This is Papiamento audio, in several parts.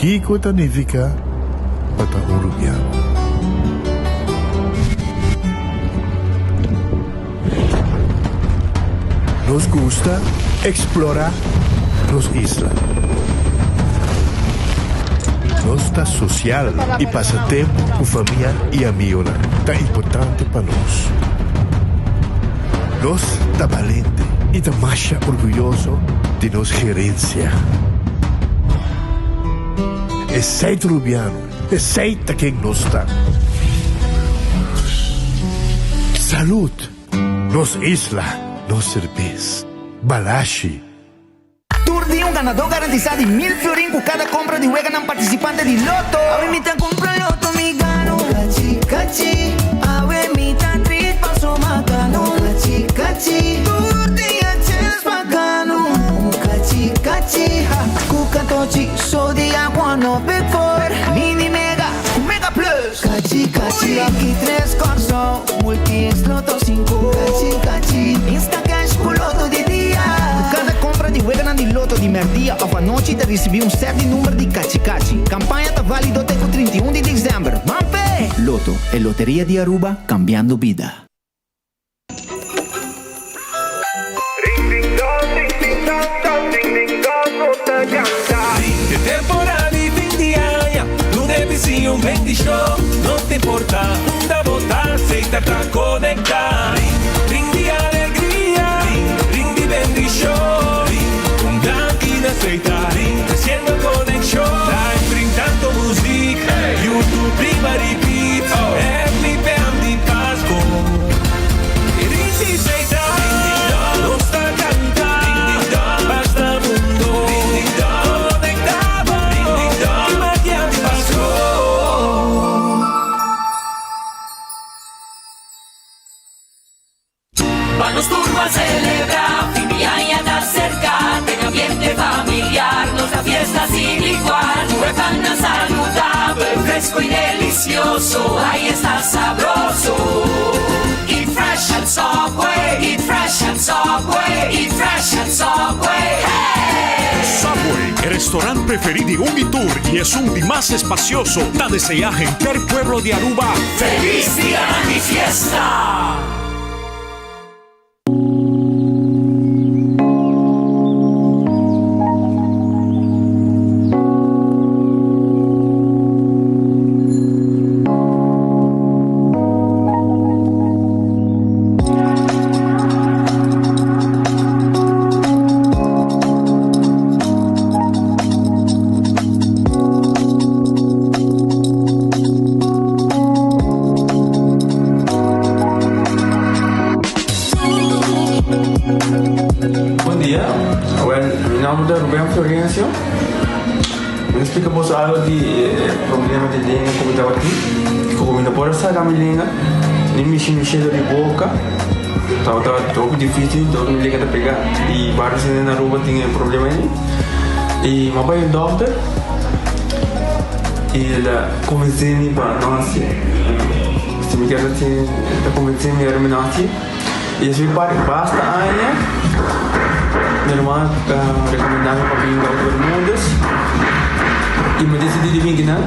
Kiko ta nifiká pa ta un rubiano? Nos gusta eksplorá nos isla. Nos ta sosial i pasa tempu ku famia i amigonan ta importante pa nos. Nos ta balente i ta masha orguyoso di nos gerensia. Esei ta Rubiano, esei ta ken nos ta. Salud! Nos isla, nos serbes. Balashi. Tur dia un ganadó garantisá di mil florin ku kada kompra di weganan partisipante di Lotto! Awe mi ta kumpra Lotto mi gano. Kachi kachi. Awe mi ta trit paso makano. Kachi kachi. Tur dia chens pa gano. Kachi kachi. Ha ku katochi so dia kuando big four. Mini mega ku mega plus. Kachi kachi. Lucky tres Kòrsou. Multi es Lotto sinku. Kachi kachi. Instacash ku Lotto di dia. Ku kada kompra di weganan di Lotto di mèrdia òf anochi ta risibí un sèt di number di Kachi Kachi. Kampaña ta válido te ku 31 di desèmber. Ban p'e! Lotto, e loteria di Aruba, kambiando bida. E temporada di fin di aña, duna e bisiño un bendishon. No ta importa unda bo ta, Seita ta konektá. Ring di alegria, ring di bendishon. Un danki na Seita, tresiendo konekshon. Live ring tanto muzik, YouTube riba repeat. FPM di Pasco. Ring di Seita, nos ta canta. Basta mundo, conecta bo. Ki magia di Pasco. Pa nos tur ban celebra, fin di aña ta cerca, den ambiente familiar nos ta fiesta sin igual. Tur e pannan saludabel, fresco y delicioso, ay esta sabroso. Eat fresh at Subway, eat fresh at Subway, eat fresh at Subway, hey! Subway, e restaurant preferi di un y tur y esun di mas espacioso, ta desea henter pueblo di Aruba Feliz Dianan di Fiesta! Bon dia, well mi nomber ta Ruben Florencio. Mi ta splika boso algo di e problema di lenga ku mi tabatin. Ku mi no por a saka mi lenga, ni mishi mishi dor di boka. Tabata hopi dificil, dor mi lenga ta pega. I varios hende na Aruba tin e problema ei. I mi a bai un dokter i el a konvensé mi pa no hasi. Si mi kier hasi, el a konvensé mi ora mi no hasi. I esei par basta aña mi ruman a rekomendá mi pa bin Dòkter Bermúdez i mi desidí di bin kinan.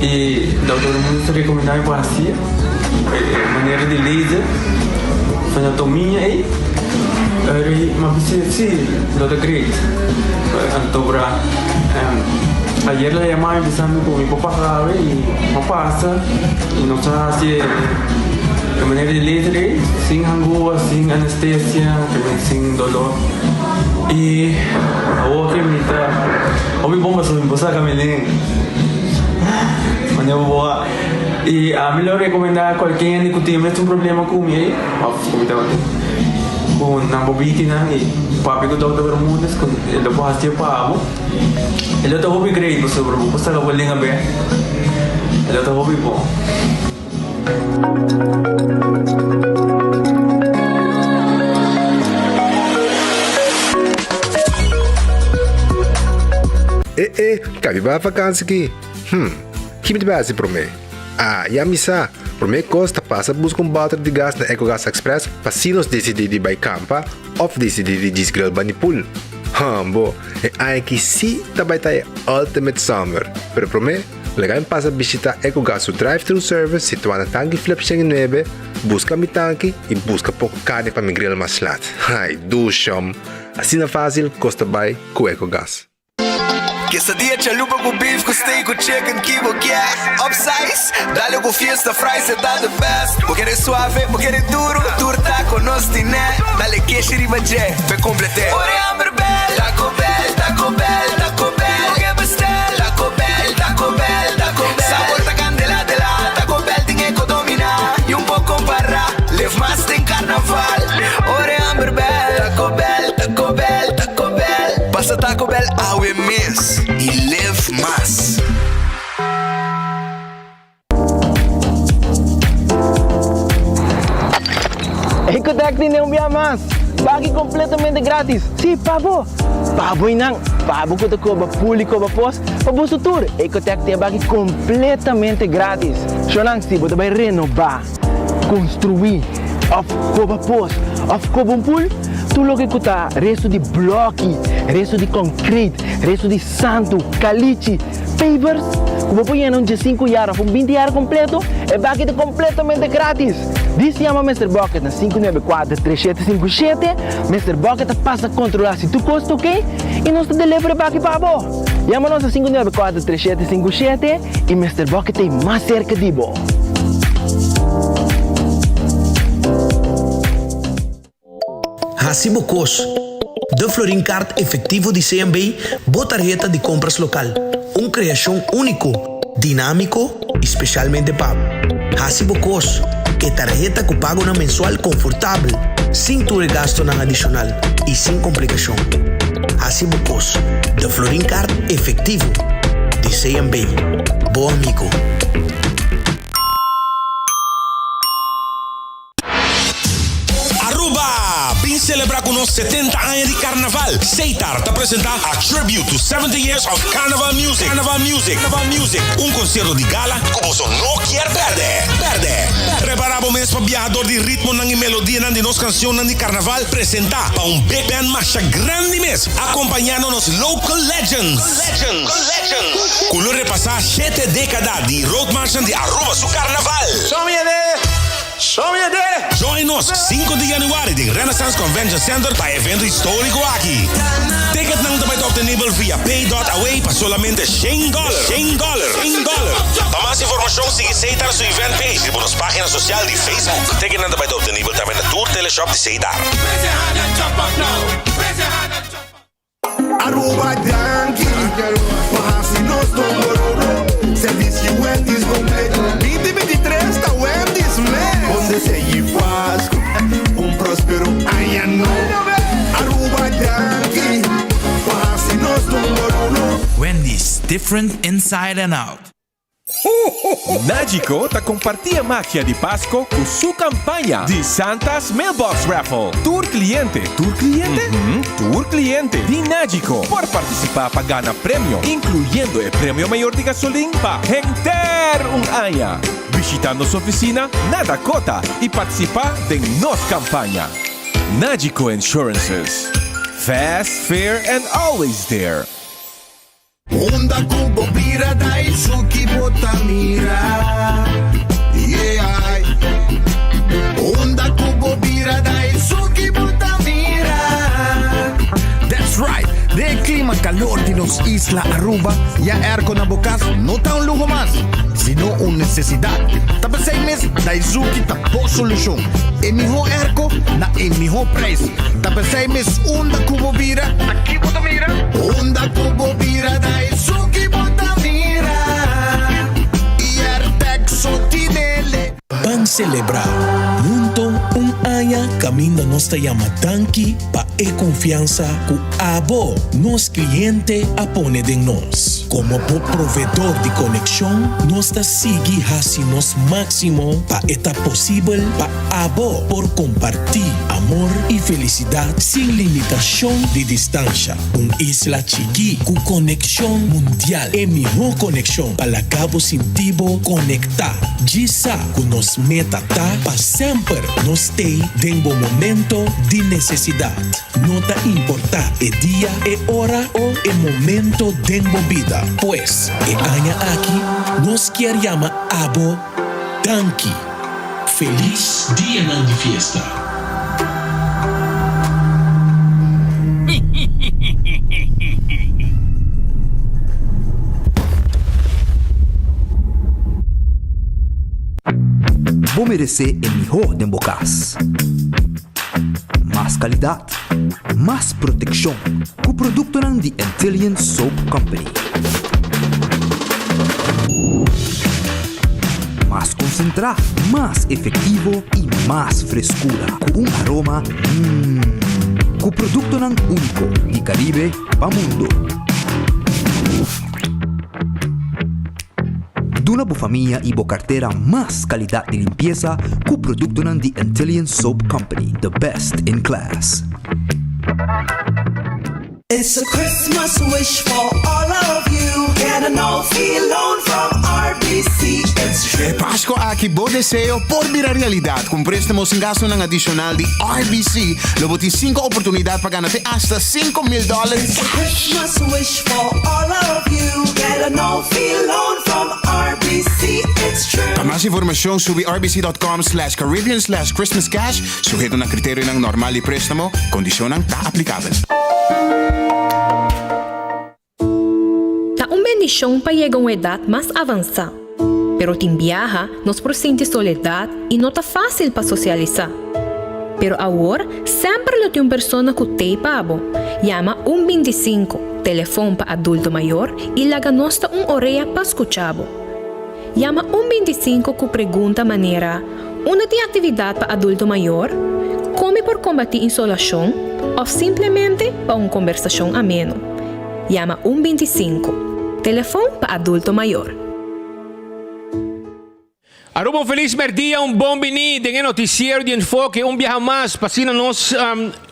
I Dòkter Bermúdez a rekomendá mi pa hasi e manera di laser fenotomia ei. Eri mi a bisa si lo ta great. Anto bra ayer el a yama mi bisa mi ku mi por pasa awe i mi a pasa i nos a hasi e. E manera di laser ei, sin hangua, sin anestesia, también sin dolor. I awor ke mi ta hopi bon pasobra mi por saka mi lenga. Manera bo a. I ami lo rekomendá kualke hende ku tin e mesun problema ku mi ei, òf ku mi tabatin, ku nan por bini nan i papia ku Dòkter Bermudez ku e lo por hasié pa bo. E lo ta hopi great pasobra bo por saka bo lenga bèk. E lo ta hopi bon. E e, kabi ba vakansi ki? Hm, ki mi ta bai hasi promé? Ah, ya mi sa! Promé kos ta pasa buska un bòter di gas na Ecogas Express pa si nos disidí di bai kampa òf disidí di djis grill bani pool. Hambo, e aña aki sí ta bai ta e ultimate summer. Pero promé, laga mi pasa bishita Ecogas su drive-thru service situá na Tanki Flip 109, buska mi tanki i buska poko karni pa mi grill mas lat. Ai, dushom! Asina fásil kos ta bai ku Ecogas. Quesadilla chalupa cu beef cu steak cu chicken ki bo kier Upsize, dale cu fiesta fries e ta the best Bo kere suave, bo kere duro, tur taco nos tine Dale keshi riba dje, p'e complete Ora e hamber bel, Taco Bell, Taco Bell, Taco Bell Bo ke bestel, Taco Bell, Taco Bell, Taco Bell Sabor ta candela de la, Taco Bell tin e cu domina Y un por compara, live mas den carnaval Ora e hamber bel, Taco Bell, Taco Bell, Taco Bell Pasa Taco Bell awe mes y live mas. Ecotec tene un bia mas! Baki completamente gratis! Si, pa bo! Pa bo y nan! Pa bo cu ta coba pul y coba pos, pa boso tur! Ecotec tin e baki completamente gratis! Shonan, si bo ta bay renoba, construi, of coba pos, of coba un pul, tur loke cu ta resto di bloki, resto di concrete, resto di santu, calichi, Pavers ku bo por yena un diesinku yar òf un binti yar kompleto, e baki ta kompletamente gratis! Dis yama Mister Bucket na 594 3757, Mister Bucket ta pasa kontrolá si tur kos ta oke i nos ta deliver e baki pa bo! Yama nos na 594 3757 i Mister Bucket ta ei mas serka di bo! Hasi bo kos. De Florin Card Efectivo di CMB, bo tarheta di kompras lokal. Un kreashon úniko, dinámiko i spesialmente pa bo. Hasi bo kos. E tarheta ku pagonan mensual konfortabel, sin tur e gastunan adishonal i sin komplikashon. Hasi bo kos. De Florin Card Efectivo di CMB. Bo amigo. Aruba! Bin celebra cu nos 70 aña di Carnaval! Seitar ta presenta A Tribute to 70 Years of Carnival Music, Carnival Music, Carnival Music, un concierto di gala cu boso no kier perde! Perde! Prepara bo mes pa biaha door di ritmonan y melodianan di nos cancionnan di Carnaval presenta pa un big band masha grandi mes, acompañando nos local legends, legends, legends, cu lo repasa shete decada di roadmarchnan di Aruba su Carnaval. Join nos sinku di januari den Renaissance Convention Center pa e evento historico aki. Ticketnan ta bai ta obtenibel via pay dot away pa solamente shen dollar, shen dollar, shen dollar. Pa mas informacion sigui Setar su event page riba nos pagina social di Facebook. Ticketnan ta bai ta obtenibel tambe na tur teleshop di Setar. Aruba danki pa hasi nos number uno. Servicio Wendy's completo. Binti 23 ta Wendy's mes. Bon deseo y Pascu, un prospero aña nobo. Aruba danki pa hasi nos number uno. Wendy's, different inside and out. Nagico ta comparti e magia di Pasco cu su campaña di Santa's Mailbox Raffle. Tur cliente, tur cliente? Mhm, tur cliente di Nagico por participa pa gana premio, incluyendo e premio mayor di gasolin pa henter un aña. Bishita nos oficina na Dakota y participa den nos campaña. Nagico Insurances, fast, fair and always there. Unda ku bo bira Daisuki bo ta mira Yeah Unda ku bo bira Daisuki bo ta mira That's right! Den e klima kalor di nos isla Aruba, ya airco na bo kas no ta un luho mas, sino un nesesidat. Ta p'esei mes Daizuki ta bo solushon, e mihó airco na e mihó preis. Ta p'esei mes unda ku bo bira, ta ki bo ta mira? Unda ku bo bira ta esun ki bo ta mira. Iertec so tinele. Ban selebrá hunto un aña kaminda nos ta yama danki pa e konfiansa ku abo, nos kliente, a pone den nos. Komo bo provedor di konekshon, nos ta sigui hasi nos máksimo pa e ta posibel pa Abo por kompartí amor i felisidat sin limitashon di distansha. Un isla chikí ku konekshon mundial. E mihó konekshon pa laga bo sinti bo konektá. Djis sa ku nos meta ta pa semper nos stay den bo. momento di necesidad. No ta importa e dia, e ora o e momento den bo bida. Pues, e aña aki nos kier yama abo danki. Feliz dianan di fiesta! Bo meresé e mihó den bo kas. Mas kalidat, mas protekshon ku produktonan di Antillian Soap Company. Mas konsentrá, mas efektivo i mas freskura ku un aroma mmm. Ku produktonan úniko di Karibe pa mundo. Duna bo famia i bo kartera mas kalidat di limpiesa ku produktonan di Antillian Soap Company, the best in class. It's a Christmas wish for all of you Get a no fee loan from RBC It's true. E Pasco aki bo deseo por bira realidad. Cu un prestamo sin gastonan adicional di RBC, lo bo tin cinco oportunidad pa gana te hasta 5000 dollar It's a cash. Christmas wish for all of you Get a no fee loan from RBC It's true. Pa mas informacion subi rbc.com slash Caribbean slash Christmas cash, suheto na criterionan normal di prestamo, condicionnan ta aplicabel. Ta un bendishon pa yega un edat mas avansá. Pero tin biaha nos por sinti soledat i no ta fásil pa sosialisá. Pero awor semper lo tin un persona ku t'ei pa bo. Yama un 25, telefon pa adulto mayor, i laga nos ta un orea pa skucha bo. Yama un 25 ku pregunta manera, Unda tin aktividat pa adulto mayor? Kon mi por kombatí insolashon? Òf simplemente pa un kombersashon ameno. Yama un 25, telefon pa adulto mayor. Aruba un felis merdia, un bon bini den e noticiero di Enfoke un biaha mas pa asina nos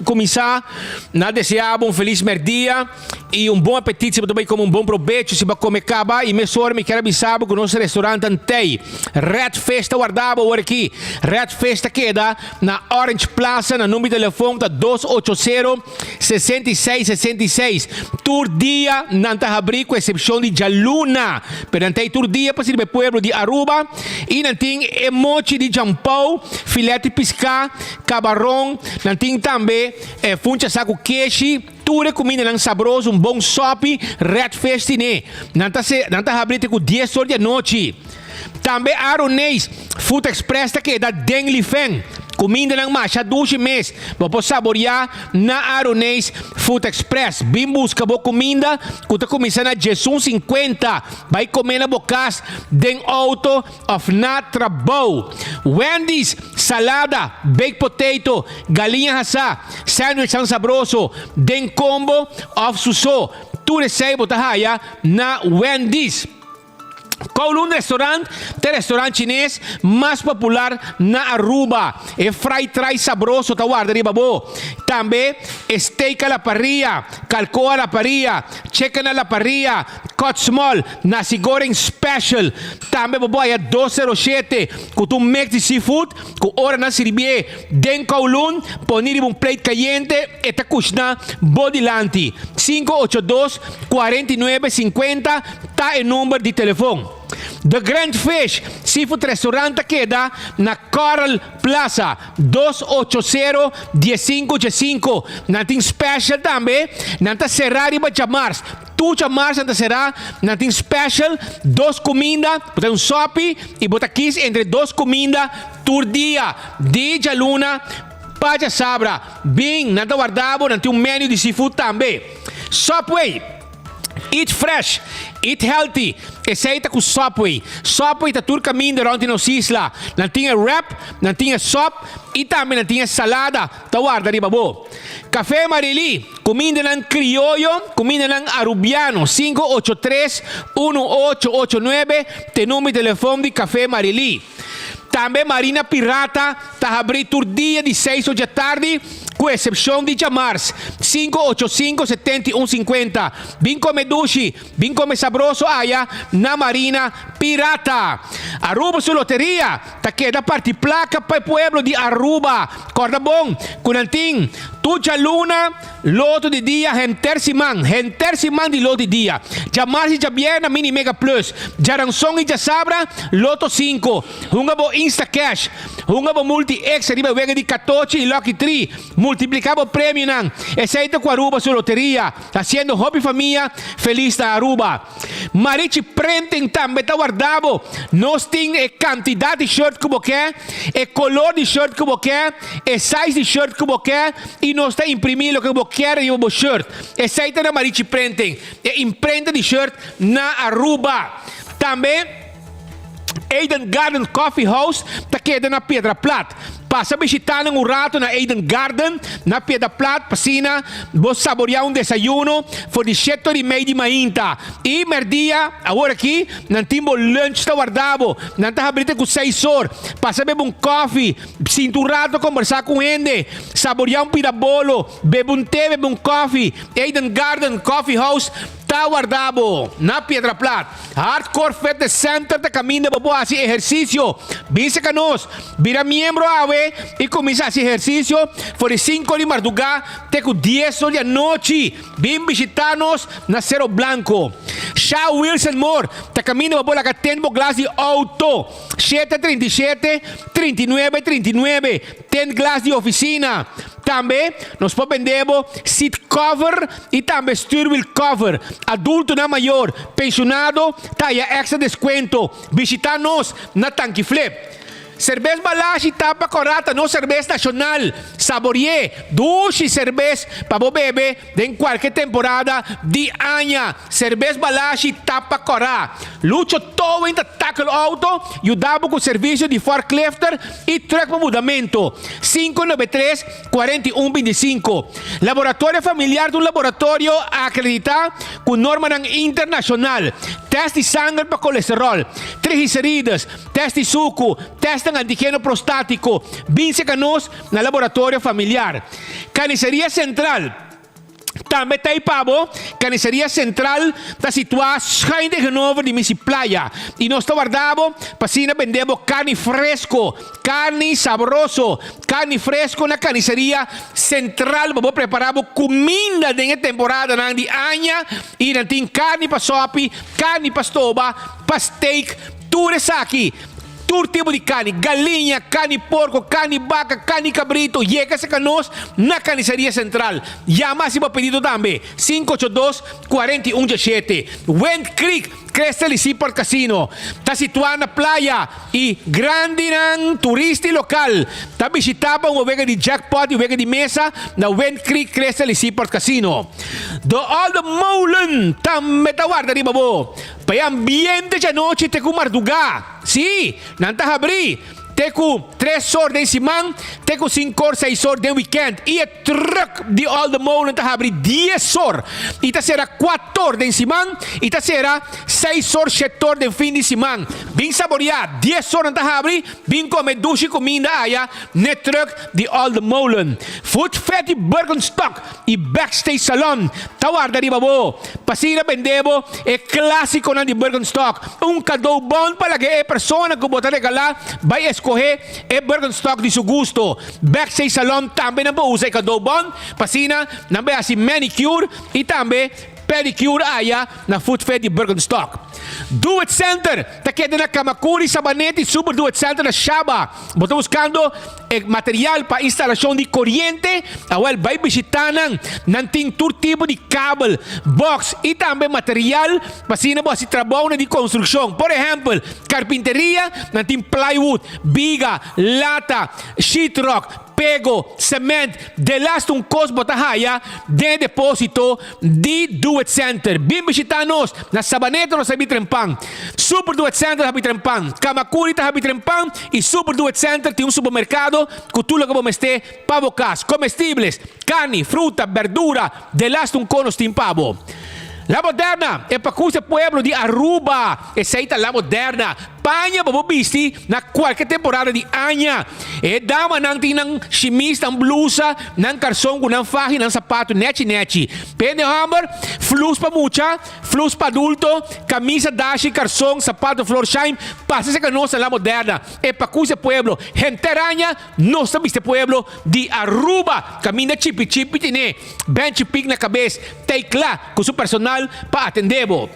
cuminsa na desea bo un felis merdia y un bon apetit si bo ta bay come un bon probecho si bo a come caba y mesora mi kier a bisa bo cu nos restaurant Antey Red Fish ta warda bo awor aki Red Fish ta keda na Orange Plaza na number di telefon ta 280 66 66 Tur dia nan ta habrí ku eksepshon di djaluna. Pero nan ta ei tur dia pa sirbi e pueblo di Aruba i nan tin e mochi di jampou, filet di piská, kabaron, nan tin tambe e funcha sa ku keshi, tur e kumindanan sabroso, un bon sòpi, red fish tine. Nan ta nan ta habrí te ku dies or di anochi. Tambe Aroneis Food Express ta keda den Lifen. Kumindanan masha dushi mes. Bo por saboriá na Aroneis Food Express. Bin buska bo kuminda ku ta kuminsá na djesun sinkuenta. Bai kome na bo kas, den outo òf na trabou. Wendy's, salada, baked potato, galiña hasá, sandwichnan sabroso den kombo òf su so. Tur esei bo ta haya na Wendy's. Kowloon Restaurant ta e restaurant chines mas popular na Aruba. E fried rice sabroso ta warda riba bo. Tambe e steak a la parrilla, calco a la parrilla, chicken a la parrilla, cut small, nasi goreng special. Tambe bo por haya 207 cu ta un mix di seafood cu ora nan sirbié den Kowloon poni riba un plate cayente e ta cushna bo dilanti. 582 49 50 Ta e number di telefon. The Grand Fish Seafood Restaurant ta keda na Coral Plaza, 280 1515. Nan tin special tambe. Nan ta será riba djamars. Tur djamars nan ta será. Nan tin special dos kuminda. Bo ta un sopi i bo ta kis entre dos kuminda tur dia. Di djaluna pa djasabra. Bin, nan ta warda bo. Nan tin un menu di seafood tambe. Subway. Eat fresh, eat healthy, esei ta ku Subway. Subway ta tur kaminda rònt di nos isla. Nan tin e wrap, nan tin e sòp i tambe nan tin e salada ta warda riba bo. Café Marily, kumindanan krioyo, kumindanan arubiano, 583 1889 t'e number di telefon di Café Marily. Tambe Marina Pirata ta habrí tur dia di seis or djatardi. Ku eksepshon di djamars, 585 71 50. Bin kome dushi, bin kome sabroso aya na Marina Pirata. Aruba su loteria ta keda parti plaka pa e pueblo di Aruba. Kòrda bon ku nan tin tur djaluna loto di dia henter siman, henter siman di loto di dia. Djamars i djabièrnè Mini Mega Plus, djaranson i djasabra Loto sinku. Hunga bo Instacash, hunga bo Multi X riba e wega di katochi i Lucky Tree, multiplica bo premionan. Esey ta cu Aruba su loteria, haciendo hopi famia feliz na Aruba. Marichi Printing tambe ta warda bo. Nos tin e cantidad di shirt cu bo ke, e color di shirt cu bo ke, e size di shirt cu bo ke y nos ta imprimi loke bo kier riba bo shirt. Esey ta na Marichi Printing, e imprenta di shirt na Aruba. Tambe. Eden Garden Coffee House ta keda na Piedra Plat. Pasa bishita nan un rato na Eden Garden na Piedra Plat pa asina bo saborea un desayuno for di shete ora i mei di mainta. I merdia, awor aki, nan tin bo lunch ta warda bo. Nan ta habri te ku seis or. Pasa bebe un kofi, sinta un rato kombersa ku hende, saborea un pida bolo, bebe un te, bebe un kofi. Eden Garden Coffee House ta warda bo na Piedra Plat. Hardcore Fitness Center ta kaminda bo por hasi ehersisio. Bin serka nos, bira miembro awe i kuminsá hasi ehersisio for di sinku di mardugá te ku dies or di anochi. Bin bishitá nos na Sero Blanco. Sha Wilson Moore ta kaminda bo por laga tende bo glas di outo. Shete 37, 39, 39, Tende glas di ofisina. Tambe nos por bende bo seat cover y tambe stuurwiel cover. Adultonan mayor, pensionado ta haya extra descuento. Bishita nos na Tanki Flip. Cerbes Balashi Tapa Cora ta nos cerbes nacional. Saborie dushi cerbes pa bo bebe den cualke temporada di aña. Cerbes Balashi Tapa Cora. Lucho Towing ta tackle auto, yuda bo cu servicio di forklifter y truck pa mudamento. 593 41 25. Laboratorio Familiar ta un laboratorio acredita cu normanan internacional. Test di sanger pa colesterol, triglicerides, test di sucu, testnan antigeno prostatico. Bin seca nos na Laboratorio Familiar. Carniceria Central. Tambe ta ei pa bo. Carniceria Central ta situá schuin tegenover di Misi Playa y nos ta warda bo pa asina bende bo carni fresco, carni sabroso, carni fresco na Carniceria Central pa bo prepara bo cuminda den e temporadanan di aña y nan tin carni pa sopi, carni pa stoba, pa steak, tur esaki. Tur tipo di carni, galiña, carni porco, carni baca, carni cabrito, yega cerca nos na Carniceria Central. Yama haci bo pedido tambe, 582 41 17. Wind Creek, Crystal y Seaport Casino ta situa na playa y grandinan turista y local ta bishita pa un wega di jackpot y wega di mesa na Wind Creek, Crystal y Seaport Casino. De Olde Molen tambe ta warda riba bo. Pa e ambiente djanochi te ku mardugá. Sí, nan ta habrí te ku tres or den siman, te ku sinkor, seis or den wikènt. I e trùk di Olde Molen ta habrí dies or i ta sera kuator den siman i ta sera seis or, shetor den fin di siman. Bin saboriá, dies or nan ta habrí, bin kome dushi kuminda aya n'e trùk di Olde Molen. Food Fair di Birkenstock. I Backstage Salon ta warda riba bo pa asina bende bo e klásikonan di Birkenstock. Un kadó bon pa laga e persona ku bo ta regalá bai eskohé e Birkenstock di su gusto. Backstage Salon tambe nan por usa e kadó bon pa asina nan bai hasi manicure i tambe pedicure aya na Foot Fair di Birkenstock. Do It Center ta keda na Kamakuri, Sabaneta i Super Do It Center na Shaba. Bo ta buskando e material pa instalashon di koriente? Awel, bai bishitá nan. Nan tin tur tipo di kabel, box i tambe material pa asina bo hasi trabounan di konstrukshon. Por ehèmpel, karpinteria, nan tin plywood, biga, lata, sheetrock, Pego, cement, delaste un kos bo ta haya den e deposito di Do It Center. Bin bishita nos na Sabaneta nos ta habi trempan, Super Do It Center ta habi trempan, Kamakuri ta habi trempan y Super Do It Center tin un supermercado cu tur loke bo mester pa bo cas, comestibles, carni, fruta, berdura, delaste un kos nos tin pa bo. La Moderna, e pakus e pueblo di Aruba, esey ta La Moderna. Paña pa bo bisti na kualke temporada di aña. E damanan tin nan shimis, nan blusa, nan karson ku nan faha i nan sapatu nechi nechi. Pende hòmber, flus pa mucha, flus pa adulto, kamisa, dashi, karson, sapatu Florsheim, pasa serka nos na La Moderna. E pakus e pueblo, henter aña nos ta bisti e pueblo di Aruba. Kaminda chipi chipi tene Benchi Pik na kabes, t'ei kla ku su personal pa atendé bo.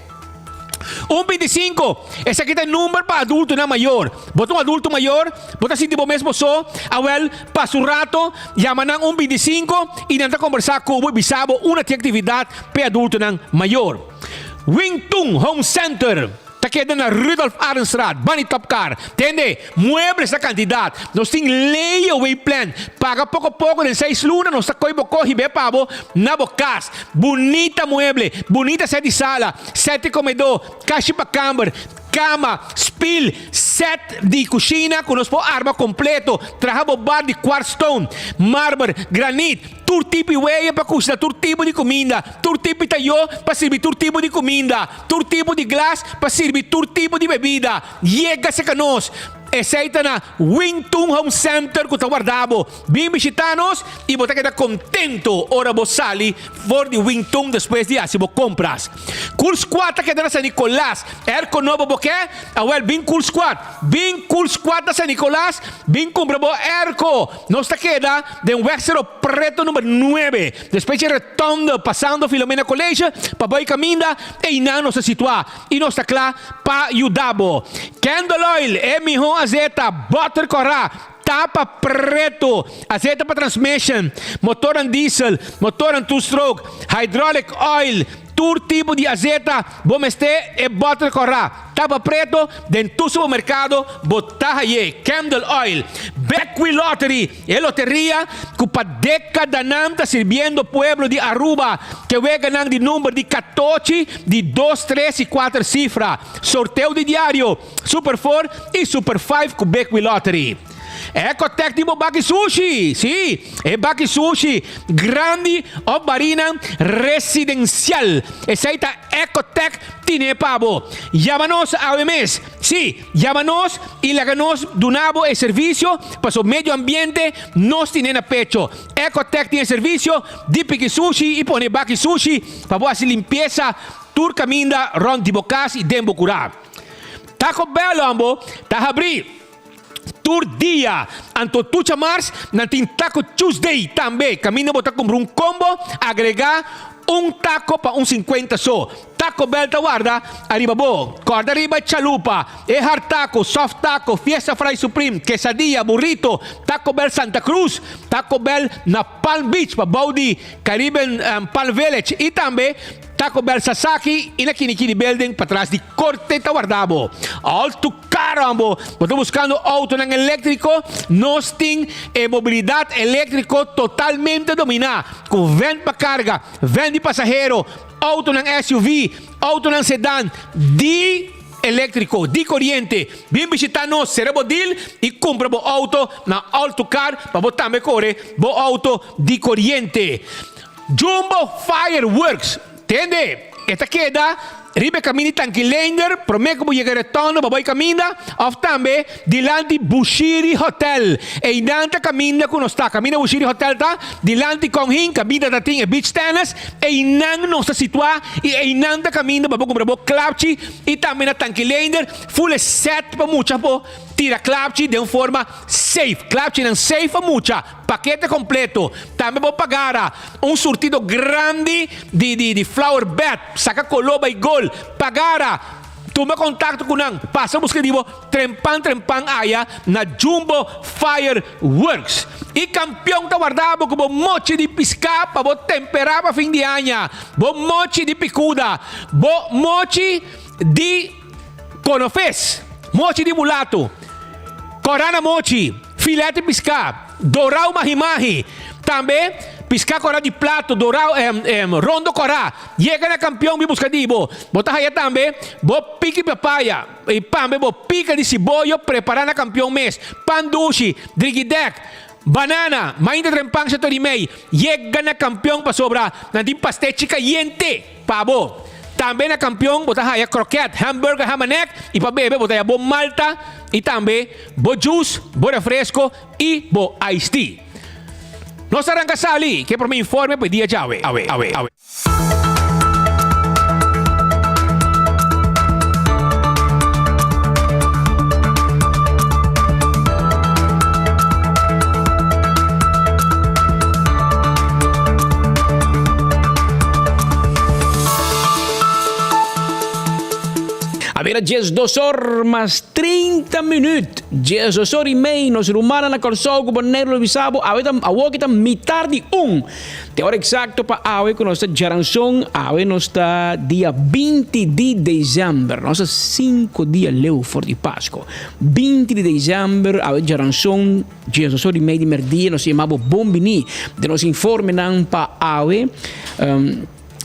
Un 25, Esaki ta e number pa adultonan mayor. Bo ta un adulto mayor? Bo ta sinti bo mes bo so? Awel, pasa un rato, yama nan un 25 i nan ta kombersá ku bo i bisa bo una tin aktividat pa e adultonan mayor. Wing Tun Home Center ta keda na Rudolf Arendstraat, bani Top Car. Tende, muebles na kantidat. Nos tin layaway plan. Paga poko poko den seis luna nos ta koy bo kohi be pa bo na bo kas. Bunita mueble, bunita set di sala, set di komedó, kashi pa kamber, kama, spil, set di kushina ku nos por arma kompleto, traha bo bar di quartz stone, marmer, granit, tur tipo di weya pa kushina tur tipo di kuminda, tur tipo di tayó pa sirbi tur tipo di kuminda, tur tipo di glas pa sirbi tur tipo di bebida. Yega serka nos! Esei ta na Wing Tun Home Center ku ta warda bo. Bin bishita nos i bo ta keda kontento ora bo sali for di Wing Tun despues di hasi bo kompras. Cool Squad ta keda na San Nicolas. Airco nobo bo ke? Awel bin Cool Squad. Bin Cool Squad na San Nicolas, bin kumpra bo airco. Nos ta keda den Weg Cerro Preto number nuebe. Despues di rotonde pasando Filomena College pa bai kaminda, einan nos ta situa i nos ta kla pa yuda bo. Candle oil, e mihó azeta, butter kòrá, tapa preto, azeta pa transmission, motornan diesel, motornan two stroke, hydraulic oil, tur tipo di azeta bo mester e butter kòrá, tapa preto den tur supermerkado bo ta haye Candle oil. Bekwee Lottery, e loteria ku pa dekadanan ta sirbiendo pueblo di Aruba ke weganan di number di katochi, di dos, tres i kuater sifra. Sorteo di diario, Super Four i Super Five ku Bekwee Lottery. Ecotec tin bo baki sushi! Sí, e baki sushi grandi òf barinan residensial. Esei ta Ecotec tine pa bo. Yama nos awe mes. Sí, yama nos i laga nos duna bo e servisio paso medio ambiente nos tine na pecho. Ecotec tin e servisio di piki sushi i pone baki sushi pa bo hasi limpiesa tur kaminda rònt di bo kas i den bo kurá. Taco Bell hombo ta habrí tur dia. Anto tucha mars nan tin Taco Tuesday tambe kaminda bo ta kumpra un kombo agregá un taco pa un sinkuenta so. Taco Bell ta warda ariba bo. Kòrda riba chalupa, e hard taco, soft taco, fiesta fry supreme, quesadilla, burrito, Taco Bell Santa Cruz, Taco Bell na Palm Beach pa bou di Caribbean Palm Village i tambe Taco Bell Sasaki i na Kinikini Building patras di Korte ta warda bo. All to caramba! Bo ta buskando outonan eléktriko? Nos tin e mobilidat eléktriko totalmente dominá ku vèn pa karga, vèn di pasahero, Autonan SUV, autonan sedan di eléktriko, di koriente. Bin bishitá nos, sera bo deal i kumpra bo outo na All-to-Car pa bo tambe kore bo outo di koriente. Jumbo Fireworks, tende, e ta keda riba e kaminda di Tanki Leender promé ku bo yega Retondo pa bo e kaminda òf tambe dilanti Bushiri Hotel. Einan ta kaminda ku nos ta. Kaminda Bushiri Hotel ta dilanti Kong Hing, kaminda ta tin e beach tennis. Einan nos ta situá i einan ta kaminda pa bo kumpra bo klapchi i tambe na Tanki Leender full e set pa mucha por tira klapchi den un forma safe. Klapchinan safe pa mucha, pakete kompleto. Tambe bo pagara un surtido grandi di di di flower bed, saka koló bai gol. Pagara! Tuma kontakto ku nan, pasa buska di bo trempan trempan aya na Jumbo Fireworks. I kampion ta warda bo ku bo mochi di piská pa bo temperá pa fin di aña, bo mochi di pikuda, bo mochi di konofes, mochi di mulato, kòrá na mochi, filèt di piská, dorau mahi-mahi, tambe piská kòrá di plato, dorau rondo kòrá. Yega na kampion bin buska di bo. Bo ta haya tambe bo piki papaya i pambe bo pika di siboyo prepara na kampion mes. Pan dushi, drigidek, banana, mainta tren pan shato di mei. Yega na kampion pasobra nan tin pastechi kayente pa bo. Tambe na Kampion bo ta haya kroket, hamburger, hamanek i pa bebe bo ta haya bo malta i tambe bo juice, bo refresco i bo iced tea. Nos ta ranka sali ke prome informe pa e dia djawe. Awe, awe, awe. A bira 12 or mas 30 minuut. 12 or y mei nos rumannan na Kòrsou ku Boneiru lo bisa bo awe ta awoki ta mitar di un. Te ora eksakto pa awe ku nos ta djaranson awe nos ta dia 20 di desèmber. Nos ta sinku dia leu for di Pasko. 20 di desèmber awe djaranson. Jesus ora di mei di merdia nos yama bo bon bini den nos informenan pa awe.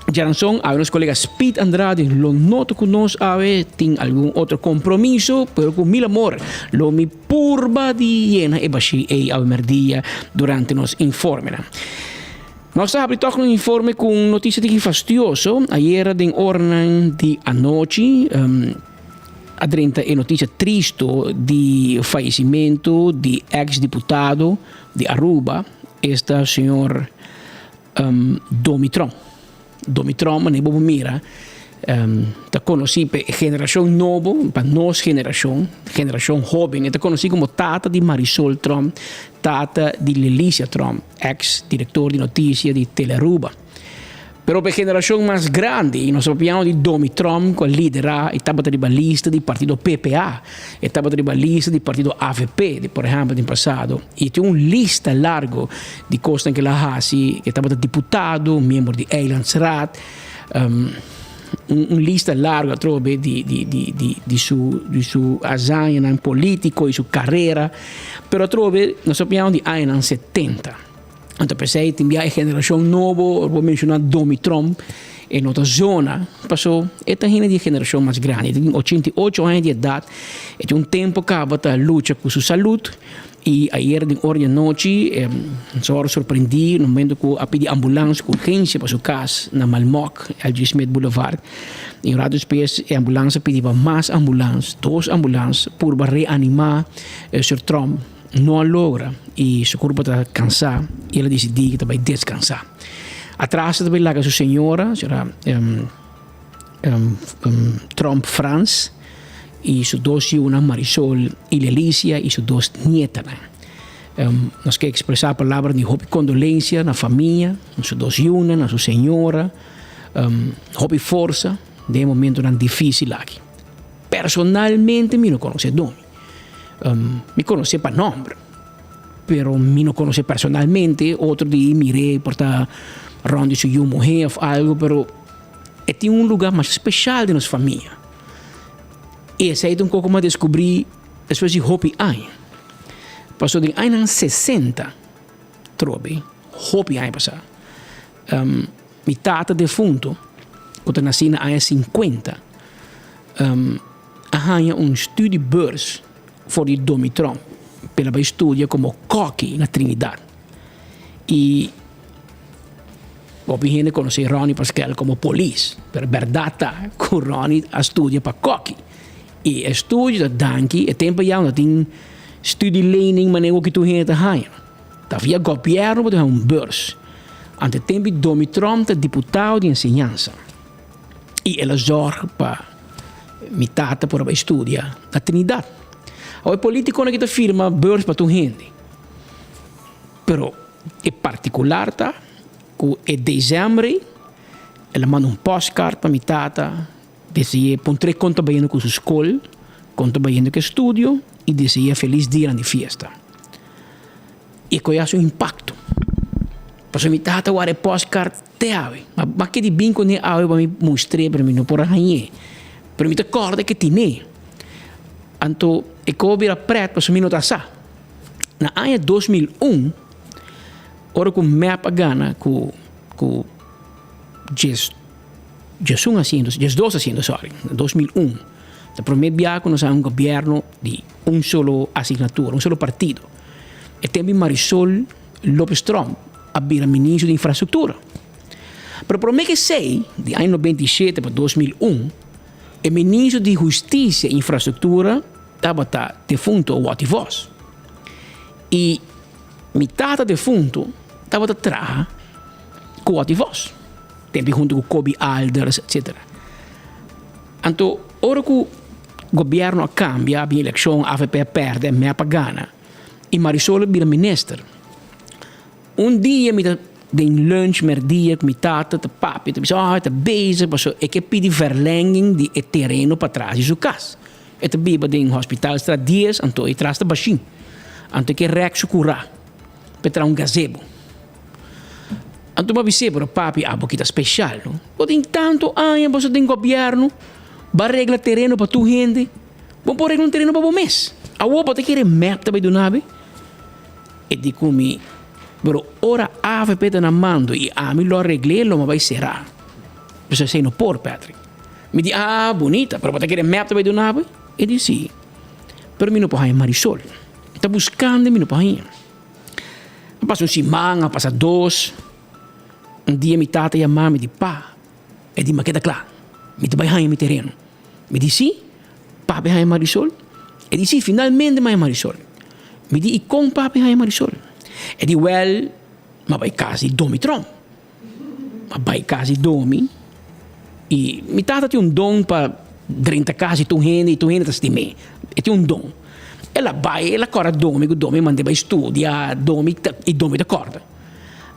Djaranson awe nos kolega Speed Andrade lo no ta ku nos awe, tin algun otro kompromiso, pero ku mil amor lo mi purba di yena e bashí ei awe merdia durante nos informenan. Nos ta habri tòg un informe ku un notisia tiki fastioso. Ayera den oranan di anochi, A drenta e noticia tristo di fallecimento di ex diputado di Aruba, esta señor Domi Tromp. Domi Tromp, manera bo por mira, ta conoci pa e generacion nobo, pa nos generacion, generacion hoben, e ta conoci como tata di Marisol Tromp, tata di Lelicia Tromp, ex director di noticia di Telearuba. Pero pa e generashon mas grandi, nos ta papiando di Domi Tromp ku a liderá i tabata riba lista di partido PPA, e tabata riba lista di partido avp, di por ehèmpel den pasado, i tin un lista largu di kosnan ku el a hasi, e tabata diputado, miembro di Eilandsraad, un lista largu atrobe di di di di di su di su hazañanan polítiko i su karera, pero atrobe nos ta papiando di añanan setenta. Anto p'esei tin bia e generashon nobo, ora bo menshoná Domi Tromp, e no ta zona, paso e ta hende di e generashon mas grandi, e tin 88 aña di edat, e tin un tempu kaba ta lucha ku su salud i ayer den ora di anochi nos a wòrdu sorprendí na momento ku a pidi ambulans ku urgensia pa su kas na Malmok, LG. Smith Boulevard. I un ratu despues e ambulans a pidi pa mas ambulans, dos ambulans purba reanimá señor Tromp. No a logra y su curpa ta cansa y el a dicidi cu ta bay descansa. Atras ta bay laga su señora, señora Tromp Frans y su dos yiunan Marisol y Lelicia y su dos nietanan. Nos ke expresa palabra di hopi condolencia na famia, na su dos yiunan, na su señora. Hopi forsa den e momentonan dificil aki. Personalmente mi no conoce Domi. Mi conoce pa nomber, pero mi no conoce personalmente. Otro di mir'é por ta rond di su yu muhé of algo, pero e tin un lugar masha special den nos famia. I esei ta un koko mi a descubrí despues di hopi aña. Pasobra den añanan sesenta, trobe, hopi aña pasá, mi tata defunto, ku ta nasí na aña sinkuenta, a haña un studiebeurs for di Domitron pa el a bai studia komo kòki na Trinidad. I hopi hende konosé Ronnie Paskel komo polis, pero bèrdat ta ku Ronnie a studia pa kòki. I e studio ta danki e tempu ya no tin studielening manera ku tur hende ta haña. Ta via gobièrnu bo ta haña un beurs. Ante tempu di Domitron ta diputado di enseñansa. I el a zorg pa mi tata por a bai studia na Trinidad. Awor e politiconan aki ta firma beurs pa tur hende. Pero e particular ta cu e december ei el a manda un postcard pa mi tata dese'e puntr'e con ta bayendo cu su scol, con ta bayendo cu e studio y dese'e feliz dianan di fiesta. I e koe a su impacto. Pasobra mi tata wara e postcard te awe. Ma ma kedi bin kuné awe pa mi mustr'é, pero mi no por a hañ'é. Pero mi ta kòrda ke tin'é. Anto e koe a bira prèt pasobra mi no ta sa. Na aña 2001, ora ku mep a gana ku ku djes djesun asientos, djesdos asientos, sorry, na 2001, ta promé bia ku nos a haña un gobièrnu di un solo asignatura, un solo partido. E tempu Marisol Lopez Tromp a bira ministro di infrastruktura. Pero promé ku esei, di aña 97 pa 2001, e ministro di Hustisia i Infrastruktura tabata defunto Watty Vos. I mi tata defunto tabata traha ku Watty Vos, tempu huntu ku Coby Alders, etcetera. Anto ora ku gobièrnu a kambia, a bin elekshon, avp a pèrdè, mep a gana i Marisol a bira minister. Un dia mi ta den lunch merdia ku mi tata ta papia ta bisa oh e ta bezig pasobra e ke pidi verlenging di e tereno patras di su kas. E ta biba den Hospitalstraat dies anto e tras ta bashin. Anto e ke rèk su kurá pa e traha un gazebo. Anto mi a bis'é pero papi abo kita speshal no. Bo tin tantu aña boso den gobièrnu bo a regla tereno pa tur hende bo por regla un tereno pa bo mes. Awor bo ta kere mep ta bai duna bo? E di ku mi, Pero ora avp ta na mando i ami lo a regl'é lo mi a bai será. Pasobra esei no por, Patrick. Mi di, Ah, bunita, pero bo ta kere mep ta bai duna bo? E di, Sí. Pero mi no por haña Marisol. Mi ta buskando i mi no por haña. A pasa un siman, a pasa dos. Un dia mi tata yama mi di, Pa, e di, mi a keda kla. Mi ta bai haña mi tereno. Mi di, Sí. Papi haña Marisol? E di, Sí, finalmente mi haña Marisol. Mi di, I kon papi haña Marisol? E di, Wèl, mi a bai kas di Domi Tromp. Mi a bai kas di Domi i mi tata tin un don pa drenta kas di tur hende i tur hende ta stim'é. E tin un don. El a bai, el a kòrda Domi ku Domi mand'é bai studia, Domi ta, i Domi ta kòrda.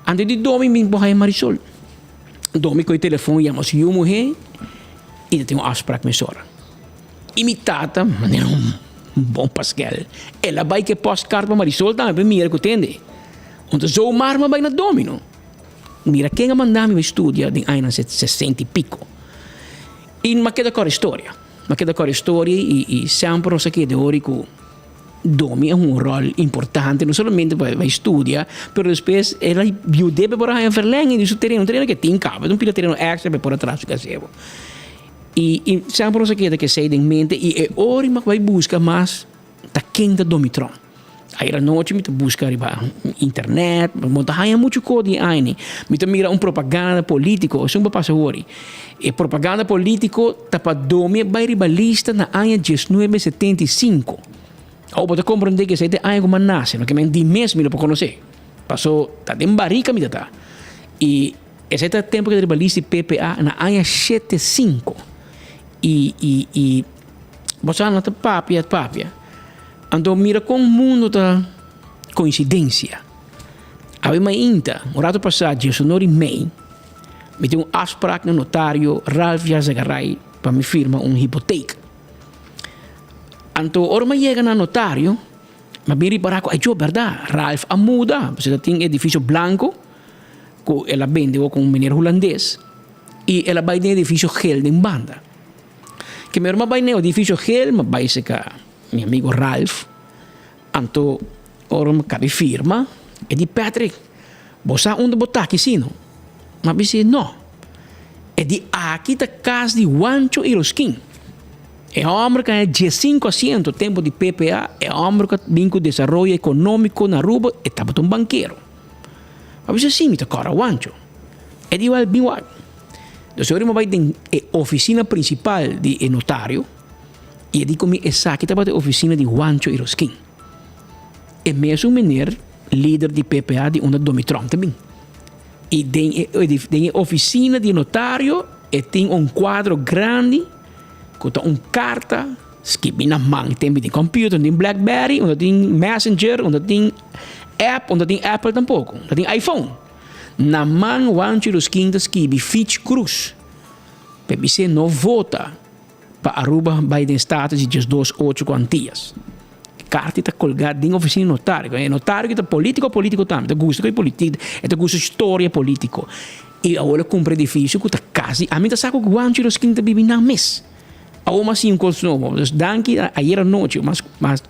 Anto di Domi mi por haña Marisol. Domi kohe telefon yama su yu muhé i ta tin un afsprak mesora. I mi tata, manera un bon paskel, el a bai ku e postkaart pa Marisol tambe pa mira ku tende. Anto zomaar mi a bai na Domino. Mira ken a manda mi bai studia den añanan sesenta i piko. I mi a keda kòrda e storia. Mi a keda kòrda e storia i semper nos a keda ora ku Domi a hunga un ròl importante, no solamente pa bai studia, pero despues el a yud'é pa e por a haña verlenging di su tereno, un tereno ke tin kaba, un pida tereno extra pa e por a traha su gazebo. I i semper nos a keda ku esei den mente i e ora mi a bai buska mas ta ken ta Domi Tromp. Ayer anochi mi ta buska riba internet, bo ta haña muchu kos di e aña. Mi ta mira un propaganda politico, esun pa pasa wori. E propaganda politico ta pa Domi a bai riba lista na aña diesnuebe setenta i sinku. Awor bo ta komprende ku esei ta e aña ku mi a nase, no ke men di mes mi lo por konosé. Paso ta den barika mi ta ta. I Esei ta tempu ku ta riba lista di PPA na aña shete sinku. I i i bo sa nan ta papia papia. Anto mira kon mundu ta koinsidensia. Awe mainta, un ratu pasá diesunor i mei, mi tin un afsprak na notario Ralph Yazagaray pa mi firma un hipotek. Anto ora mi a yega na notario, mi a bin ripará ku ayó bèrdat, Ralph a muda, pasobra ta tin edifisio blanko. Ku el a bende wou ku un meneer hulandes i el a bai den edifisio geel den banda. Ke mi a bai den edifisio geel mi a bai seka mi amigo Ralph, anto ora mi kabi firma e di Patrick bo sa unda bo ta aki si no? Mi a bis'é no, e di aki ta kas di Juancho Iroskin, e homber ku a haña diesinku asiento tempu di PPA, e homber ku a bin ku desaroyo ekonómiko na Aruba, e tabata un bankero. A bisa si mi ta kòrda Wancho. E di wèl bin wak. Dus ora mi a bai den e ofisina prinsipal di e notario i e di ku mi esaki tabata e ofisina di Wancho Iroskin. E mesun meneer lider di PPA di unda Domi Tromp ta bin. I den e den e ofisina di e notario e tin un kuadro grandi ku ta un karta skibi na man. Tempu tin computer, tin blackberry, unda tin messenger, unda tin App, no ta tin Apple tampoco, no ta tin iPhone. Na man Juancho Ruskin ta skibi Fitch Cruz. P'e bis'é no vota pa Aruba bai den status di diesdos ocho cu Antillas. E carta ta colga den oficina di notario. E notario ta politico politico tambe, ta gusta cu e politic, e ta gusta storia politico. Y awor a cumpra edificio cu ta casi, ami ta sa cu Juancho Ruskin ta bibi nan mes. Awor mas tin un kos nobo. Dus danki ayer anochi mas mas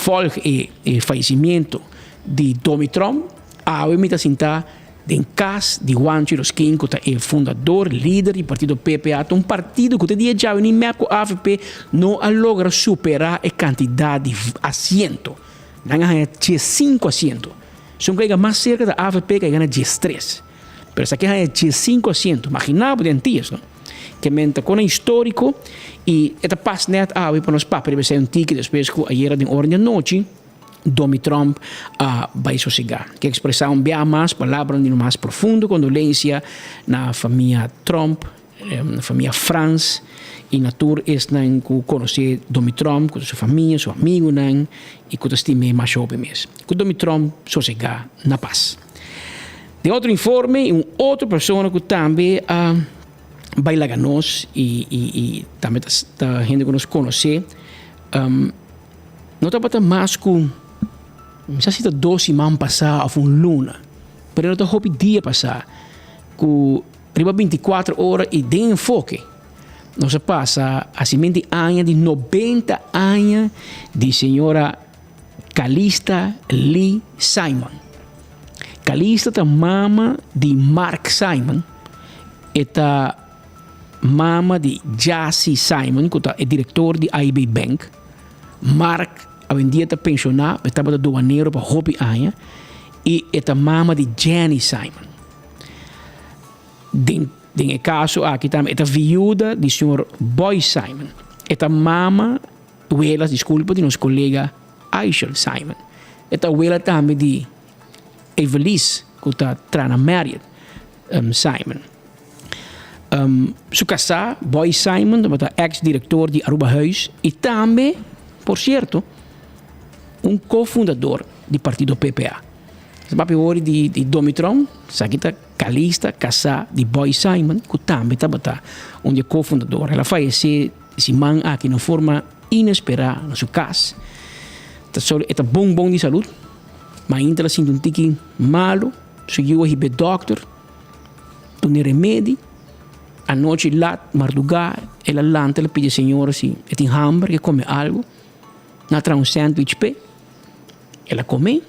volg e e fallecimiento di Domi Tromp, awe mi ta sinta den kas di Juancho Rosquin ku ta e fundador, lider di partido PPA. Ta un partido ku te dia djawe ni mep ku avp no a logra supera e kantidat di asiento. Nan a haña diesinku asiento. Esun ku a yega mas serka ta avp ku a yega na diestres. Pero esaki haña 15 asiento. Imagina bo den Antillas, no? Ke men ta kona historico y e ta pas net awe pa nos papia riba esei un tiki despues cu ayera den ora di anochi Domi Tromp a bai sosega. Ke expresa un bia mas palabranan di nos mas profundo condolencia na famia Tromp, na famia Frans y na tur esnan cu conoce Domi Tromp, cu ta su famia, su amigonan y cu ta stim'e masha hopi mes. Cu Domi Tromp sosega na pas. Den otro informe, un otro persona cu tambe a bai laga nos y y y tambe ta ta hende cu nos conoce, no tabata mas cu mi sa si ta dos siman pasa of un luna, pero no ta hopi dia pasa cu riba binticuatro ora y den enfoke nos a pasa hacimente aña di nobenta aña di señora Calista Lee Simon. Calista ta mama di Mark Simon. E ta mama di Jassy Simon, ku ta e direktor di AIB Bank. Mark awendia ta penshoná, e tabata duanero pa hopi aña. I e ta mama di Jenny Simon. Den den e kaso aki tambe e ta viuda di señor Boy Simon. E ta mama Wela, disculpa, di nos colega Aishel Simon. E ta wela tambe di Evelise cu ta traha na Marriott Simon. Su casá, Boy Simon, tabata ex director di Aruba Huis y tambe, por cierto, un cofundador di partido PPA. Nos papia hoor di di Domitron, esaki ta Calista, casá di Boy Simon, cu tambe tabata un di e cofundador. El a fayece Siman aki na un forma inesperá na su kas. Ta solo e ta bon bon di salud, ma ainda el a sinti un tiki malu. Su yu a hib'é dòkter, dun'é remedi. Anochi lat mardugá el a lanta, el a pidi e señora si e tin hamber, ke kome algu. Nan a traha un sandwich p'e. El a kome,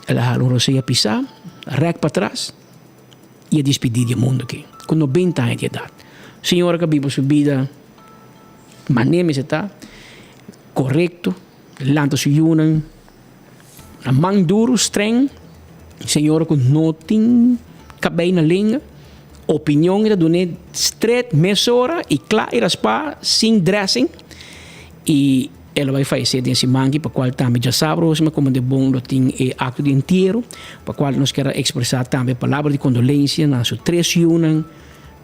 el a hala un rosea pisá, rèk patras. i a dispidí di e mundu akí ku nobenta aña di edat. Señora ku a biba su bida manera mester ta, korekto, lanta su yunan na man duru, streng, señora ku no tin kabei na lenga, opinion e ta dun'é stret mesora i kla i raspá sin dressing i. El a bai fallecé den siman aki, pa cual tambe djasabra Rosima como de bon lo tin e acto di entiero, pa cual nos kier a expresa tambe palabra di condolencia na su tres yunan,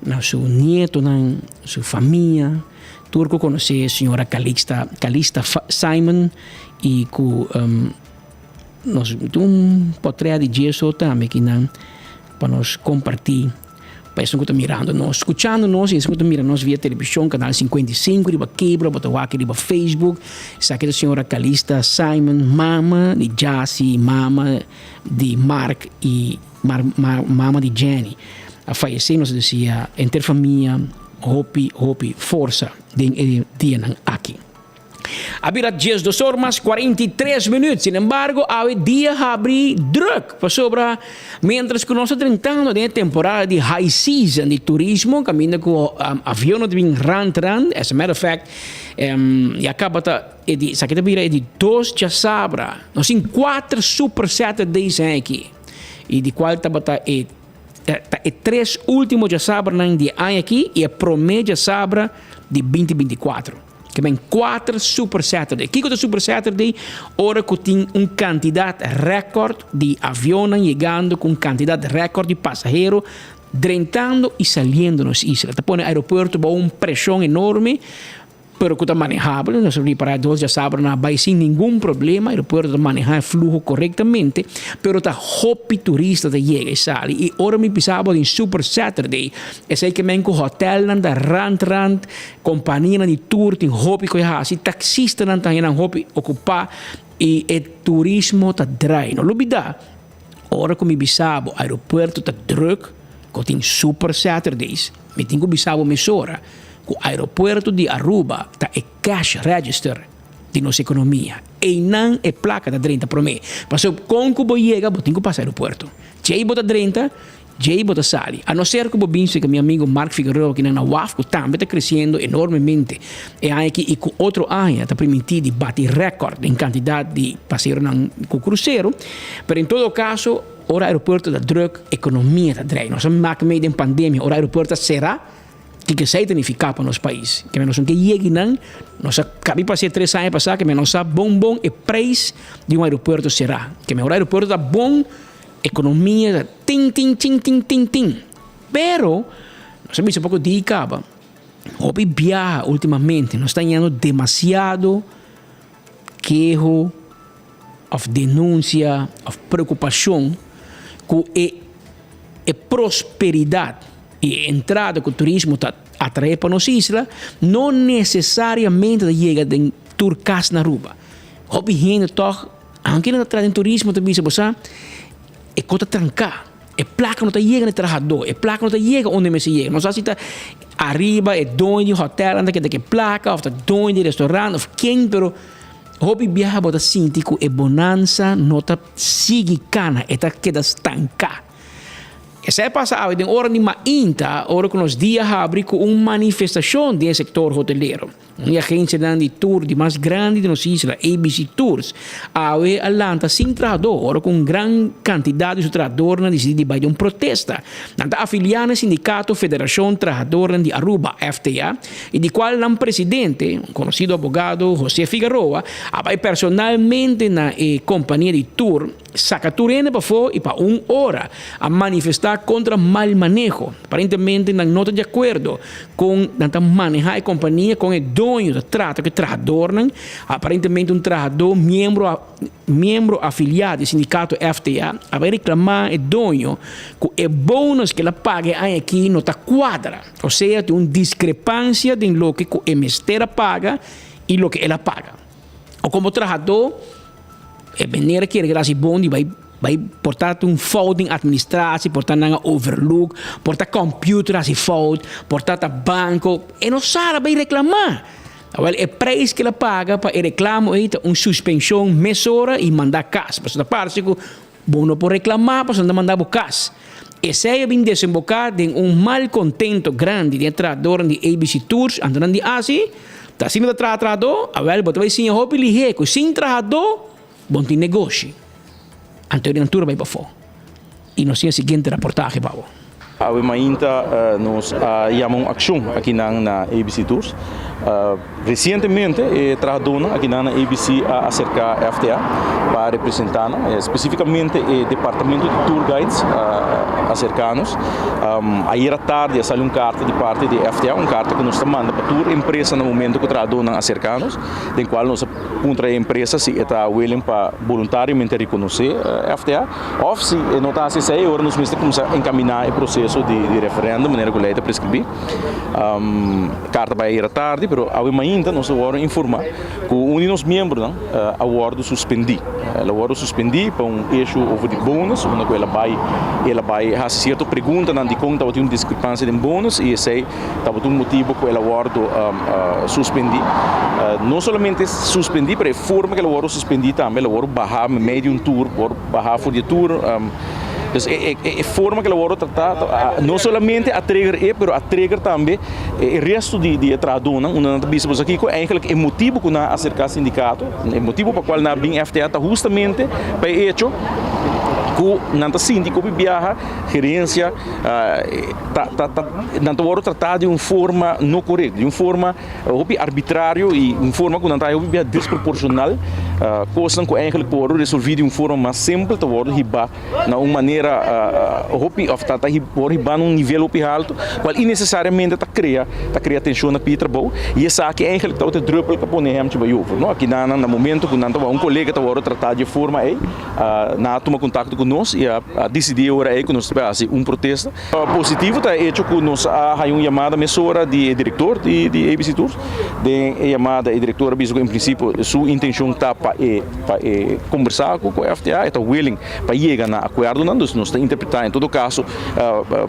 na su nietonan, su famia, tur cu conoce señora Calixta, Calista Simon y cu nos tin un potret di dje so tambe kinan pa nos comparti. Pa esun ku ta mirando nos, skuchando nos i esun ku ta mira nos via televishon, kanal 55 riba cable, bo ta wak riba Facebook. Esaki ta señora Calista Simon, mama di Jassy, mama di Mark i mama di Jenny. A fayesé, nos ta deseá henter famia hopi, hopi forsa den e dianan aki. A bira diesdos or mas 43 minuut. Sin embargo, awe dia habri druk pasobra mientras ku nos ta drentando den e temporada di high season di turismo kaminda ku avionnan ta bin rant rant. As a matter of fact, ya kaba ta e di esaki ta bira e di dos djasabra. Nos tin kuater super Saturdays aki i di kual tabata e ta e tres ultimo djasabranan di e aña aki i e prome djasabra di binti 24. Ke men kuater Super Saturday. Kiko ta Super Saturday? Ora ku tin un kantidat rèkòrt di avionnan yegando ku un kantidat rèkòrt di pasahero drentando i saliendo nos isla. Ta pone aeropuerto bou un preshon enorme, pero ku ta manehabel. Nos a ripará dos djasabra nan a bai sin ningun problema. Aeropuerto ta manehá e fluho korektamente, pero ta hopi turista ta yega i sali. I ora mi bisa bo den Super Saturday, esei ke men ku hòtèlnan ta rant rant. Kompanianan di tur tin hopi ku e hasi, taksistanan ta haña nan hopi okupá i e turismo ta drai. No lubidá, ora ku mi bisa bo aeropuerto ta drùk, ku tin Super Saturdays, mi tin ku bisa bo mesora ku aeropuerto di Aruba ta e cash register di nos ekonomia. Einan e plaka ta drenta promé. Pasobra kon ku bo yega bo tin ku pasa aeropuerto. Djei bo ta drenta. Djei bo ta sali. A no ser ku bo bin seka mi amigo Mark Figueroa kinan na waf ku tambe ta kresiendo enormemente e aña aki i ku otro aña ta primintí di bati rèkòrt den kantidat di paseronan ku krusero. Pero en todo kaso. Ora aeropuerto ta druk, ekonomia ta drei. Nos a mak mei den pandemia, ora aeropuerto a sera, kiko esei ta nifiká pa nos pais? Ke nos no ke yegi nan, nos a kabi pas'é tres aña pasá, ke nos sa bon bon e preis di un aeropuerto será. Ke ora aeropuerto ta bon, ekonomia ta tin tin chin tin tin tin. Pero, nos a bisa poko di kaba, hopi biaha ultimamente nos ta hañando demasiado keho, òf denunsia òf preokupashon ku e e prosperidat i e entrada ku turismo ta atraé pa nos isla no nesesariamente ta yega den tur kas na Aruba. Hopi hende tòg, aunke nan ta traha den turismo, ta bisa bo sa e kos ta tranká, e plaka no ta yega na e trahadó, e plaka no ta yega unda e mester yega. No sa si ta ariba e doño di hotèlnan ta keda ku e plaka òf ta doño di restorant òf ken, pero Hopi biaha bo ta sinti ku e bonansa no ta sigui kana, e ta keda stanká. Esei a pasa awe den ora di mainta, ora ku nos dia habri ku un manifestashon den e sektor hotelero. Un di agensianan di tur di mas grandi di nos isla, ABC Tours, awe a lanta sin trahadó, ora ku un gran kantidat di su trahadornan disidí di bai den un protesta. Nan ta afiliá na e sindikato Federashon Trahadornan di Aruba, FTA, i di kual nan presidente, un konosido abogado José Figaroa, a bai personalmente na e kompania di tur saka tur hende pafó i pa un ora a manifestá kontra mal maneho. Aparentemente nan no ta di akuerdo kon nan ta manehá e kompania, kon e doño ta trata ku e trahadornan. Aparentemente un trahadó miembro. Miembro afiliá di sindikato FTA a bai reklamá e doño ku e bonus ku el a paga e aña aki no ta kuadra, osea tin un diskrepansia den loke ku e mester a paga i loke el a paga. O komo trahadó e manera kere keda hasi bon di bai bai por ta tin un fout den administratie, por ta nan a overlook, por ta computer a hasi fout, por ta ta banko, e no sa a bai reklamá. Awel, e prijs ku el a paga pa e reklamo ei ta un suspenshon mesora i mandá kas. Pasobra ta parse ku bo no por reklamá pasobra nan ta mandá bo kas. Esei a bin desemboká den un malkontento grandi den e trahadornan di ABC Tours. Anto nan di asi, Ta asina ta traha trahadó? Awel, bo ta bai siña hopi lihé ku sin trahadó bo no tin negoshi. Anto nan tur a bai pafó. I nos tin e siguiente raportahe pa bo. Awe mainta nos a yama un akshon akinan na ABC Tours. Resientemente e trahadónan akinan na ABC a aserká FTA pa representá nan. Spesifikamente e departamento di tour guides a aserká nos. Ayera tardi a sali un karta di parti di FTA, un karta ku nos ta manda pa tur empresa na momento ku trahadónan aserká nos, den kual nos a puntra e empresa si e ta willing pa boluntariamente rekonosé FTA. Òf si e no ta hasi esei, e ora nos mester kuminsá enkaminá e proseso di referèndum manera ku lei ta preskribí. Karta bai ayera tardi, pero awe mainta nos a wòrdu informá ku un di nos miembronan a wòrdu suspendí. El a wòrdu suspendí pa un issue over di bonus, unda ku el a bai el a bai hasi sierto preguntanan dikon tabatin un diskrepansia den bonus i esei Tabata un motibu ku el a wòrdu suspendí. No solamente suspendí, pero e forma ku el a wòrdu suspendí tambe, el a wòrdu bahá meimei di un tur, wòrdu bahá for di e tur. Dus e forma ku el a wòrdu tratá no solamente a trigger e, pero a trigger tambe e resto di e trahadónan, unda nan ta bisa bo sa kiko, eigenlijk e motibu ku nan a aserká sindikato, e motibu pa kual nan a bin FTA ta hustamente pa e echo ku nan ta sinti ku hopi biaha gerensia ta ta ta nan ta wòrdu tratá di un forma no korekto, di un forma hopi arbitrario i un forma ku nan ta hopi bia desproporshonal. Kosnan ku eigentlik por wòrdu resolví di un forma mas simpel ta wòrdu hibá na un manera hopi òf ta ta wòrdu hibá na un nivel hopi haltu, kual innesesariamente ta krea ta krea tenshon na pia trabou i esaki eigentlik tabata e drùpel ku a pone hèmchi bai over, no. Aki nan na momento ku nan ta wak un kolega ta wòrdu tratá di e forma ei. Nan a tuma kontakto ku nos i a disidí e ora ei ku nos ta bai hasi un protesta. Positivo ta e echo ku nos a haña un yamada mesora di e direktor di ABC Tours. Den e yamada e direktor a bisa ku en prinsipio su intenshon ta pa e pa e kombersá ku FTA, e ta willing pa yega na akuerdonan. Dus nos ta interpretá en todo kaso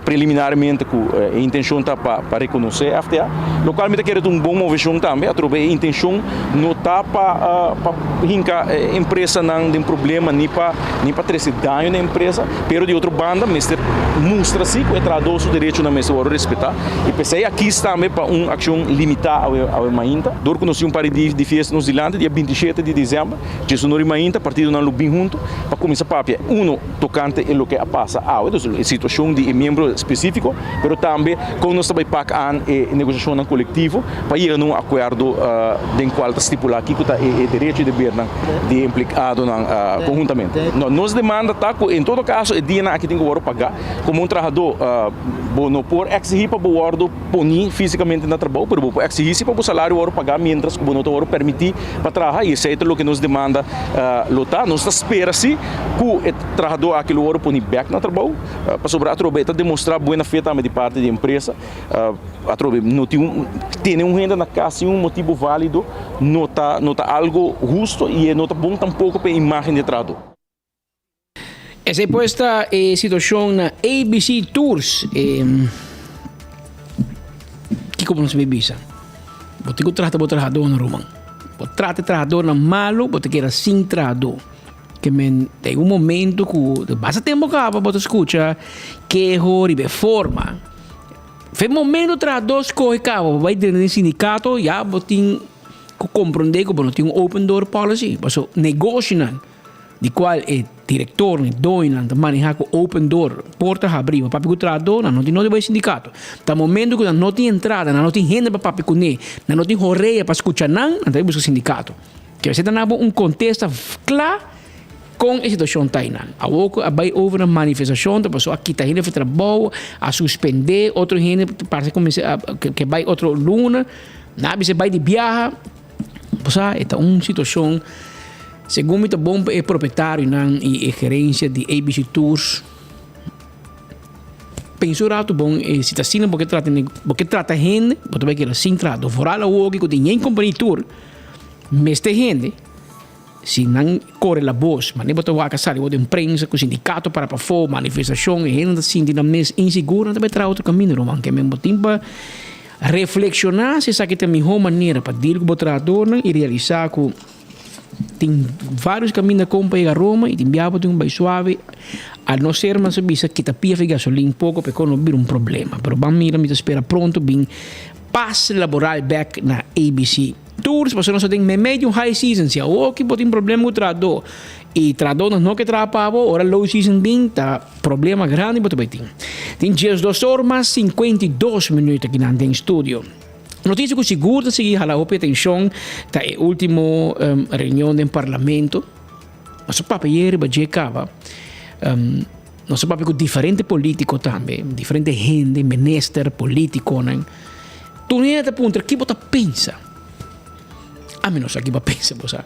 preliminarmente ku e intenshon ta pa pa rekonosé FTA, lokual mi ta kere ta un bon moveshon tambe. Atrobe e intenshon no ta pa pa hinka e empresanan den problema ni pa ni pa trese daño na e empresa, pero di otro banda mester mustra si ku e trahadó su derechonan mester wòrdu respetá i p'esei a kis tambe pa un akshon limitá awe awe mainta. Dor ku nos tin un par di di fiesta nos dilanti, dia 27 di desèmber, djesundor di mainta partidonan lo bin huntu pa kuminsá papia uno tokante e loke a pasa awe, dus e situashon di e miembro spesífiko, pero tambe kon nos ta bai pak aan e negosiashonnan kolektivo pa yega na un akuerdo den kual ta stipulá kiko ta e derecho i debernan di e implikadonan konhuntamente. No, nos demanda ta ku en todo kaso e dianan aki tin ku wòrdu pagá. Komo un trahadó bo no por eksigí pa bo wòrdu poní físikamente na trabou, pero bo por eksigí si pa bo salario wòrdu pagá miéntras ku bo no ta wòrdu permití pa traha i esei ta loke nos demanda lo ta. Nos ta spera si ku e trahadó aki lo wòrdu poní bèk na trabou pasobra atrobe e ta demostrá buena fe tambe di parti di e empresa. Atrobe no tin un tene un hende na kas sin un motibu válido no ta no ta algo husto i e no ta bon tampoko pa e imágen di e trahadó. Esei pues ta e situashon na ABC Tours. E kiko bo nos bay bisa? Bo tin ku trata bo trahadónan ruman. Bo trata e trahadónan malu, bo ta keda sin trahadó. Ke men ta un momento ku basta tempu kaba bo ta skucha keho riba e forma. Fe momento trahadó skohe kaba bo bai drenta den sindikato ya bo tin ku komprondé ku bo no tin un open door policy. Pasobra negoshinan di cual e directornan, e doñonan ta maneha cu open door, porta habri, pa papia cu trahadornan, no tin nota bay sindicato. Ta momento cu nan no tin entrada, nan no tin hende pa papia cune, nan no tin horea pa scucha nan, nan ta bay busca sindicato. Kier esey ta na bo un contesta cla con e situacion ta eynan. Awor cu a bay over na manifestacion ta pasobra a kita hende for trabou, a suspende otro hende parece cuminsa ke bay otro luna, nan a bisa bay di biaha. Bo sa, e ta un situashon, segun mi ta bon pa e propietarionan i e gerensia di ABC Tours pensa un ratu bon e si ta asina bo ke trata bo ke trata hende bo ta bai keda sin trato. Foral awoki ku tin yen kompania di tour mester hende si nan kore la bos manera bo ta wak a sali bo den prensa ku sindikato para pafó manifestashon e hende ta sinti nan mes insigur nan ta bai traha otro kaminda ruman ke men bo tin pa Reflekshoná si esaki ta e mihó manera pa deal ku bo trahadornan i realisá ku tin vários kaminda kon pa yega Roma i tin bia bo tin ku bai suave. A no ser mas a bisa kita pia fi gasolin poko pa e kon no bira un problema. Pero ban mira mi ta spera pronto bin pas laboral bek na ABC Tours pasobra nos ta den meimei di un high season. Si awoki bo tin problema ku trahadó i trahadónan no ke traha pa bo ora low season bin ta Problema grandi bo ta bai tin. Tin 12 or mas 52 minuut akinan den studio. Noticia cu sigur ta sigui hala hopi atencion ta e ultimo um, reunion den parlamento. Nos a papia ayer riba dje caba. Um, nos a papia cu diferente politico tambe, diferente hende, minister, politiconan. Tur hende ta puntra, ki bo ta pensa? Ami no sa ki bo a pensa, bo sa.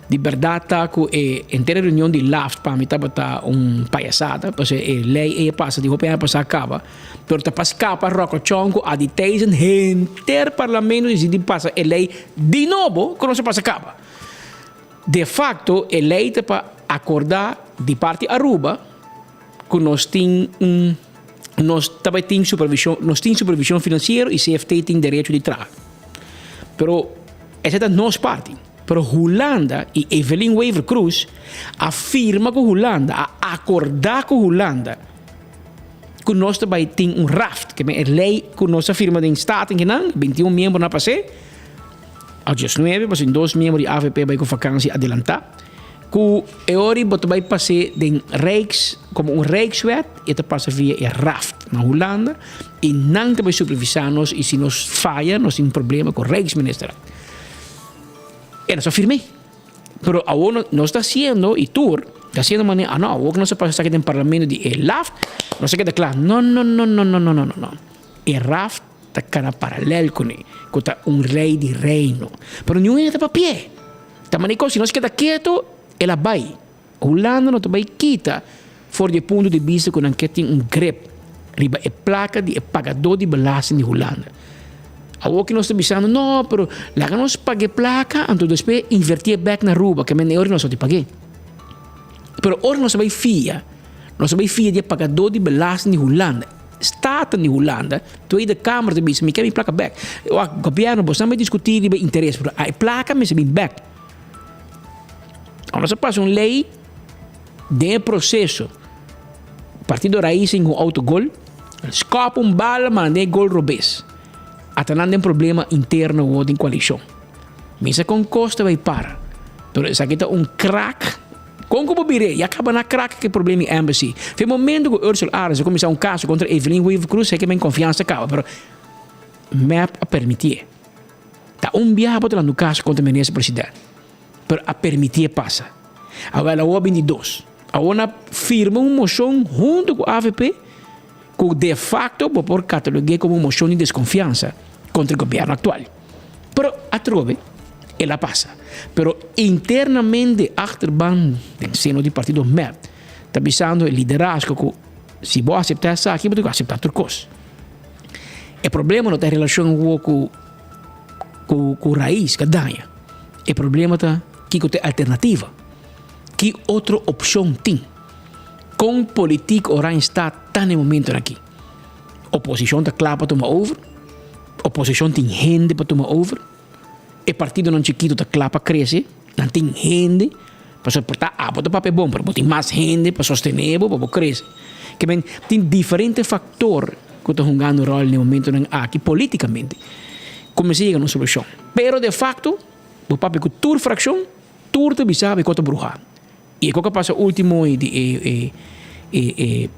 Di berdad ta cu e entera reunion di LAFT pa mi tabata un payasada, pasobra e ley ey a pasa di hopi aña pasa a caba, pero ta pa scapa rocochon cu a di tijdens henter parlamento dicidi pasa e ley di nobo cu nos a pasa caba. De facto e ley ta pa acorda di parti Aruba cu nos tin un nos tabatin supervision, nos tin supervision financiero y CFT tin derecho di traha. Pero esey ta nos parti. Pero Hulanda y Evelyn Wever Croes a firma cu Hulanda, a acorda cu Hulanda cu nos ta bay tin un raft, ke men e ley cu nos a firma den Staten kinan, 21 miembronan a pas'e, a 19, pasobra dos miembro di avp bay cu vakantie adelanta, cu e ora bo ta bay pas'e den Rijks, como un Rijkswet, e ta pasa via e raft na Hulanda y nan ta bay supervisa nos y si nos faya nos tin problema cu Rijksministerraad. E nos a firm'é. Pero awor nos ta hasiendo y tur ta hasiendo manera, ah no, awor ku nos a pasa esaki den parlamento di e LAFT, nos a keda kla. No, no, no, no, no, no, no, no. E RAFT ta kana paralel kuné, ku ta un rei di reino. Pero niun hende ta papi'é. Ta manera ku si nos keda ketu, el a bai. Hulanda no ta bai kita for di e punto di bista ku nan ke tin un grip riba e plaka di e pagadó di belasting di Hulanda. Awor ki nos ta bisando, no, pero laga nos paga e plaka anto despues invertié bèk na Aruba, ke men e ora nos no tin pag'é. Pero ora nos a bai fia, nos a bai fia di e pagadó di belasting di Hulanda, Staten di Hulanda, Tweede Kamer ta bisa, mi ke mi plaka bèk. Wak, gobièrnu, boso nan bai diskutí riba interes, pero a e plaka mester bin bèk. Ora nos a pasa un lei den e proseso. Partido Raiz tin un autogol, skòp un bala manda e gol robes. Ata nan den problema interno awor den koalishon. Mi sa kon kos ta bai para, pero esaki ta un krak. Kon ku bo bir'é? Ya kaba na krak ku e problema di embassy. Fe momento ku Ursula Arends a kuminsá un kaso kontra Evelyn Wever-Croes, heke men konfiansa kaba, pero mep a permitié. Ta un biaha bo ta lanta un kaso kontra minister president, pero a permitié pasa. Awel awor a bini di dos. Awor nan a firma un moshon huntu ku avp ku de facto bo por katalogu'é komo un moshon di deskonfiansa kontra e gobièrnu aktual. Pero atrobe el a pasa. Pero internamente achterban den seno di partido mep ta bisando e liderazgo ku si bo aseptá esaki bo tin ku aseptá tur kos. E problema no ta e relashon awor ku ku Raiz ka daña. E problema ta kiko ta e alternativa. Ki otro opshon tin? Kon politiek Oranjestad ta na e momentonan aki? Oposishon ta kla pa tuma over? Oposishon tin hende pa tuma over? E partidonan chikito ta kla pa krese? Nan tin hende? Pasobra por ta abo ta papia bon, pero bo tin mas hende pa sostené bo pa bo krese. Ke men tin diferente faktor ku ta hungando ròl na e momentonan aki politikamente. Ku mester yega na un solushon. Pero de fakto bo papia ku tur frakshon. Tur ta bisa e ko ta bruha. I e ko ka pasa ultimo di e e e e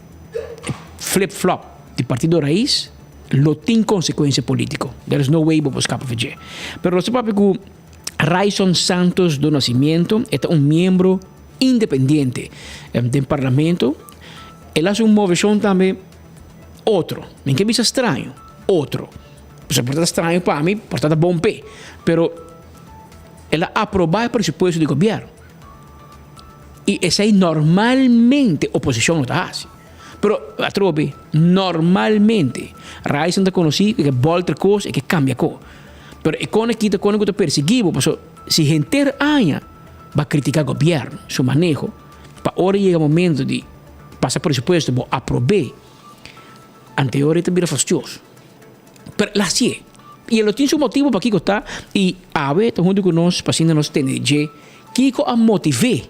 flip flop di Partido Raiz lo tin konsekuensia politiko. There is no way bo por skapa for dje. Pero nos ta papia ku Ryson Santos do Nascimento, e ta un miembro independiente den parlamento. El hasi un moveshon tambe otro. Mi ke bisa straño, otro. Pasobra por ta straño pa mi, por ta ta bon p'e. Pero. El a aprobá e presupuesto di gobièrnu. I esei normalmente oposishon no ta hasi. Pero atrobe, normalmente Ryson ta konosí ku e ke bòlter kos, e ke kambia kos. Pero e kone aki ta kone ku ta persiguí bo, pasobra si henter aña bo a kritiká gobièrnu, su maneho, pa ora yega momento di pasa presupuesto bo aprob'é, anteora e ta bira fastioso. Pero el a hacié. Y el lo tin su motibo pakico ta y awe ta hunto cu nos pa asina nos tende dje kico a motivé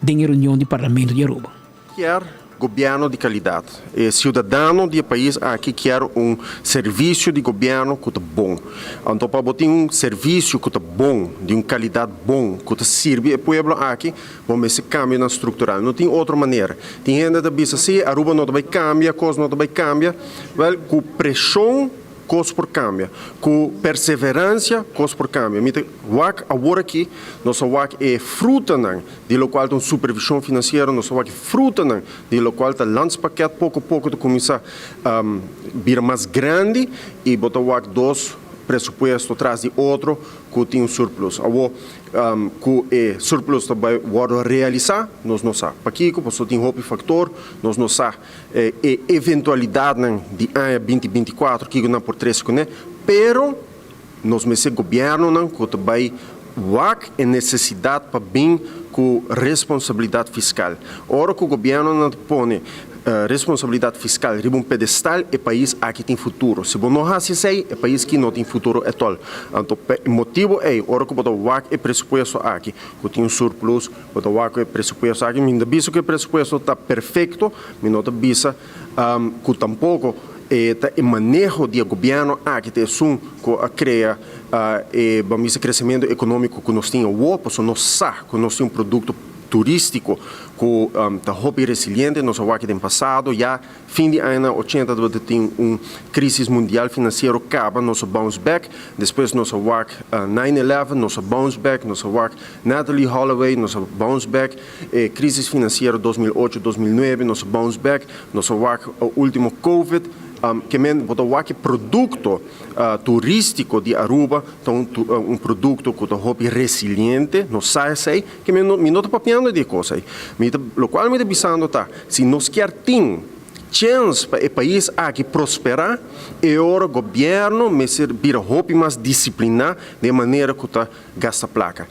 den e reunion di Parlamento di Aruba. Kier gobierno di calidad. E ciudadano di e pais aki kier un servicio di gobierno cu ta bon. Anto pa bo tin un servicio cu ta bon, di un calidad bon, cu ta sirbi e pueblo aki, Bo mester cambionan structural. No tin otro manera. Tin hende ta bisa, si, Aruba no ta bay cambia, cos no ta bay cambia. Wel, cu presion cos por cambia. Cu perseverancia cos por cambia. Mi ta wak awor aki, nos a wak e frutanan di locual ta un supervision financiero, nos a wak e frutanan di locual ta landspakket poco poco ta cuminsa bira mas grandi y bo ta wak dos presupuesto tras di otro cu tin un surplus. Awor, Ku e surplus ta bai wòrdu realisá, nos no sa. Pakiko? Pasobra tin hopi faktor, nos no sa e eventualidatnan di aña 2024, kiko nan por trese kuné, pero nos mester gobièrnunan ku ta bai wak e nesesidat pa bin ku responsabilidat fiskal. Ora ku gobièrnunan ta pone Responsabilidad fiscal riba un pedestal e pais aki tin futuro. Si bo no haci esey, e pais ki no tin futuro etol. Anto pa e motibo ey, ora cu bo ta wak e presupuesto aki, cu tin un surplus, bo ta wak cu e presupuesto aki, mi no ta bisa cu e presupuesto ta perfecto, mi no ta bisa cu tampoco e ta e maneho di e gobierno aki ta esun cu a crea e, bo a bisa, crecemento economico cu nos tin awor, pasobra nos sa cu nos tin un producto turístiko ku ta hopi resiliente. Nos a wak den pasado, ya fin di añanan ochenta tabata tin un krísis mundial finansiero kaba, nos a bounce back. Despues nos a wak nine eleven, nos a bounce back. Nos a wak Natalie Holloway, nos a bounce back. E krísis finansiero 2008, 2009, nos a bounce back. Nos a wak último covid. Ke men bo ta wak e produkto turístiko di Aruba ta un produkto ku ta hopi resiliente, nos sa esei. Ke mi no, mi no ta papiando di e kos ei. Mi ta, lokual mi ta bisando ta, si nos kier tin chèns pa e pais aki prosperá, e ora gobièrnu mester bira hopi mas disipliná den e manera ku ta gasta plaka.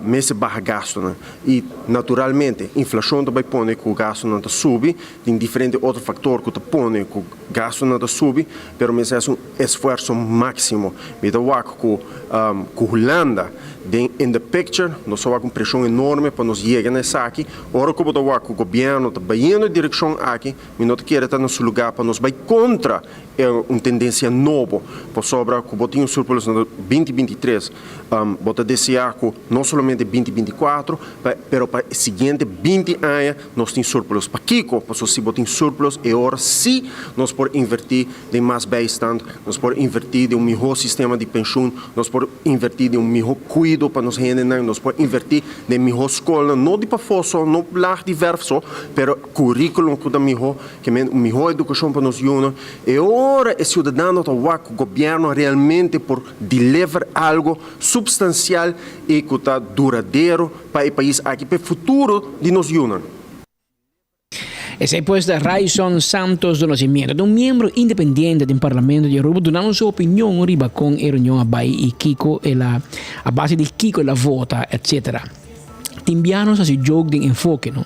Mester baha gastunan. I naturalmente inflashon ta bai pone ku gastunan ta subi, tin diferente otro faktor ku ta pone ku gastunan ta subi, pero mester hasi un esfuerso máksimo. Mi ta wak ku ku Hulanda. den in the picture, nos a wak un preshon enorme pa nos yega na esaki. Ora ku bo ta wak ku gobièrnu ta bayendo e direkshon aki, mi no ta kere ta na su lugá pa nos bai kontra e un tendensia nobo, pasobra ku bo tin un surplus na 2023, bo ta deseá ku no solamente 2024, pero pa e siguiente 20 aña nos tin surplus. Pakiko? Pasobra si bo tin surplus e ora sí nos por invertí den mas bijstand, nos por invertí den un mihó sistema di penshun, nos por invertí den un mihó kuido pa nos hendenan, nos por invertí den mihó skolnan, no di pafó so, no lag di vèrf so, pero kuríkulum ku ta mihó, ke men un mihó edukashon pa nos yunan. E ora e siudadano ta wak ku gobièrnu realmente por deliver algu supstansial i ku ta duradero pa e pais aki, pa e futuro di nos yunan. Esei pues ta Ryson Santos do Nascimento, ta un miembro independiente den Parlamento di Aruba, dunando su opinion riba con e reunion a bay y kico el a, a base di kico el a vota, etc. Tin bia nos haci joke den enfoke, no?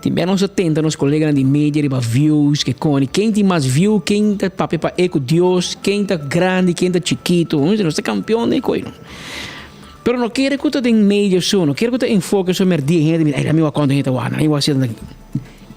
Tin bia nos ta tenta nos coleganan di media riba views, ke con, ken tin mas view, ken ta papia pa e cu Dios, ken ta grandi, ken ta chikito, nos ta campeon den e coy, no? Pero no kere ku ta den medio so, no kere ku ta enfoke so merdi hende mira, ay mi wak kuantu hende ta wak, mi wak si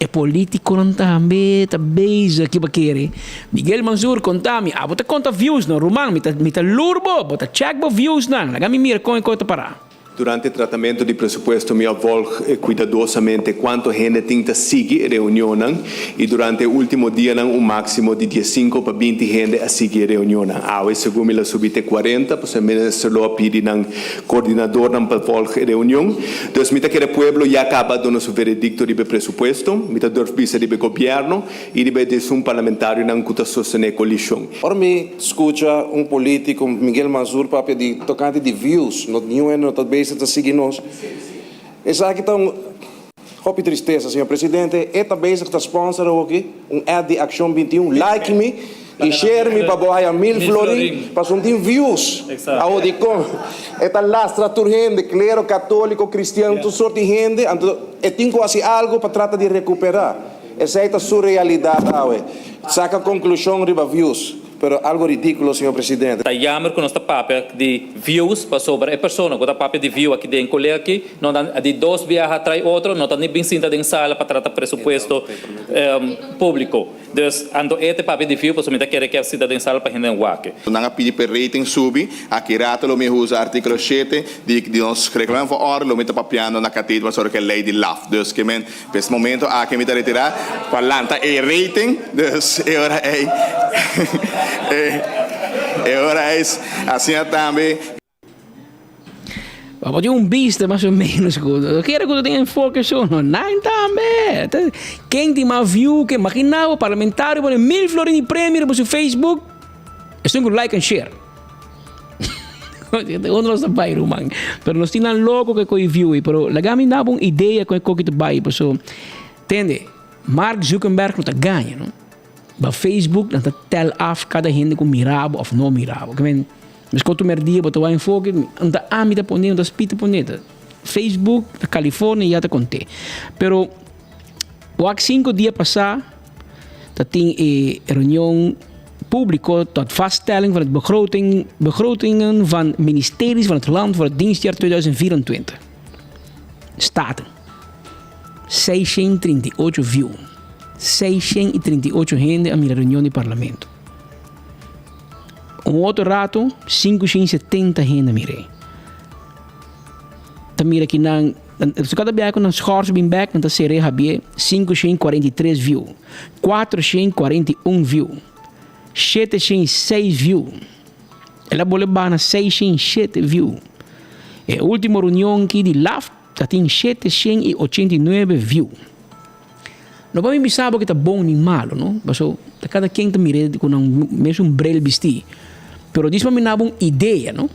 E politiconan tambe ta bezig kiba kere. Miguel Mansur konta mi, abo ta konta views no ruman, mi ta mi ta lur bo, bo ta check bo views nan, laga mi mira kon e kos ta para. Durante tratamento di presupuesto mi a volg cuidadosamente cuanto hende tin ta sigui e reunionnan y durante e ultimo dianan un maximo di diesinco pa binti hende a sigui e reunionnan. Awe segun mi la subi te cuarenta pasobra e minister lo a pidi nan coordinadornan pa volg e reunion. Dus mi ta kere pueblo ya caba duna su veredicto riba e presupuesto. Mi ta durf bisa riba e gobierno y riba e desun parlamentarionan cu ta sostene e coalicion. Ora mi scucha un politico, Miguel Mansur, papia di tocante di views, no niun hende no ta bezig ta sigui nos. Esaki ta un hopi tristesa, señor presidente. E ta bezig ta sponsor awoki un ad di Accion 21, like mi y share mi pa bo haya mil florin, pasobra un tin views. Awo dicon e ta lastra tur hende, clero, catolico, cristian, tur soort di hende, anto e tin cu haci algo pa trata di recupera. Esei ta su realidat awe. Saka konklushon riba views, pero algo ridikulo señor presidente. Ta jammer ku nos ta papia di views pasobra e persona ku ta papia di view aki den kolega aki no ta di dos biaha trai otro no ta ni bin sinta den sala pa trata presupuesto publico. Dus anto e ta papia di view pasobra mi ta kere ke sinta den sala pa hende wak. Nan a pidi pa e rating subi, aki rato lo mi usa artíkulo shete di nos reglamento van orde lo mi ta papiando na katedra pasobra ku e lei di laf. Dus ke men P'es momento aki mi ta retirá pa lanta e rating, dus e ora ei e ora ei asina tambe. Bo tin un bista mas o menos ku kere ku tin enfoke so no nan tambe ken tin mas view ken makina bo parlamentario pone mil florin di premio riba su Facebook esun ku like and share. Uno no sa bai ruman. Pero nos tin nan loco ke koi view ei. Pero laga mi daba un idea kon e koki ta bai. Paso, tende, Mark Zuckerberg no ta gaña, no? Ba Facebook nan ta tel af kada hende ku mira bo of no mira bo. Ke men, meskos tur merdia bo ta wak enfoke, no ta ami ta pone, no ta Speed ta pone. Ta Facebook na California ya ta konte. Pero, wak sinku dia pasá ta tin e reunion Públiko tot vaststelling van het begroting, begrotingen van ministeries van het land voor het dienstjaar 2024. Staten. 638 view. 638 hende a mira reunion di parlamento. Un otro rato, 570 hende a mir'é. Ta mira ki nan, su kada biaha ku nan schors bin bek, nan ta ser'é habié 543 view. 441 view, 706 view. El a bole baha na 607 view. E ultimo reunion ki di laf ta tin 789 view. No pa mi bisa bo ki ta bon ni malo, no? Paso ta kada ken ta mira ku nan mesun bril bisti. Pero dis pa mi naba un idea, no?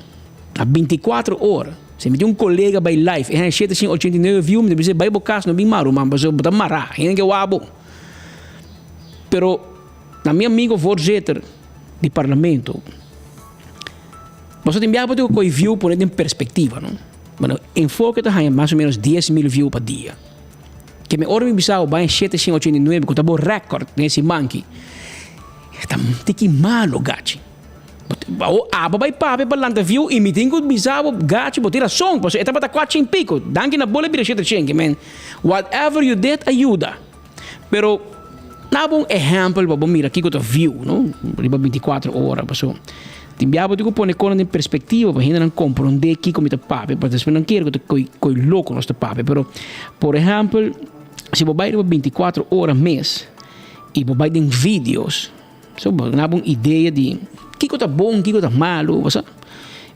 A 24 ora, si mi tin un kolega bai live e haña 789 view, mi ta bisa bai bo kas no bin maru man, paso bo ta mará, hende ke wak bo. Pero na mi amigo voorzitter di parlamento, boso tin biaha bo tin ku kohe view pone den perspectiva, no? Bueno, Enfoke ta haña mas o menos 10.000 view pa dia. Ke mi ora mi bisa bo bai 789 ku ta bo record den e siman aki, ta tiki malo gachi. Bo abo bai papia pa lanta view y mi tin cu bisa bo gachi bo tin rason pasobra e tabata cuachi en pico danki na bo le bira shete chenke men whatever you did a yuda pero na bo un ehempel pa bo mira kico ta view no riba binticuatro ora pasobra tin bia bo tin cu pone cosnan den perspectiva pa hendenan compronde kico mi ta papia pa despues nan kere cu ta coy loco nos ta papia pero por ehempel si bo bai riba binticuatro ora mes y bo bai den videos. So bo na un idea di kiko ta bon, kiko ta malu, bo sa.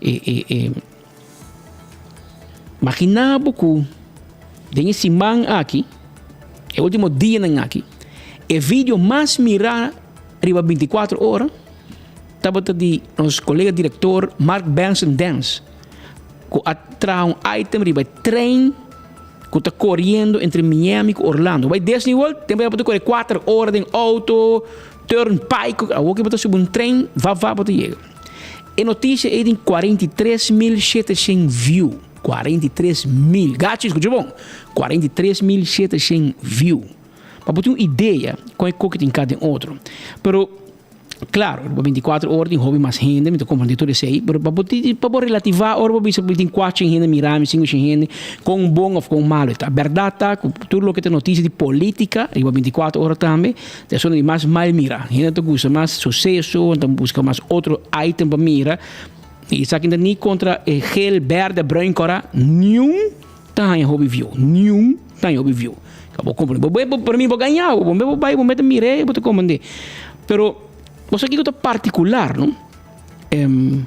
E, e, e, Imagina bo ku den e siman aki, e ultimo dianan aki, e video mas mirá riba 24 ora tabata di nos kolega direktor Mark Benson Dance, ku a traha un item riba e trein ku ta koriendo entre Miami ku Orlando. Bai Disney World, tempo ya bo ta kore kuater ora den outo, turnpike, awor ke bo ta subi un trein, va va bo ta yega. E notisia ei tin 43.700 view. 43.000. Gachi, skucha bon. 43.700 view. Pa bo tin un idea kon e koki tin ka den otro. Pero Claro, riba 24 ora tin hopi mas hende, mi ta comprende tur esey, pero pa bo ti, pa bo relativa ora bo bisa tin cuachen hende mira mi, cinco shen hende, con bon of con malo e ta. Berdad ta cu tur loke ta noticia di politica riba 24 ora tambe ta esun di mas mal mira. Hende ta gusta mas suceso, ta busca mas otro item pa mira, y esaki ta ni contra e geel, berde, bruin, cora, niun ta haña hopi view, niun ta haña hopi view. Ka bo comprende, bo bo por mi bo gaña bo, bo bai bo mete mire bo ta comprende. Pero bo sa kiko ta particular, no? Em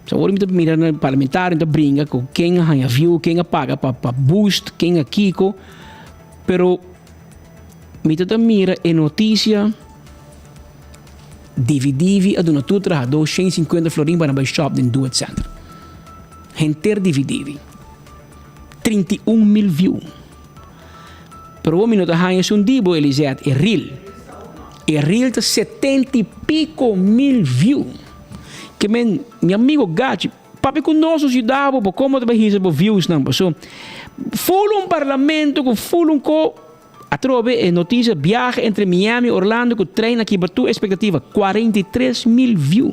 so ora mi ta mira na parlamentario ta bringa ku ken a haña view, ken a paga pa pa boost, ken a kiko, pero mi ta ta mira e noticia Divi Divi a duna tur trahadó 150 florin pa nan bai shop den Duet Center. Henter Divi Divi. 31 mil view. Pero bo mi no ta haña esun di bo, Elizet, e reel. E reel ta 70 y pico mil view. Ke men, mi amigo Gachi, papia ku nos, nos yuda bo, bo komo ta bai hisa bo viewsnan. Paso, full un parlamento ku full un ko, atrobe e notisia biahe entre Miami y Orlando ku trein a kibra tur espektativa, 43 mil view.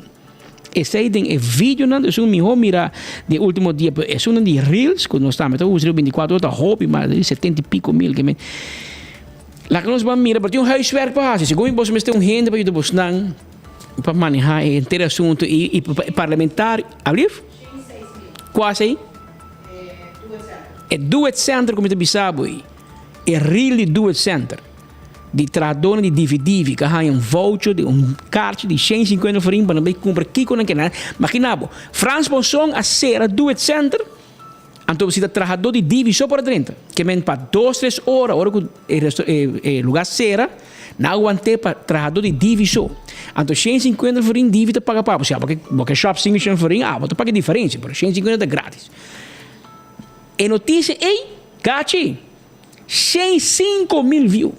Esei den e videonan esun miho mira den ultimo dia pero esunnan di reels ku nos tambe ta usa riba 24 ora ta hopi mas di 70 y pico mil ke men laga nos ban mira pero tin un huiswerk pa hasi segun mi boso mester un hende pa yuda bosnan pa maneha e henter asunto y y parlamentario alblief kua esei e do it center ku mi ta bisa bo ei e reel di do it center. Di trahadónan di Divi Divi ka haña un voucher di un karchi di 150 florin pa nan bai kumpra kiko nan ke. Magina bo, Frans Ponson a sera Do It Center, anto si ta trahadó di Divi so por a drenta. Ke men pa dos tres ora, ora ku e e lugá sera, nan a want'é pa trahadó di Divi so. Anto 150 florin Divi ta paga pa bo. Si abo ke bo ke shop 500 florin, abo ta paga e diferensia, pero 150 ta gratis. E notisia ei, kachi! 105.000 view.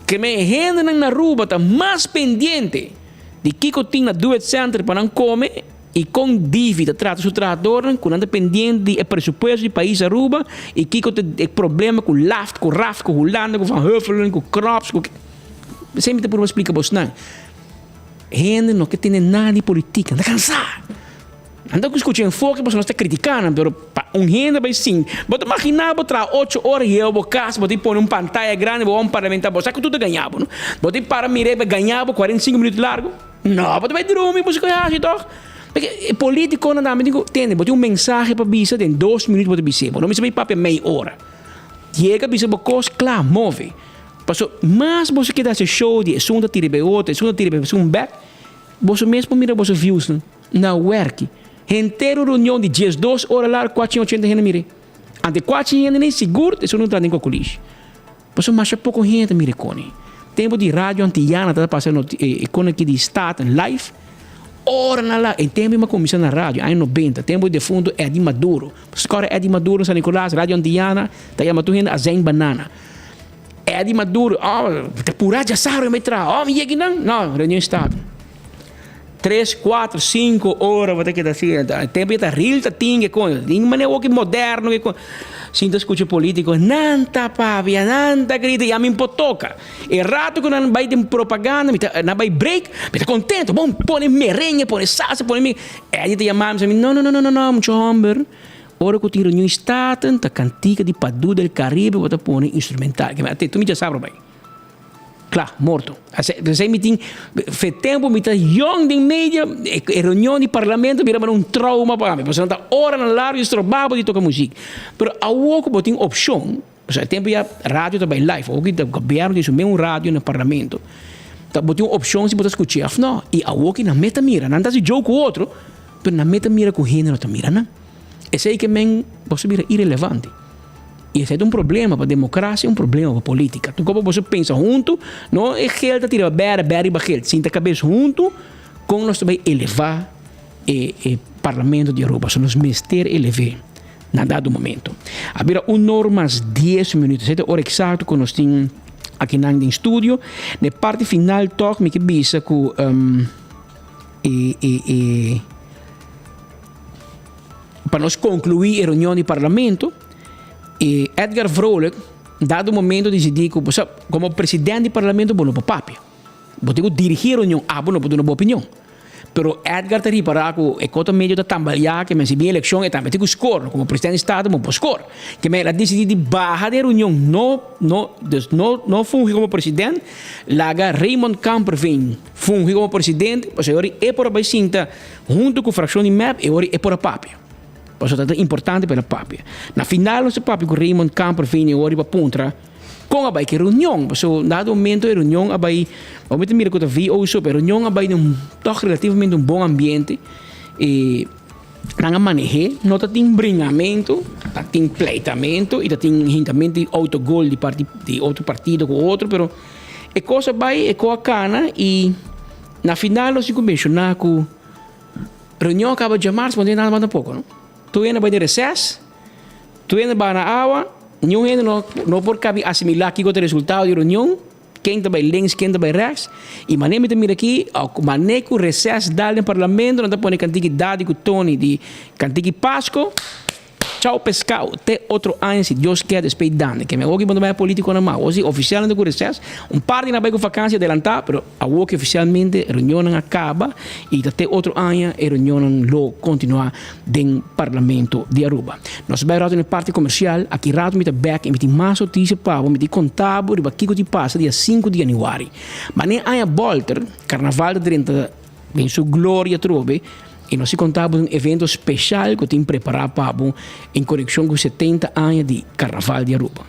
Ke men hendenan na Aruba ta mas pendiente di kiko tin na Do It Center pa nan kome i kon Divi ta trata su trahadornan ku nan ta pendiente di e presupuesto di pais Aruba i kiko ta e problema ku Laft, ku Raft, ku Hulanda, ku Van Huffelen, ku Knops, ku Esei mi ta purba splika bosnan. Hende no ke tende nada di politika, nan ta kansa. Nan ta skucha enfoke pasobra nos ta kritika nan, pero pa un hende bai sin, bo ta magina bo traha ocho ora yega bo kas, bo tin pone un pantaya grandi, bo wou un parlamentar, bo sa ku tur ta gaña bo no, bo tin para mira e gaña bo 45 minuto largo, no, bo ta bai drumi, bo sa ku e hasi tog. Paske e politikonan tambe tin ku tende, bo tin un mensahe pa bisa den dos minuto bo ta bis'é, bo no mester bai papia mei ora. Yega bisa bo kos, kla, move. Pasobra mas bo sa keda hasi show di esun ta tira bai otro, esun ta tira bai esun bek, boso mes por mira boso viewsnan. Na werki. Henter un reunion di 12 ora largu kuachi ochenta hende mir'é. Ante kuachi hende nei sigur esun no tra den kokulishi. Pasobra masha poko hende ta mira e koni. Tempu di Radio Antillana ta pasa e koni aki di Staten live. Oranan largu. E tempu mi a kuminsá na radio, aña nobenta, tempu di defuntu Eddy Maduro. Skòrda Eddy Maduro na San Nicolas, Radio Antillana ta yama tur hende azijn banana. Eddy Maduro, oh, ta purá djasaru mi traha. Oh, mi yega nan. No, reunion Staten. Tres, cuatro, cinco ora bo ta keda asina. E tempo ya ta ril ta tin ke con. Tin manera hoki moderno ke con. Sinta scucha politico, nan ta papia, nan ta grita y ami por toca. E rato cu nan bay den propaganda, mi ta, nan bay break, mi ta contento. Bon, pone merengue, pone salsa, pone mi. Eddie ta yama mi, no, no, no, no, no, no, mucho homber. Ora cu tin reunion Staten, ta cantica di Padu del Caribe bo ta pone instrumental. Ke mi a te, tu mi djasabra bay. Kla, morto. Esei mi tin, fe tempu mi ta yong den media, e reunion di parlamento bira manera un trauma pa mi, pasobra nan ta oranan largu i strobabo di toka muzik. Pero awor ku bo tin opshon, pasobra e tempu ya radio ta bai live, awor ku gobièrnu tin su mes un radio na parlamento, ta bo tin un opshon si bo ta skuch'é òf no. I awor ku nan mes ta mira, nan ta hasi joke ku otro, pero nan mes ta mira ku hende no ta mira nan. Esei ke men bo sa bira irelevante. I esei ta un problema pa demokrasia, un problema pa politika. Tur kopo boso pensa huntu, no e gel ta tira bèra, bèra riba gel. Sinta kabes huntu kon nos ta bai elevá e e parlamento di Aruba. So nos mester elev'é na dado momento. A bira un or mas dies minuut. Esei ta e ora eksakto ku nos tin akinan den studio. Na e parti final tòg mi ke bisa ku e e e. Pa nos conclui e reunion di parlamento, e Edgar Vrolijk dado momento dicidi cu bo sa, como president di parlamento bo no por papia. Bo tin cu dirigi e reunion, abo no por duna bo opinion. Pero Edgar ta ripara cu e cota medio ta tambalia, ke men si bin eleccion e tambe tin cu score, como president di staten bo por score. Ke men el a dicidi di baha den reunion, no, no, dus no, no fungi como president, laga Raymond Kamperveen fungi como president, pasobra e por a bay sinta Hunto cu fraccion di mep e ora e por a papia. Pasobra ta importante pa el a papia. Na final nos a papia cu Raymond Kamperveen e ora pa puntra con a bay cu e reunion. Pasobra na dado momento e reunion a bay, awor mi ta mira cu ta VO so, pero e reunion a bay den un toch relativamente un bon ambiente. E nan a manehe, no ta tin bringamento, ta tin pleitamento y ta tin hintamento di autogol di parti di otro partido cu otro, pero e cos a bay, e cos a cana y. Na final nos tin ku menshoná ku reunion a kaba djamars, bo no tin nada mas tampoko no. Tur hende a bai den reses, tur hende a baha na awa, niun hende no no por kabi asimilá kiko ta e resultado di reunion, ken ta bai links, ken ta bai rèks. I manera mi ta mira aki, manera ku reses dal den parlamento nan ta pone kantiki Dadi ku Tony di kantiki Pasko. Chao pescao, te otro aña si Dios kier despey dande. Ke mi awoki bo ta bai politiconan mas. Awo si oficialnan ta cu reces, un par di nan bai cu vakantie adelanta, pero awoki oficialmente reunionnan a caba y ta te otro aña e reunionnan lo continua den Parlamento di Aruba. Nos a bai rato na e parti comercial, aki rato mi ta bek y mi tin mas noticia pa bo, mi tin conta bo riba kico tin pasa dia sinku di januari. Manera aña bolter, carnaval ta drenta den su gloria atrobe. I nos si konta bo un evento speshal ku tin prepará pa bo en konekshon ku 70 aña di Karnaval di Aruba.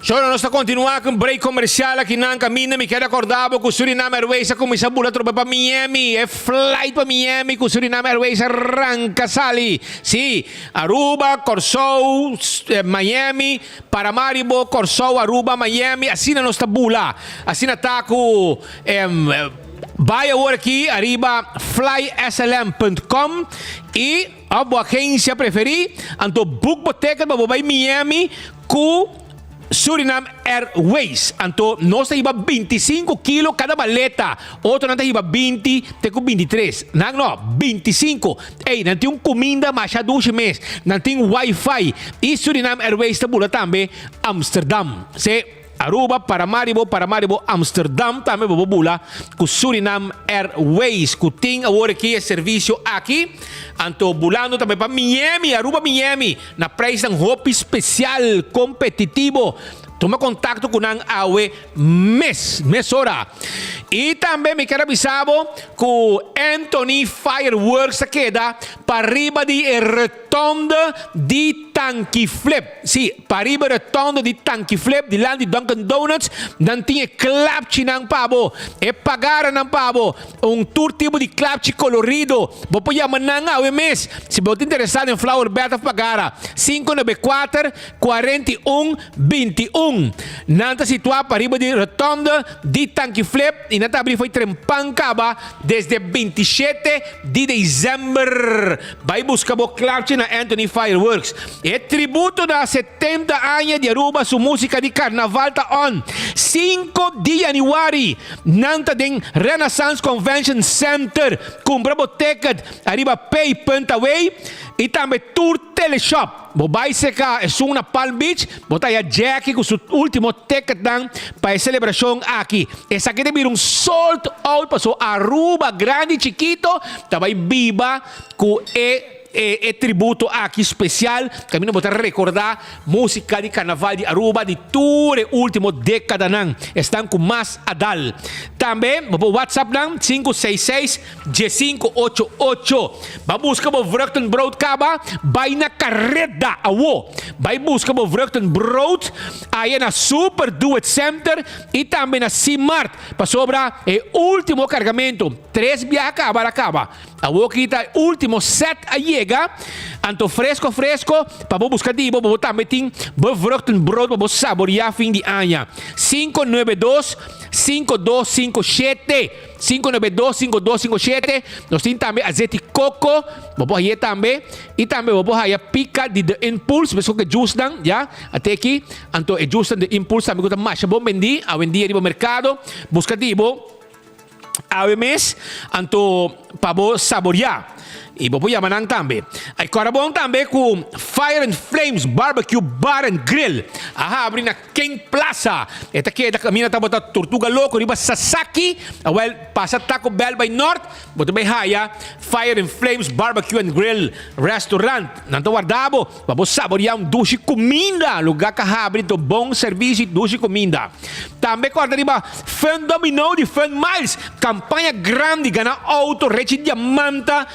Shora nos ta kontinuá ku un break komersial aki nan kaminda. Mi kere akorda bo ku Suriname Airways a kuminsá bula trobe pa Miami. E flight pa Miami ku Suriname Airways a ranka sali. Sí, Aruba, Kòrsou, Miami, Paramaribo, Kòrsou, Aruba, Miami. Asina nos ta bula. Asina ta ku. Bai awor aki ariba flyslm.com y of bo agencia preferi, anto book bo ticket pa bo bai Miami cu Suriname Airways. Anto nos ta hiba 25 kilo cada maleta, otronan ta hiba 20 te cu 23. Nan no, 25. Ey, nan tin un cuminda masha dushi mes, nan tin wifi y Suriname Airways ta bula tambe Amsterdam. Se. Aruba, Paramaribo, Paramaribo, Amsterdam tambe bo por bula cu Surinam Airways cu tin awor aki e servicio aki. Anto bulando tambe pa Miami, Aruba Miami, na prijsnan hopi special, competitivo. Tuma contacto cu nan awe mes, mesora. Y tambe mi kier a bisa bo cu Anthony Fireworks a keda pariba di e rotonde di Tanki Flip. Sí, pariba e rotonde di Tanki Flip dilanti Dunkin Donuts, nan tin e klapchinan pa bo, e pagaranan pa bo, un tur tipo di klapchi kolorido. Bo por yama nan awe mes si bo ta interesá den flower bed òf pagara, 594 41 21. Nan ta situá pariba di rotonde di Tanki Flip i nan ta abrí fo'i trempan kaba desde 27 di desèmber. Bai buska bo klapchi na Anthony Fireworks. E tributo na 70 aña di Aruba su musica di carnaval ta on. 5 di januari nan ta den Renaissance Convention Center. Cumpra bo ticket ariba pay.away y tambe tur teleshop. Bo bay seca esun na Palm Beach, bo ta haya Jackie cu su ultimo ticketnan pa e celebracion aki. Esaki ta bira un sold out paso Aruba grandi y chikito ta bay biba cu e E tributo aki special caminda bo ta recorda musica di carnaval di Aruba di tur e ultimo decadanan. Esnan cu mas a dal. Tambe bo por whatsapp nan 566 1588. Ba busca bo vruchtenbrood caba, bay na careda awo. Bay busca bo vruchtenbrood aya na Super Do It Center y tambe na Simart pasobra e ultimo cargamento tres biaha caba a caba. Awor ki ta e ultimo set a yega, anto fresco fresco pa bo busca di bo, bo tambe tin bevruchtenbrood pa bo saboria fin di aña. 592 5257 592 5257 Nos tin tambe azeti coco, bo por haye tambe, y tambe bo por haya pica di The Impulse, mesco cu e juicenan, ya, ate aki, anto e juicenan The Impulse tambe cu ta masha bon bendi awendia riba mercado, busca di bo. Awe mes, anto pa bo saboriá. I bo por yama nan tambe. I kòrda bon tambe ku Fire and Flames Barbecue Bar and Grill a habri na King Plaza. E ta keda kaminda tabata Tortuga Loco riba Sasaki. Awel pasa Taco Bell bai nort, bo ta bai haya Fire and Flames Barbecue and Grill Restaurant. Nan ta warda bo pa bo saboriá un dushi kuminda. Lugá ka habri to bon servisio i dushi kuminda. Tambe kòrda riba Fun Domino di Fun Miles, kampaña grandi, gana outo, rechi diamanta,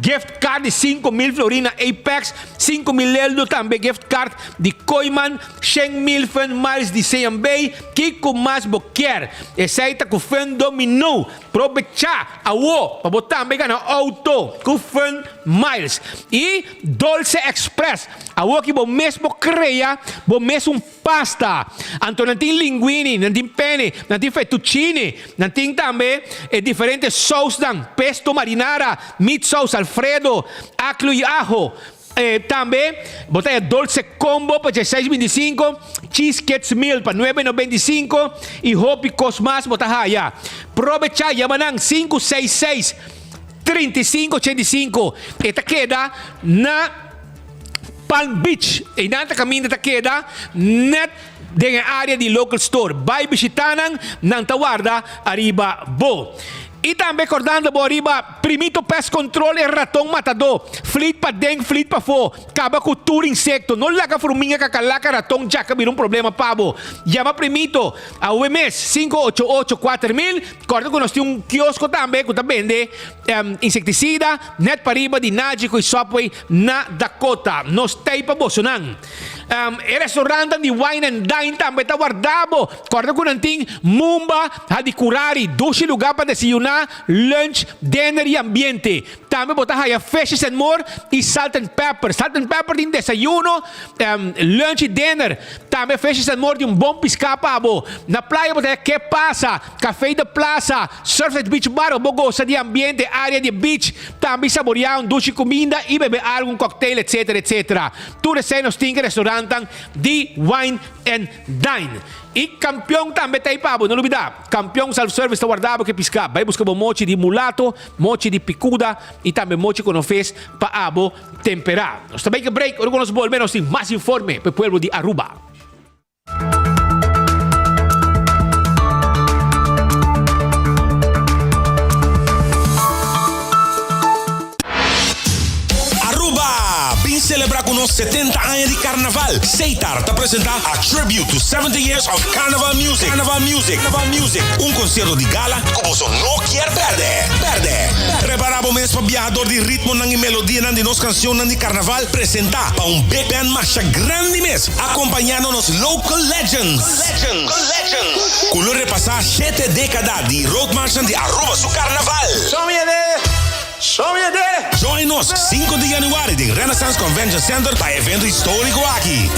gift card di 5000 florin na Apex, 5000 leldo tambe gift card di Kooyman, 100,000 Fun Miles di CMB, kiko mas bo kier? Esei ta ku Fun Domino. Probechá awo pa bo tambe gana outo ku Fun Miles. I Dolce Express, awo ki bo mes bo krea bo mes un. Pasta. Anto nan tin linguini, nan tin penne, nan tin fettuccine, nan tin tambe e diferente sausnan, pesto marinara, meat sauce, alfredo, aklo y ajo. E tambe bo ta e dolce combo pa 16.25, cheese kids meal pa 9.95 y hopi cos mas bo ta haya. Probecha, yama nan 566 35 85. E ta keda na. Palm Beach. Einan ta kaminda ta keda net den e area di local store. Bai bishita nan, nan ta warda ariba bo. I tambe kordando bo riba Primito Pest Control e raton matadó. Flit paden, flit pafó. Kaba ku tur insekto. No laga fruminga, kakalaka, raton, djaka bira un problema pa bo. Yama Primito awe mes, 588 4000. Kòrda ku nos tin un kiosko tambe ku ta bende insektisida net pariba di Nagico i Subway na Dakota. Nos t'ei pa bosonan. E restaurantnan di Wine and Dine tambe ta warda bo. Kòrda ku nan tin Mumba, Hadicurari, dushi lugá pa desayuná, lunch, dinner i ambiente. Tambe bo ta haya Fishes and More i Salt and Pepper. Salt and Pepper tin desayuno, lunch i dinner. Tambe Fishes and More tin un bon piská pa bo. Na playa bo ta haya Ke Pasa, Café de Plaza, Surfside Beach Bar, bo gosa di ambiente, area di beach. Tambe saboreá un dushi kuminda i bebe algu, un cocktail, etc. Etc. Tur esei nos tin ku restaurantan di Wine and Dine. I Kampion tambe ta ei pa bo, no lubidá. Kampion Self Service ta warda bo ku e piská. Bai buska bo mochi di mulato, mochi di pikuda i tambe mochi ku no fes pa abo temperá. Nos ta bai ku break, ora ku nos bolbe nos tin mas informe pa e pueblo di Aruba. Aruba! Bin celebra cu nos 70 aña di Carnaval. Seitar ta presenta A Tribute to 70 Years of Carnival Music. Carnival Music. Carnival Music. Un concierto di gala cu boso no kier perde. Perde. Prepara bo mes pa biaha door di ritmonan y melodianan di nos cancionnan di Carnaval presenta pa un big band masha grandi mes. Acompañando nos local legends cu lo repasa shete decada di roadmarchnan di Aruba su carnaval. Join nos sinku di januari den Renaissance Convention Center pa e evento historico aki.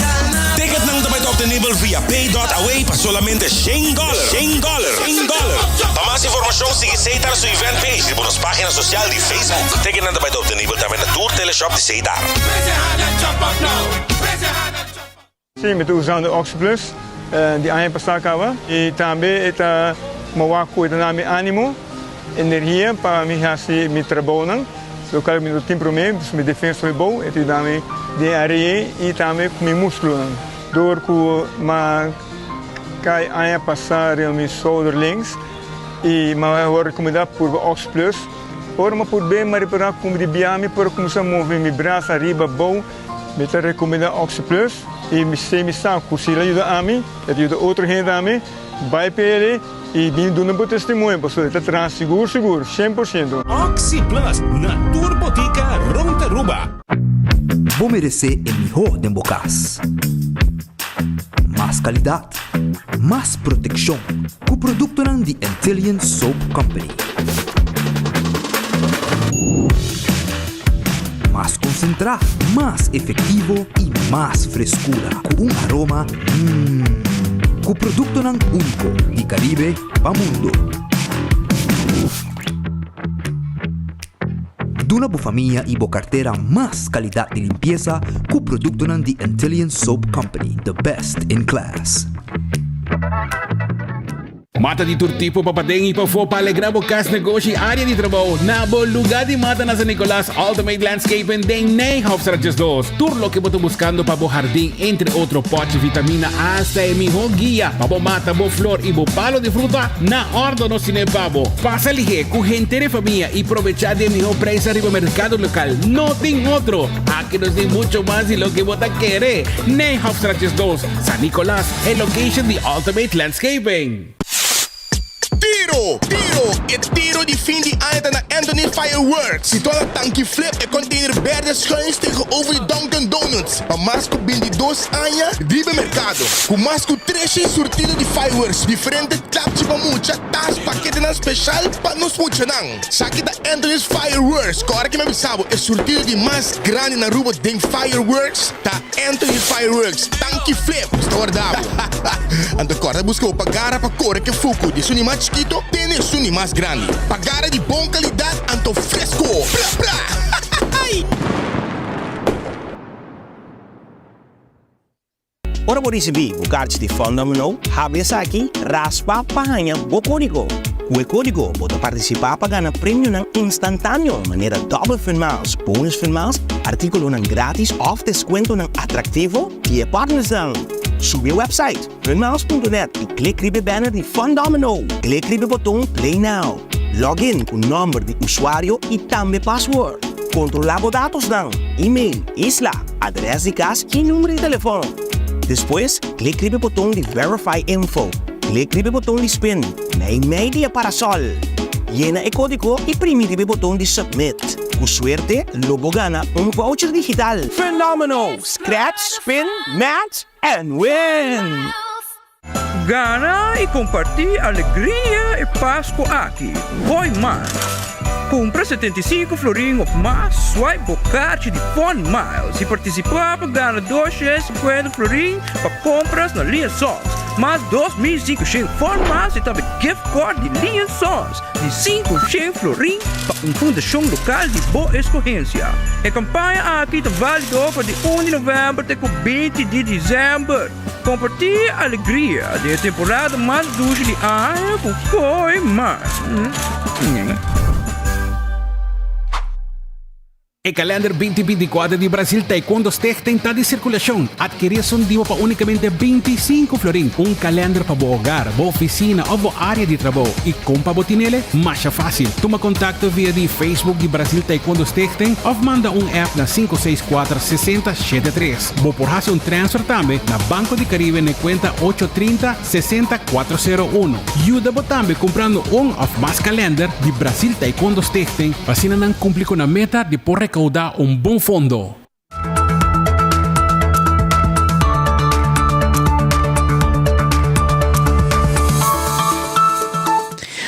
Ticketnan ta bai ta obtenibel via pay dot away pa solamente shen dollar, shen dollar, shen dollar. Pa mas informacion sigui Seitar su event page riba nos pagina social di Facebook. Ticketnan ta bai ta obtenibel tambe na tur teleshop di Seitar. Sí, mi ta usando OxiPlus di aña pasá kaba i tambe e ta mowá ku e ta na mi ánimo, energia pa mi hasi mi trabounan, lokual mi no tin promé, pues mi defensa hopi bou, e ta yuda mi den área ei i tambe ku mi múskulonan. Dor ku m'a kai aña pasá riba mi shouder links i m'a wòrdu rekomendá purba OxiPlus, ora m'a purb'é m'a ripará ku di bia mi por kuminsá move mi brasa ariba abou. Mi ta rekomendá OxiPlus i mi sé mi sa ku si el a yuda ami, e ta yuda otro hende tambe. Bai pa el i bin duna bo testimonio pasobra e ta traha sigur sigur, 100%. OxiPlus na tur botica rond Aruba. Bo meresé e mihó den bo kas. Mas kalidat, mas protekshon ku produktonan di Antillian Soap Company. Mas konsentrá, mas efektivo i mas freskura ku un aroma mmm. Ku produktonan úniko di Karibe pa mundo. Duna bo famia i bo kartera mas kalidat di limpiesa ku produktonan di Antillian Soap Company, the best in class. Mata di tur tipo pa paden y pafó pa alegra bo cas, negoshi y area di trabou. Na bo lugar di mata na San Nicolas, Ultimate Landscaping den Nijhofstraat 12. Tur loke bo ta buscando pa bo hardin, entre otro potchi, vitamina hasta e miho guia pa bo mata, bo flor y bo palo di fruta, na ordo nos tine pa bo. Pasa lihe cu henter e famia y probecha di e miho prijs ariba mercado local. No tin otro! Aki nos tin mucho mas di loke bo ta kere. Nijhofstraat 12, San Nicolas, e location di Ultimate Landscaping. Tiro! Tiro! E tiro di fin di aña ta na Anthony Fireworks. Situá na Tanki Flip, e container berde schuins tegenover di Dunkin Donuts. Pa mas ku bintidos aña riba e merkado. Ku mas ku treshen surtido di fireworks, diferente klapchi pa mucha, tas, paketenan speshal pa nos muchanan. Saki ta Anthony's Fireworks. Kòrda ke mi a bisa bo, e surtido di mas grandi na Aruba den fireworks ta Anthony's Fireworks. Tanki Flip sta warda bo. Anto kòrda buska bo pagara pa kore ke fuku di esun di mas chikito te na esun di mas grandi. Pagara di bon kalidat anto fresko. Bla bla! Ora bo risibí bo karchi di Fun Domino, habri esaki, raspa pa haña bo kódigo. Ku e kódigo bo ta partisipá pa gana premionan instantáneo manera Double Fun Miles, Bonus Fun Miles, artíkulonan grátis òf deskuentonan atraktivo di e partnersnan. Subi e wèpsait funmiles.net i klik riba e banner di Fun Domino. Klik riba e boton Play Now. Log in ku nòmber di usuario i tambe password. Kontrolá bo datosnan, email, isla, adrès di kas i number di telefòn. Despues, klik riba e boton di Verify Info. Klik riba e boton di Spin, mei mei di e parasòl. Yena e kódigo i primi riba e boton di Submit. Ku suerte, lo bo gana un voucher digital! Fenomeno! Scratch, spin, match and win! Gana i kompartí alegria e Pasku aki. Hoi mas! Kumpra 75 florin of mas, swipe bo karchi di Fun Miles i partisipá pa gana 250 florin pa kompras na Lee Sons, mas 2500 Fun Miles i tambe gift card di Lee Sons di 500 florin pa un fundashon lokal di bo eskohensia. E kampaña aki ta válido for di un di novèmber te ku 20 di desèmber. Compartí alegria den e temporada mas dushi di aña ku Koi Mas. E kalender 2024 di Brasil Taekwondo Stichting ta di sirkulashon. Adkerí esun dibo pa únikamente 25 florin. Un kalender pa bo hogar, bo ofisina òf bo área di trabou. I kon pa bo tinele? Masha fásil. Tuma kontakto via di Facebook di Brasil Taekwondo Stichting òf manda un app na 564 60 73. Bo por hasi un transfer tambe na Banco di Caribe na e cuenta ocho trinta, sesenta, cuatro sero uno. Yuda bo tambe cumprando un of mas kalender di Brasil Taekwondo Stichting pa asina nan cumpli cu nan meta di por recauda un bon fondo.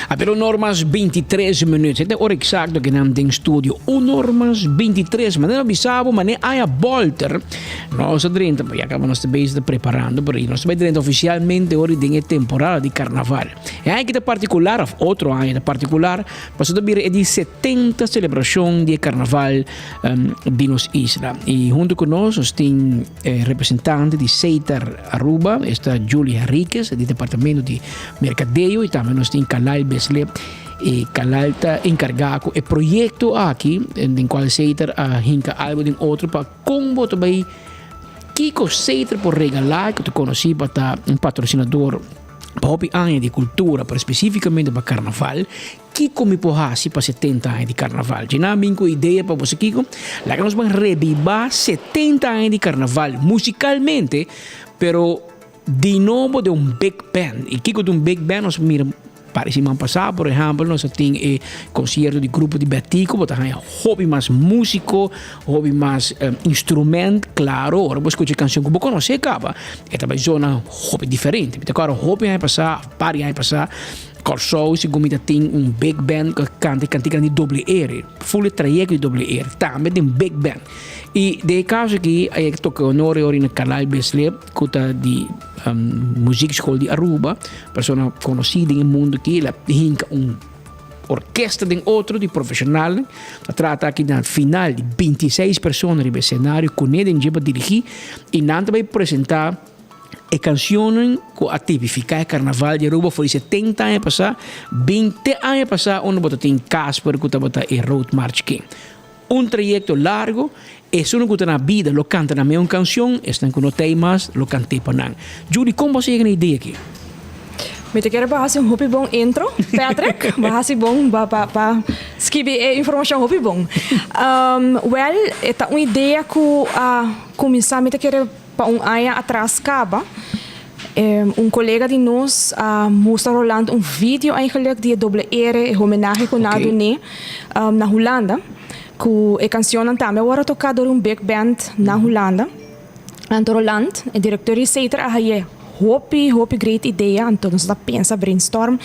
A pero. 0 or mas 23 minuut. E ora exacto cu nan den studio. 1 or mas 23. Manera bisa bo, mane aña bolter. Nos a drenta, ya caba nos ta bezig ta preparando, pero nos ta bay drenta oficialmente ora den e temporada di carnaval. E aña aki ta particular, of otro aña ta particular, pasobra ta bira e di 70 celebracion di e carnaval di nos isla. Y hunto cu nos, nos tin e representante di Setar Aruba, esta Julie Henriquez di departamento di Mercadeo y tambe nos tin Kalal Beslep y Kalal ta encarga cu e proyecto aki den cual Setar a hinca algo den otro pa con bo ta bay kico Setar por regala cu ta conoci pa ta un patrocinador pa hopi aña di cultura pero specificamente pa carnaval. Kiko mi por hasi pa 70 aña di karnaval? Dje nan bin ku idea pa boso kiko? Laga nos ban rebibá 70 aña di karnaval musikalmente, pero di nobo den un big band. I kiko ta un big band? Nos mira par siman pasá, por ehèmpel, nos a tin e konsierto di grupo di Betico, bo ta haña hopi mas músiko, hopi mas instrument. Klaro, ora bo skucha e kanshon ku bo konosé kaba, e ta bai zona hopi diferente. Mi ta kòrda hopi aña pasá, par di aña pasá, Kòrsou segun mi ta tin un big band ku a kanta e kantikanan di doble R, ful e trayekto di doble R, tambe den big band. I den e kaso aki a yega toka honor e ora na Carlyle Beslep ku ta di Muziekschool di Aruba, persona konosí den e mundu aki, el a hinka un orkesta den otro di profeshonalnan. Ta trata aki na final di 26 persona riba e senario kuné den dje pa dirigí i nan ta bai presentá. E cancionnan cu a tipifica e carnaval di Aruba for di 70 aña pasa, 20 aña pasa unda bo ta tin Casper cu tabata e Road March King. Un trayecto largo, esunnan cu ta na bida lo canta nan meun cancion, esnan cu no ta ey mas lo cant'e pa nan. Judy, con bo a yega na e idea aki? Mi ta kere pa hasi un hopi bon intro, Patrick. Bo hasi bon pa pa pa skibi e informacion hopi bon. Wel, e ta un idea cu a cuminsa mi ta kere. Pa un aña atras caba, un colega di nos a mustra Roland un video eigenlijk di e doble R, e homenahe cu nan a dun'é na Hulanda, cu e cancionnan tambe a worde toca door un big band na Hulanda. Anto Roland, e directeur di Seter a haye hopi, hopi great idea, anto nos ta pensa, brainstorm,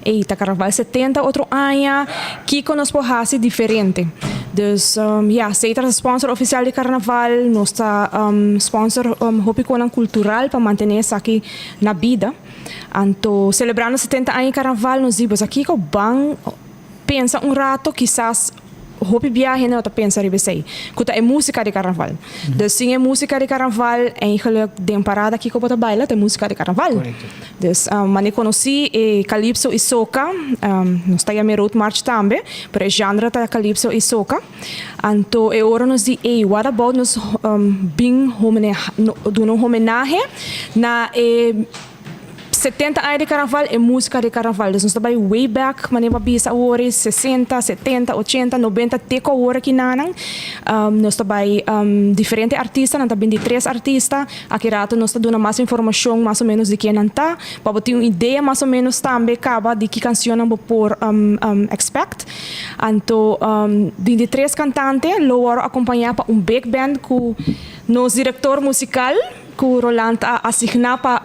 ey ta Carnaval 70 otro aña, kico nos por haci diferente? Dus ya, Setra ta sponsor oficial di Carnaval, nos ta sponsor hopi conan cultural pa mantene esaki na bida. Anto celebrando 70 aña di Carnaval nos di boso kico ban pensa un rato kisas hopi bia hende no ta pensa riba esey, cu ta e musica di Carnaval. Dus sin e musica di Carnaval eigenlijk den parada kico bo ta baila ta e musica di Carnaval. Dus mane conoci e Calypso y Soca, nos ta yama e Road March tambe, pero e genre ta Calypso y Soca. Anto e ora nos di ey what about nos bin duna un homenahe na e 70 aña di Carnaval, e musica di Carnaval. Dus nos ta bay way back, mane bo a bisa awor e 60, 70, 80, 90 te cu awor aki nanan. Nos ta bay diferente artista, nan ta bin di tres artista. Aki rato nos ta duna mas informacion mas o menos di ken nan ta, pa bo tin un idea mas o menos tambe caba di ki cancionnan bo por expect. Anto 23 cantante lo worde acompaña pa un big band cu nos director musical cu Roland a asigna pa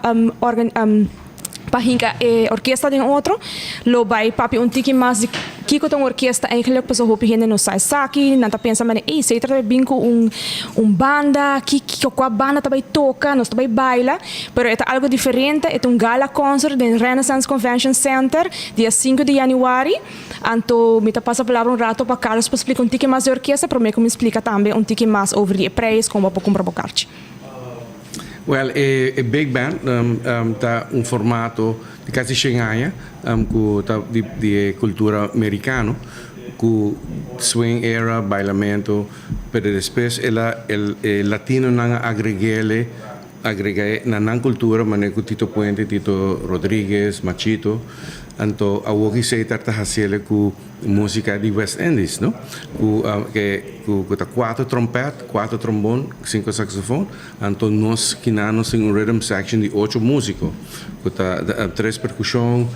pa hinca e orkesta den otro, lo bay papia un tiki mas di kico ta un orkesta eigenlijk, pasobra hopi hende no sa esaki, nan ta pensa manera ey Setra ta bay bin cu un un banda, kico cua banda ta bay toca, nos ta bay baila, pero e ta algo diferente, e ta un gala concert den Renaissance Convention Center dia sinku di januari, anto mi ta pasa palabra un rato pa Carlos pa splica un tiki mas di orkesta, prome cu mi splica tambe un tiki mas over di e prijs, con bo por cumpra bo karchi. Wel, e Big Band ta un formato di casi shen aña cu ta di e cultura mericano cu swing era, bailamento, pero despues el a e latinonan a agreg'ele, agreg'e na nan cultura manera cu Tito Puente, Tito Rodriguez, Machito, anto awoki Setar ta haciele cu Música di West Indies, no? Cu cu ta cuatro trompet, cuatro trombon, cinco saxofon. Anto nos kinan nos tin un rhythm section di ocho músico, cu ta tres percusion,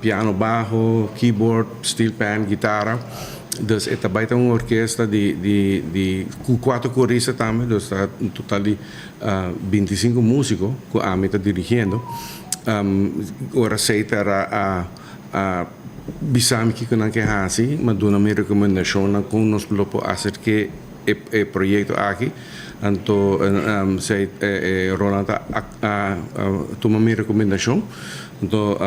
piano baho, keyboard, steel pan, guitara. Dus e ta bay ta un orkesta di di di cu cuatro corista tambe, dus ta un total di 25 músico cu ami ta dirigiendo. Ora Setar a a. bisa mi kiko nan ke hasi, m'a duna mi rekomendashonnan kon nos lo por aserk'é e proyekto aki. Anto esei Roland a tuma mi rekomendashon. Anto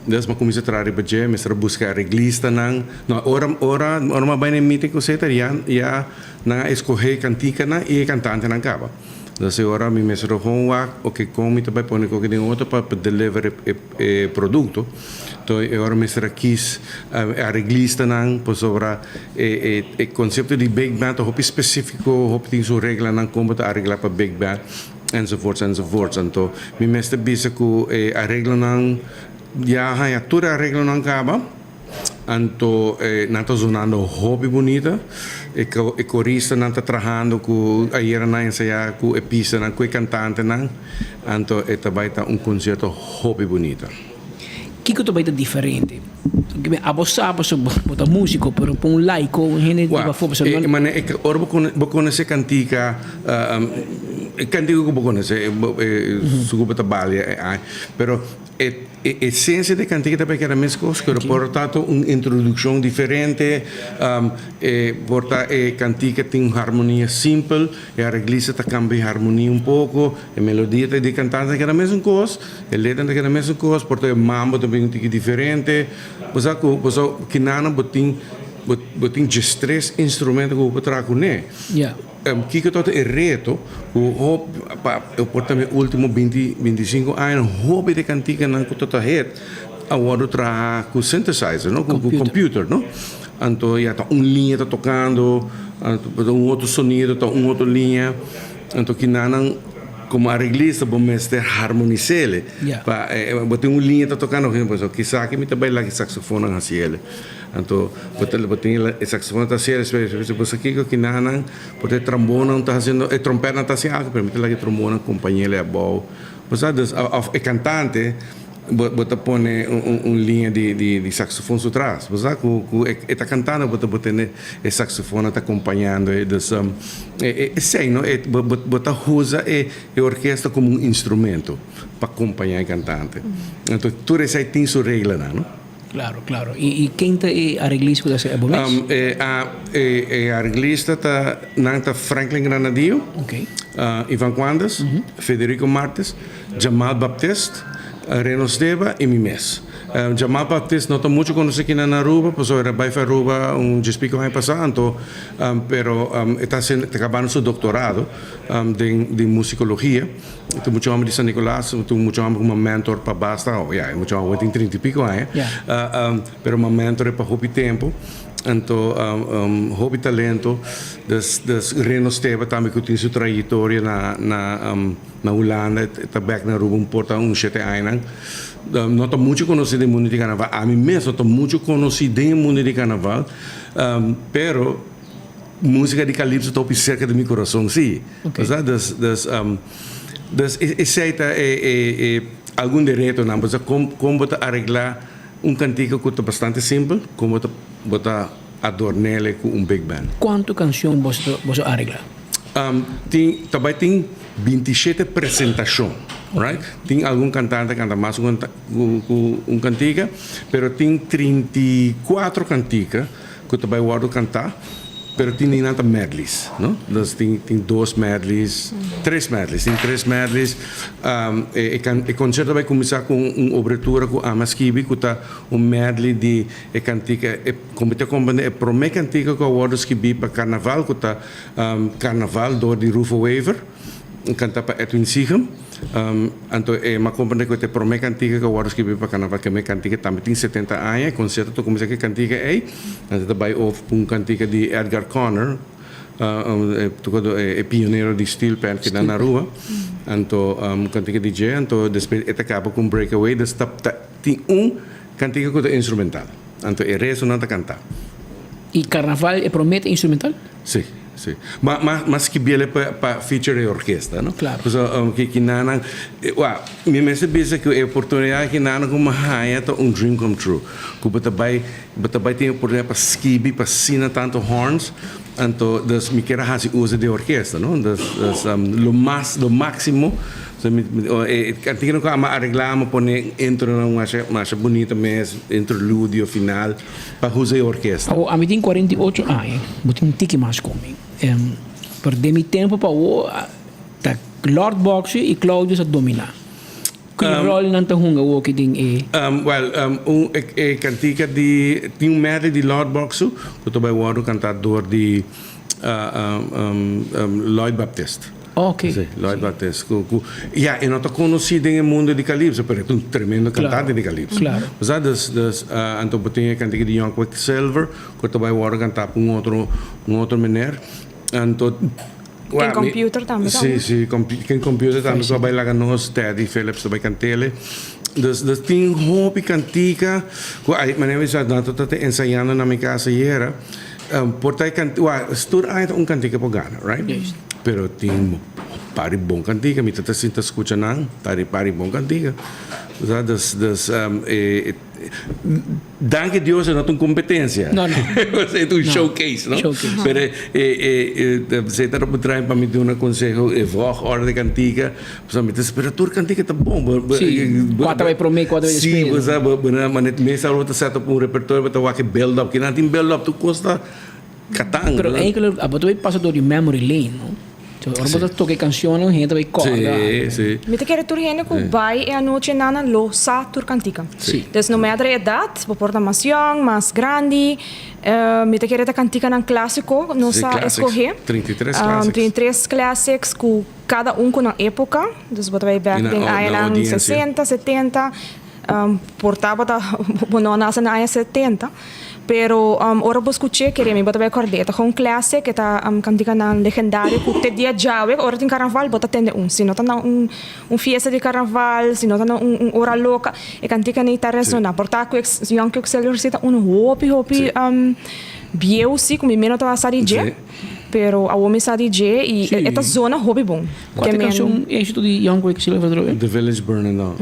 des m'a kuminsá traha riba dje, mester a buska areglistanan. No, ora ora ora m'a bai na e meeting ku Setar ya ya nan a eskohé e kantikanan i e kantantenan kaba. Entonces e ora mi mester a hon wak oke kon mi ta bai pone koke den otro pa deliver e produkto. Enton e ora mester a kis e areglistanan pasobra e e konsepto di big band ta hopi spesifiko, hopi tin su reglanan kon bo ta aregla pa big band enzovoorts enzovoorts. Anto mi mester bisa ku e areglonan ya haña tur e areglonan kaba. Anto nan ta zonando hopi bunita. E e koristanan ta trahando ku ayera nan a ensayá ku e pistanan ku e kantantenan. Anto e ta bai ta un konsierto hopi bunita. Kiko ta bai ta diferente? Abo sa pasobra bo ta músiko, pero pa un laiko, un hende di pafó pasobra nan. Mane e ora bo bo konosé kantika, e kantika ku bo konosé, su ku bo ta balia e ai, pero E esencia di cantica ta bay keda mescos, pero por ta ta un introduccion diferente, e por ta e cantica tin un harmonia simpel, e arreglista ta cambia e harmonia un poco, e melodia ta di cantante ta keda mesun cos, e letra ta keda mesun cos, por ta e mambo ta bin un tiki diferente. Bo sa cu bo sa kinana bo tin bo tin diestres instrumento cu bo por traha cune. Kiko tabata e reto ku hopi pa e por ta mi ultimo binti bintisinko aña hopi di e kantikanan ku ta ta hit a wòrdu traha ku synthesizer no ku computer no anto ya ta un liña ta tokando anto un otro sonido ta un otro liña anto kinanan komo areglista bo mester harmonis'el pa bo tin un liña ta tokando kisaki mi ta bai laki saksofonnan hasiel. Anto bo ta bo tin e saxofon ta haciendo despues bo sa kico kinanan por ta e trombonnan ta haciendo e trompetnan ta haciendo algo pero mi ta laga e trombonnan compañele abao bo sa dus of e cantante bo bo ta pone un un liña di di di saxofon su tras bo sa cu cu e ta cantando bo ta bo tene e saxofonnan ta acompañando e dus e esey no e bo bo ta usa e e orkesta como un instrumento pa acompaña e cantante anto tur esey tin su reglanan no. Claro, claro. Y y ken ta e areglista cu ta haci abo mes? Um, e, a, e, e areglista ta, nan ta Franklin Granadillo, Okay. uh, Ivan Quandes, Federico Martes, Jamal Baptist, uh, Reno Steba y mi mes. Um, Jamal Baptist no ta mucho conoci aki na Aruba, pasobra el a bai for Aruba un djespico aña pasa, anto, um, pero um, e ta haciendo, ta cabando su doctorado um, den, den musicologia. Tin mucha homber di San Nicolas, tin mucha homber ku mi a mentor pa basta, oh ya, e mucha homber tin trinta i piko aña, pero mi a mentor e pa hopi tempu, anto hopi talento, dus dus Reno Steba tambe ku tin su trayektoria na na na Hulanda, e ta bek na Aruba un por ta un shete añanan, no ta muchu konosí den mundu di karnaval, ami mes no ta muchu konosí den e mundu di karnaval, pero. Música di Calypso ta hopi cerca di mi corazon, sí. Okay. Bo sa? Dus, dus, um, dus e, esei ta e, e, e algun di e retonan. Bo sa con, con bo ta arregla un cantica cu ta bastante simpel, con bo ta, bo ta adornele cu un big band. Cuanto cancion boso ta, boso a arregla? Um, tin, ta bai tin bintishete presentacion, right? Tin algun cantante canta mas cu, cu, cu un cantica, pero tin 34 cantica. Ku ta bai wòrdu kantá, pero tin di nan ta medleys, no? Dus tin tin dos medleys, tres medleys, tin tres medleys. E e konsierto ta bai kuminsá ku un obertura ku ami a skibi ku ta un medley di e kantika e komo ta komprendé e promé kantika ku a wòrdu skibí pa karnaval ku ta Karnaval dor di Rufo Wever. Kanta pa Edwin Seagum. Anto e m'a komprende ku e ta e promé kantika ku a wòrdu skibí pa karnaval. Kemé kantika tambe tin setenta aña. E konsierto ta kuminsá ku e kantika ei. Anto ta bai of ku un kantika di Edgar Connor, e pionero di steel pan keda na Aruba. Anto un kantika di dje. Anto despues e ta kaba ku un breakaway. Dus ta tin un kantika ku ta instrumental. Anto e restonan ta kantá. I karnaval e promé ta instrumental? Sí, sí. Ma, ma, ma skibiel pa, pa feature e orkesta, no? Claro. Pasobra um, ki, ki nanan, wa, mi mester bisa ku e oportunidat ki nanan ku mi haña ta un dream come true. Ku bo ta bai, bo ta bai tin e oportunidat pa skibi, pa sina tantu horns. Anto dus mi kier a hasi uso di orkesta, no? Dus dus lo mas lo maximo so mi e kantika ku amo aregla amo pone intronan masha masha bunita mes, interludio final pa usa e orkesta. Awor ami tin 48 aña, bo tin un tiki mas ku mi. Pero den mi tempo pa awor ta Lord Boxer i Claudius a domina. Ki rol nan ta hunga awoki den e. Wel, un e kantika di tin un medley di Lord Boxu ku ta bai wòrdu kantá dor di Lloyd Baptist. Oké. Sí, Lloyd Baptist. Ku ku ya e no ta konosí den e mundo di kalipso pero e ta un tremendo kantante di kalipso. Klaro. Bo sa dus dus anto bo tin e kantika di Young Quicksilver ku ta bai wòrdu kantá pa un otro un otro meneer. Anto Ken computer tambe ta Si, si, ken computer tambe ku a bai laga nos, Teddy Phillips ta bai kant'ele. Dus, dus tin hopi kantika ku ai, manera mi sa, nan ta ta ensayando na mi kas ayera, por ta e kanti, wak, tur aña ta un kantika por gana, right? Pero tin par di bon kantika, mi ta ta sinta skucha nan, ta di par di bon kantika. Sa, dus, dus e. Danki Dios e no ta un competencia. No, no. E ta un showcase, no? Showcase. Pero e, e, e, se ta trae pa mi duna conseho e volgorde cantica. Pasobra mi ta spera tur cantica ta bon. Bo, bo, Sí. bo, Kua ta bai prome, kua ta bai Sí, despues. bo sa, bo, bo na, ma net mesa bo ta set up un repertorio, bo ta wak e build up. Kinan tin build up tur cos ta Catán. Pero eigenlijk abo ta bai pasa door di memory lane, no? So, ora bo ta toca e cancionnan, hende ta bai corda. Sí, sí. Mi ta kere tur hende ku bai e anochi nan lo sa tur kantika. Sí. Dus no matter e edat, bo por ta mas yong, mas grandi, mi ta kere ta kantikanan klasiko nos Sí, a classics. eskohe. 33 classics. 33 classics ku kada un ku nan epoka. Dus bo ta bai bek I na den na añanan audiencia. 60, 70. Por tabata bo no a nase na aña 70. Pero ora bo skuch'é kere mi bo ta bai kòrd'é. E ta gewoon classic, e ta kantikanan legendario ku te dia djawe ora tin karnaval bo ta tende un. Si no ta na un un fiesta di karnaval, si no ta na un un ora loka, e kantikanan ei ta resoná. Por ta ku Young Quicksilver si ta un hopi hopi bieu si ku mi mes no tabata sa di dje, pero awor mi sa di dje i e ta zona hopi bon. Kua ta e kanshon éxito di Young Quicksilver atrobe? The Village Burning Down.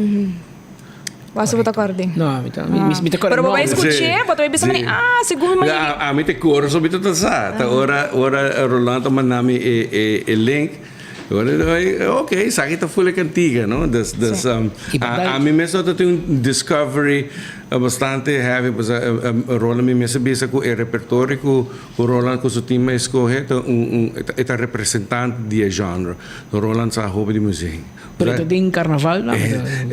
Waso bo ta kòrda? No, mi ta, mi, mi ta kòrda Pero bo bai nòmber. skuch'é, bo ta bai bisa mane, ah, segun mi mane. A, ami te koro so mi ta ta sa. Ta ora, ora Rolando ta manda mi e, e, e link. Ora mi ta bai, ok, esaki ta ful e kantiga, no? Dus, dus, um, I a, berdad. ami mes ta tin un discovery bastante heavy, pasobra Roland mi mes a bisa ku e repertorio ku, ku Roland ku su team a eskohe ta un, un, e ta representante di e genre. Roland sa hopi di muziek. Pero ta den carnaval nan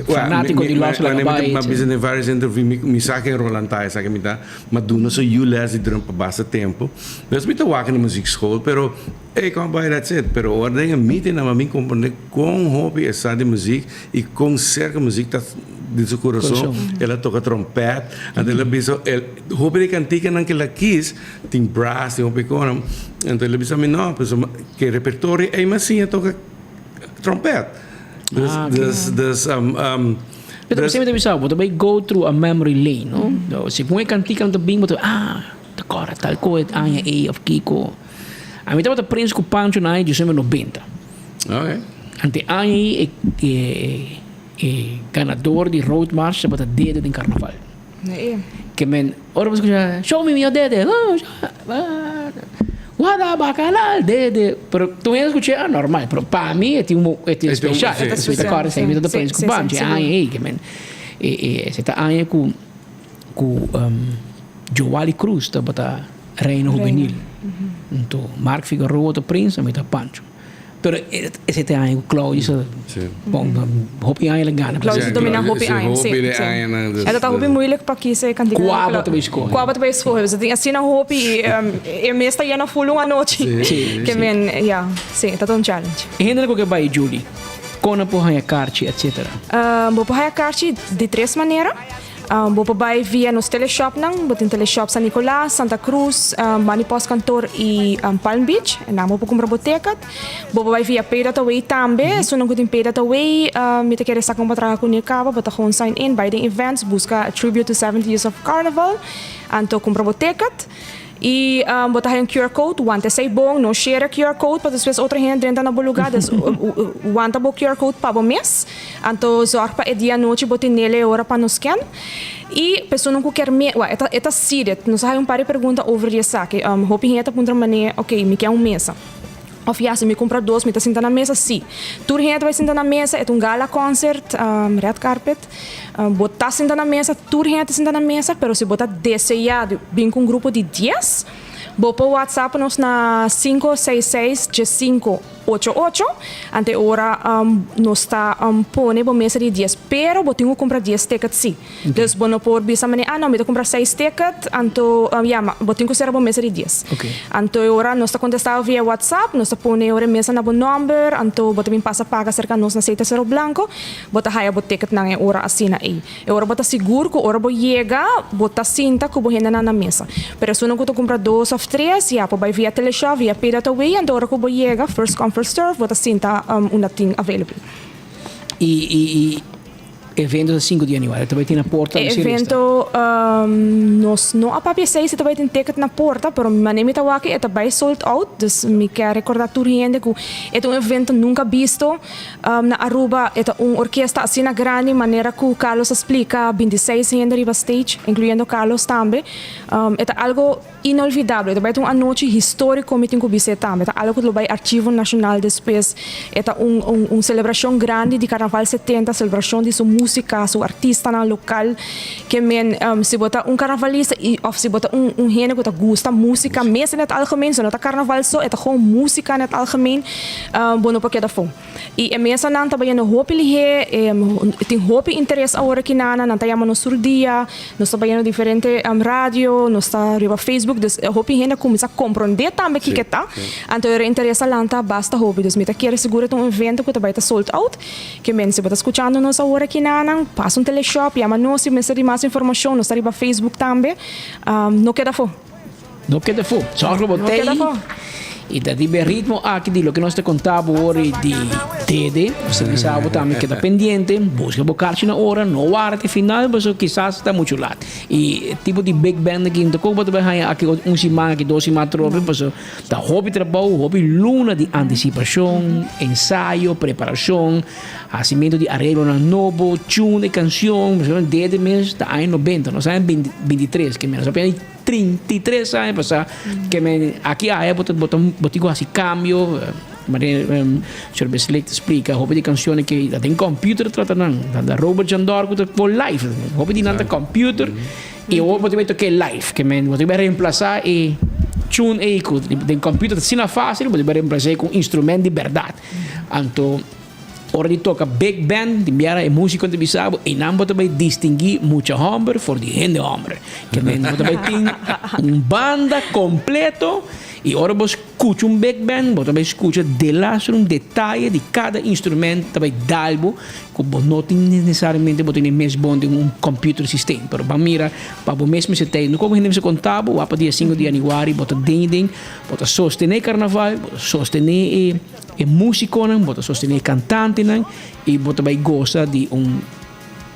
fanatico di Los laga bai. Ma bisa den varios interview mi mi sa ken Roland ta esaki mi ta ma duna su yu les di drum pa basta tempo. Dus mi ta wak na muziekschool pero ey kon bai that's it. Pero ora den e meeting nan mi comprende kon hopi e sa di muziek y kon cerca muziek ta den su curason. El a toca trompet anto el a bisa el hopi di canticanan ke el a kies tin brass tin hopi cosnan anto el a bisa mi no ke repertorio ey mi a siña toca Trompet. Dus, Ah, dus, dus, um, um, Pero dus- semper ta bisa, bo ta bai go through a memory lane, no? No, si pon e kantika ta bin, bo ta, ah, ta kòrda tal ko e aña ei of kiko. A mi tabata prins ku Pancho na aña diecinuebe nobenta. Okay. Ante aña ei e, e, e ganador di Road March tabata dede den karnaval. Nee. Ke men, ora bo skucha, show me your dede, oh, ah, guarda bacanal, dede. Pero tur hende skuch'é, ah, normal. Pero pa mi e tin un, e tin special. Sí. Mi ta kòrda esei, mi ta prens ku Pancho, e aña ei, ke men. E, e, esei ta aña ku, ku Joali Cruz tabata reina hubenil. Anto Mark Figueroa ta prens, ami ta Pancho. Pero esei ta e aña ku Claudio sa bon hopi aña el a gana. Claudio sa domina hopi aña, si. E ta ta hopi moeilijk pa kisa e kantiga. Kua bo ta bai skohe? Kua bo ta bai skohe? Pasobra tin asina hopi i e mes ta yena ful un anochi. Ke men, ya, si, ta ta un challenge. E hendenan ku ke bai Julie, kon nan por haña karchi etcetera? Bo por haña karchi di tres manera. Bo por bai via nos teleshopnan, bo tin teleshop San Nicolas, Santa Cruz, Bani Post Kantoor i Palm Beach. Nan bo por kumpra bo ticket. Bo por bai via Pay That Away tambe. Esunnan ku tin Pay That Away, mi ta kere sa kon bo traha kuné kaba, bo ta gewoon sign in, bai den events, buska Tribute to 70 Years of Carnival, anto kumpra bo ticket. Y bo ta haya un QR code, wanta esey bon, no share e QR code pa despues otro hende drenta na bo lugar, dus wanta bo QR code pa bo mes, anto zorg pa e dia anochi bo tenel e ora pa no scan. Y personan cu kier me, wa, e ta e ta seated, nos a haya un par di pregunta over di esaki, hopi hende ta puntra mane, ok, mi kier un mesa. Of ya, si mi cumpra dos mi ta sinta na mesa? Si. Tur hende ta bay sinta na mesa, e ta un gala concert, red carpet. Bo ta sinta na mesa, tur hende ta sinta na mesa, pero si bo ta desea di bin cu un grupo di dies, bo por whatsapp nos na cinco seis seis diescinco ocho ocho, ante ora nos ta pone bo mesa di dies, pero bo tin cu cumpra dies ticket si. Dus bo no por bisa manera, ah no, mi ta kumpra seis ticket, anto ya, ma bo tin ku sera bo mesa di dies. Anto e ora nos ta kontestá via WhatsApp, nos ta pone e ora e mesa na bo nòmber, anto bo ta bin pasa paga serka nos na Seita Cerro Blanco, bo ta haya bo ticketnan e ora asina ei. E ora bo ta sigur ku ora bo yega, bo ta sinta ku bo hendenan na mesa. Pero esunnan ku ta kumpra dos òf tres, ya, por bai via Teleshop, via Pay.away, anto ora ku bo yega, first come first serve, bo ta sinta unda tin available. I, i, i. Evento ta sinku di januari. Ta bai tin na porta E evento nos no a papia esei si ta bai tin ticket na porta, pero manera mi ta wak e ta bai sold out. Dus mi kier recorda tur hende ku e ta un evento nunca bisto na Aruba. E ta un orkesta asina grandi manera ku Carlos a splika, bintiseis hende riba stage, incluyendo Carlos tambe. E ta algo. Inolvidable, ta bai ta un anochi historico mi tin cu bis'é tambe, ta algo cu lo bai Archivo Nacional despues, e ta un un un celebracion grandi di Carnaval 70, celebracion di su musica, su artistanan local, ke men si bo ta un carnavalista y of si bo ta un un hende cu ta gusta musica mes in het algemeen, so no ta carnaval so, e ta gewoon musica in het algemeen, bo no por keda afo. Y e mesanan ta bayendo hopi lihé, tin hopi interes awor aki nana, nan ta yama nos tur dia, nos ta bayendo diferente radio, nos ta riba Facebook, dus hopi hende a cuminsa comprende tambe kiko ta, anto e interes a lanta basta hopi, dus mi ta kere sigur e ta un evento cu ta bay ta sold out, ke men si bo ta scuchando nos awor aki nanan, pasa un teleshop, yama nos si mester di mas informacion, nos ta riba Facebook tambe, no keda afo. No keda afo. Zorg bo tei. I ta riba e ritmo aki di loke nos ta konta bo ora di dede. Nos ta bisa bo tambe keda pendiente, buska bo karchi na ora, no warda te final pasobra kisas ta muchu lat. I e tipo di big band aki no ta komo bo ta bai haña aki un siman, aki dos siman atrobe pasobra ta hopi trabou, hopi luna di antisipashon, ensayo, preparashon, hasimentu di areglonan nobo, tune e kanshon. Pasobra dede mes ta aña nobenta, nos aña bintitres, ke nos a pende. 33 aña pasá ke men aki aya bo ta bo ta bo tin ku hasi kambio manera señor Beslik ta splika hopi di kanshonnan ke ta den computer ta trata nan ta Robert Jandor ku ta por live hopi di nan ta computer i awor bo ta bai toke live ke men bo ta bai remplasá e tune ei ku den computer ta asina fásil bo ta bai remplas'é ku un instrument di bèrdat anto. Ora di toka big band, di biara e músiko ta bisa bo, einan bo ta bai distinguí mucha hòmber for di hende hòmber. Ke men bo ta bai tin un banda kompleto i ora bo skucha un big band, bo ta bai skucha delaster un detaye di kada instrument ta bai dal bo ku bo no tin nesesariamente bo tin e mes bon den un computer system. Pero ban mira pa bo mes mester tei. No komo hende mester konta bo, wak pa dia sinku di yanüari bo ta den den, bo ta sostené karnaval, bo ta sostené e. E músikonan, bo ta sostené e kantantenan i bo ta bai gosa di un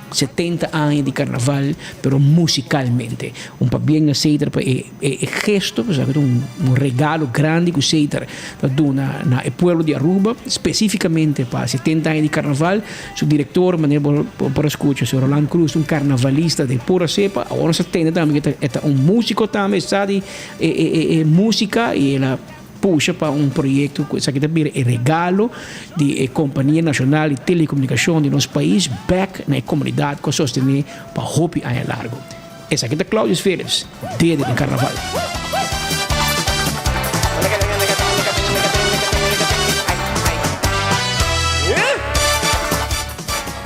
setenta aña di karnaval, pero musikalmente. Un pabien na Seiter pa e e gesto, pasobra ta un regalo grandi ku Seiter ta duna na e pueblo di Aruba, spesífikamente pa setenta aña di karnaval. Su direktor, manera bo por a skucha, señor Roland Cruz, un karnavalista de pura sepa. Awor nos ta tende tambe ku e ta un músiko tambe, e sa di e e músika i el a. Pusha pa un proyekto ku esaki ta bira e regalo di e Kompania Nashonal di Telekomunikashon di nos pais bèk na e komunidat ku a sostené pa hopi aña largu. Esaki ta Claudius Philips, dede den Karnaval.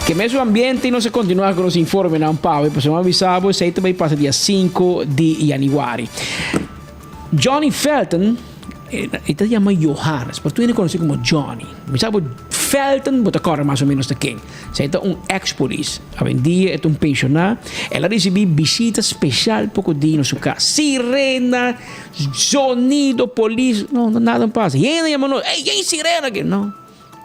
Ke mesun ambiente nos a kontinuá ku nos informenan pawe, pasobra mi a bisa bo esei ta bai pasa dia sinku di yanüari. Johnny Felton, e ta yama Johannes, pero tur hende konosé komo Johnny. Mi sa bo Felton, bo ta kòrda mas o ménos ta ken. Esei ta un eks polis. Awendia e ta un penshoná. El a risibí bishita speshal poko dia na su kas. Sirena, zonido, polis, no, nada no pasa. Hende a yama nos, ey, ey sirena aki. No.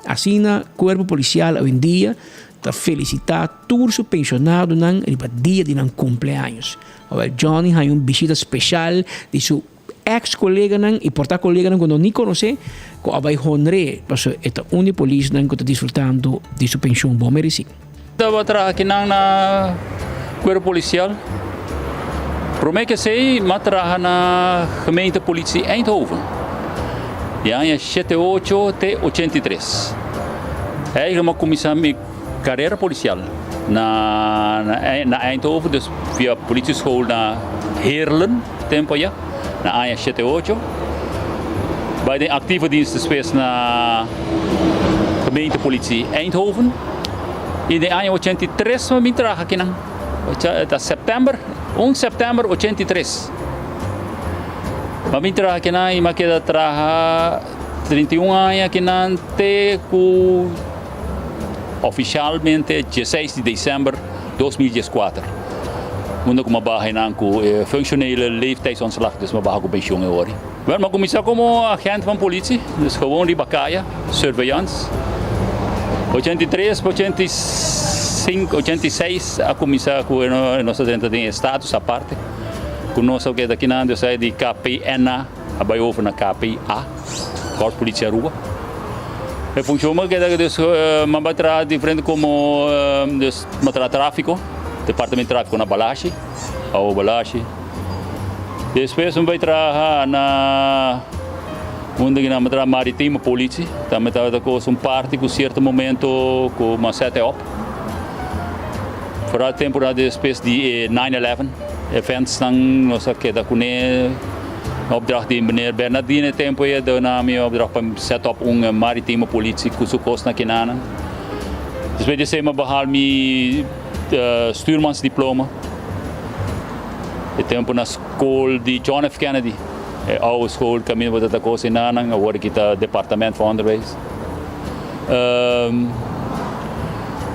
Asina Kuerpo Polisial awendia ta felisitá tur su penshonadonan riba dia di nan kumpleaños. Awel Johnny haña un bishita speshal di su. ex koleganan i por ta koleganan ku no ni konosé ku a bai honr'é pasobra e ta un di polisnan ku ta disfrutando di su penshon bon meresí. Tabata traha akinan na Cuerpo Policial. Prome ke esei m'a traha na Gemeentepolitie Eindhoven di aña shete ocho te ochenta i tres. Eigenlijk m'a kuminsá mi carera policial na na Eindhoven, dus via politieschool na Heerlen tempo aya na aña shete ocho. Bai den actieve dienst despues na Gemeentepolitie Eindhoven. Y den aña 83 mi bin traha akinan. Ta september, un september 83. Mi bin traha akinan y mi a keda traha 31 aña akinan te cu oficialmente dieseis di december 2014. Unda cu mi a baha einan cu e functionele leeftijdsontslag, dus mi a baha cu pensioen e ora. Wel, mi a cuminsa como agent van politie, dus gewoon riba caya, surveillance. 83 pa 85, 86 a cuminsa cu nos a drenta den e status aparte, cu nos a keda kinan, dus di KPNA a bay over na KPA, Korps Politie Aruba. E funcion mi a keda dus mi a bay traha diferente como dus mi a traha trafico, departamento trafico na Balashi, Awo Balashi. Despues mi bay traha na unda ki nan traha maritimo politie, tambe tabata cos un parti cu cierto momento cu mi a sete op. Vooral temporada despues di e nine eleven events nan nos a keda cune. Opdracht di meneer Bernardino e tempo ei a duna mi opdracht pa set up un maritimo politie cu su cos na kinanan. Despues di esei mi a behal mi stuurmansdiploma e tempo na school di John F. Kennedy, e oude school caminda bo ta ta cos enanan, awor aki ta Departement van Onderwijs.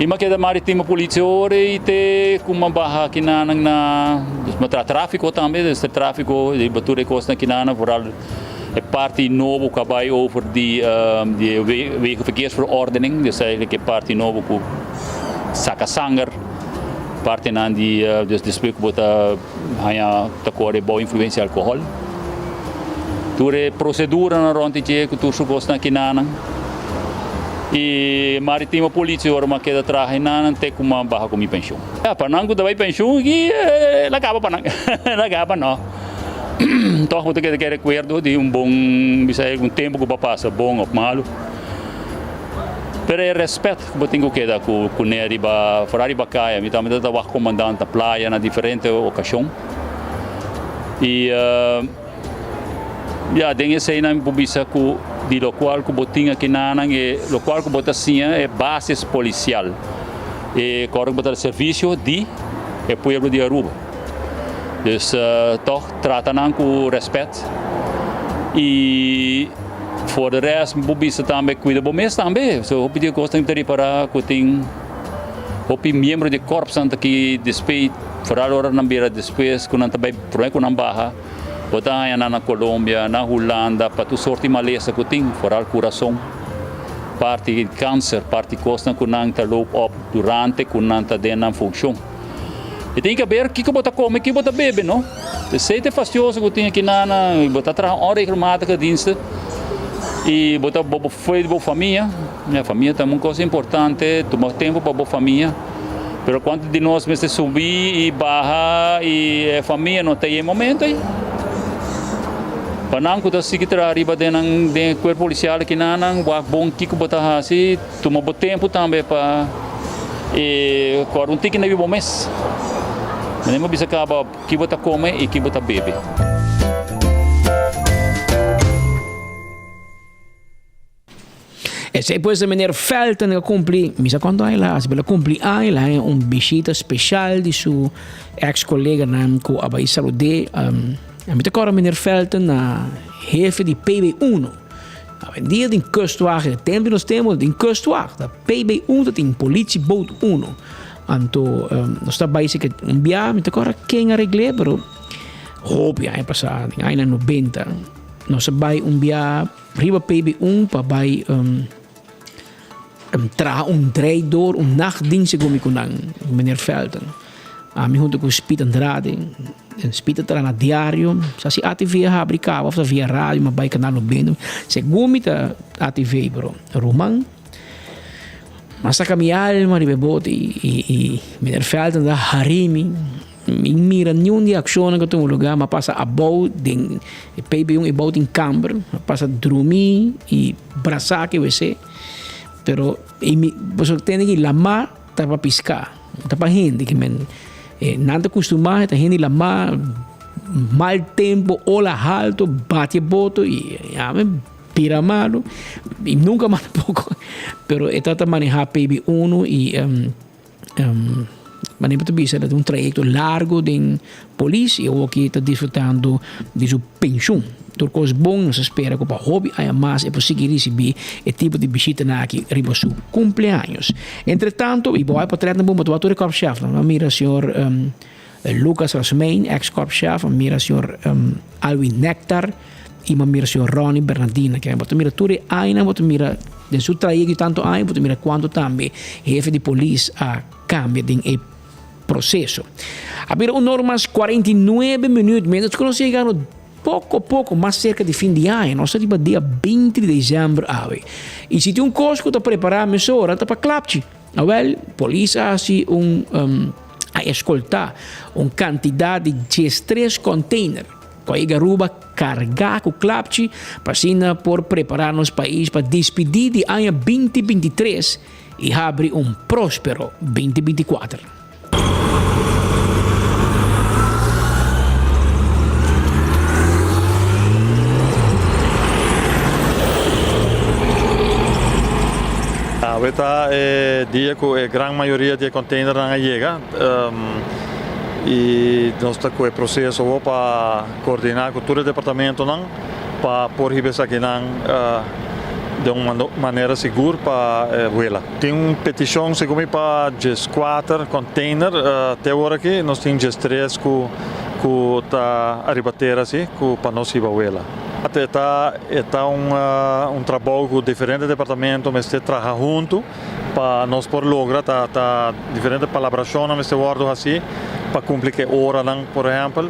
I mi a keda maritimo politie ora i te ku mi a baha kinanan na, dus mi a traha trafiko tambe, dus e trafiko riba tur e kosnan kinanan, vooral e parti nobo ku a bai over di di e wegenverkeersverordening, dus eigenlijk e parti nobo ku saka sanger, partinan di dus despues ku bo ta haña ta kore bou influensia di alkohòl. Tur e proseduranan rònt di dje ku tur su kosnan kinanan. I Maritimo Politie ora mi a keda traha enanan te ku mi a baha ku mi penshun. Ya, pa nan ku ta bai penshun aki el a kaba pa nan, el a kaba no. Tòg bo ta keda ku e rekuerdo di un bon, bisa un tempu ku bo a pasa, bon òf malu. Pero e rèspèt ku bo tin ku keda ku kuné riba, foral riba kaya. Mi tambe ta wak komandant na playa na diferente okashon. I. Ya, den eseinan mi por bisa ku di lokual ku bo tin akinanan e lokual ku bo ta siña e basis polisial, e kòrda ku bo ta servisio di e pueblo di Aruba. Dus tòg trata nan ku rèspèt i for de rèst mi por bisa tambe kuida bo mes tambe. So hopi di e kosnan mi ta ripará ku tin hopi miembro di kòrpsnan ta ki despei foral ora nan bira despues ku nan ta bai promé ku nan baha. Bo ta haña nan na Colombia, na Hulanda, pa tur sorti malesa ku tin, foral kurason, parti kanser, parti kosnan ku nan ta loop op durante ku nan ta den nan funkshon. E tin ke ber kiko bo ta kome, kiko bo ta bebe, no? Esei ta e fastioso ku tin aki nan, bo ta traha onregelmatige diensten i bo ta bo fo'i di bo famia, famia ta un kos importante, tuma tempu pa bo famia. Pero cuanto di nos mester subi y baha y e famia no ta e momento ey. Pa nan cu ta sigui traha riba den nan den e cuerpo policial aki nan nan wak bon kico bo ta haci, tuma bo tempo tambe pa e corda un tiki na bo mes. Manera mi a bisa caba ki bo ta come y ki bo ta bebe. Esei pues meneer Felton a cumpli, mi sa cuanto aña el a haci, pero el a cumpli aña, el a haña un bishita special di su ex coleganan cu a bay salud'é. Um, a mi ta corda meneer Felton na hefe di PB1. Awendia tin kustwacht, e tempo di nos tempo tin kustwacht. Da PB1 ta tin politieboot 1. Anto um, nos ta bay seke un bia, mi ta corda ken a regl'é, pero hopi aña pasa, den añanan 90. Nos a bay un bia Riba PB un pa bai traha un draaidoor, un nachtdienst segun mi ku nan, meneer Felton. Ami hunto ku Speed Andrade, Speed a traha na Diario, sa si ATV a habri kaba of ta via radio mi a bai Canal Nobenta, segun mi ta ATV pero ruman mi a saka mi alma riba e bote i meneer Felton ta hari mi, mi mira niun di e akshonnan ku a tuma luga, mi a pasa abou den e PB un e bou tin kamber, mi a pasa drumi i brasa ku e wc, pero mi pasobra tende ki lamá ta pa piská, no ta pa hende ki men nan ta kustumá ta hende lamá mal tempu ola haltu bati e boto i ami bira malu i nunka mas tampoco pero e tabata manehá PB uno i Manera bo ta bisa ta un trayecto largo den polis y awoki ta disfrutando di su pensioen. Tur cos bon, nos ta spera cu pa hopi aña mas e por sigui ricibi e tipo di bishitanan aki riba su cumpleaños. Entre tanto, y bo hay potretnan bon, bo ta wak tur e korpschefnan. Bo a mira señor Lucas Rasmijn, ex korpschef, bo a mira señor Alwin Nectar y bo a mira señor Ronnie Bernardina. Bo ta mira tur e añanan, bo ta mira den su trayecto di tanto aña, bo ta mira cuanto tambe hefe di polis a cambia den e proceso. A bira un or mas 49 minuut, mientras cu nos yegando poco poco mas cerca di fin di aña, nos ta riba dia 20 di december awe. Y si tin un cos cu ta prepara mesora ta pa klapchi. Awel, polis a haci un, um, a escolta un cantidad di 13 container cu a yega Aruba carga cu klapchi pa asina por prepara nos pais pa despidi di aña 2023 y habri un prospero 2024. Awe ta e dia ku e gran mayoria di e containernan a yega i nos ta ku e proseso awor pa koordiná ku tur e departamentonan pa por hiba esakinan den un manera sigur pa huela. Tin un petishon segun mi pa djeskuater container te awor aki nos tin djestres ku ku ta ariba tera si ku pa nos hiba huela. E ta e ta un un trabou ku diferente departamento mester traha huntu pa nos por logra ta ta diferente palabrashonnan mester wòrdu hasi pa kumpli ku e oranan por ehèmpel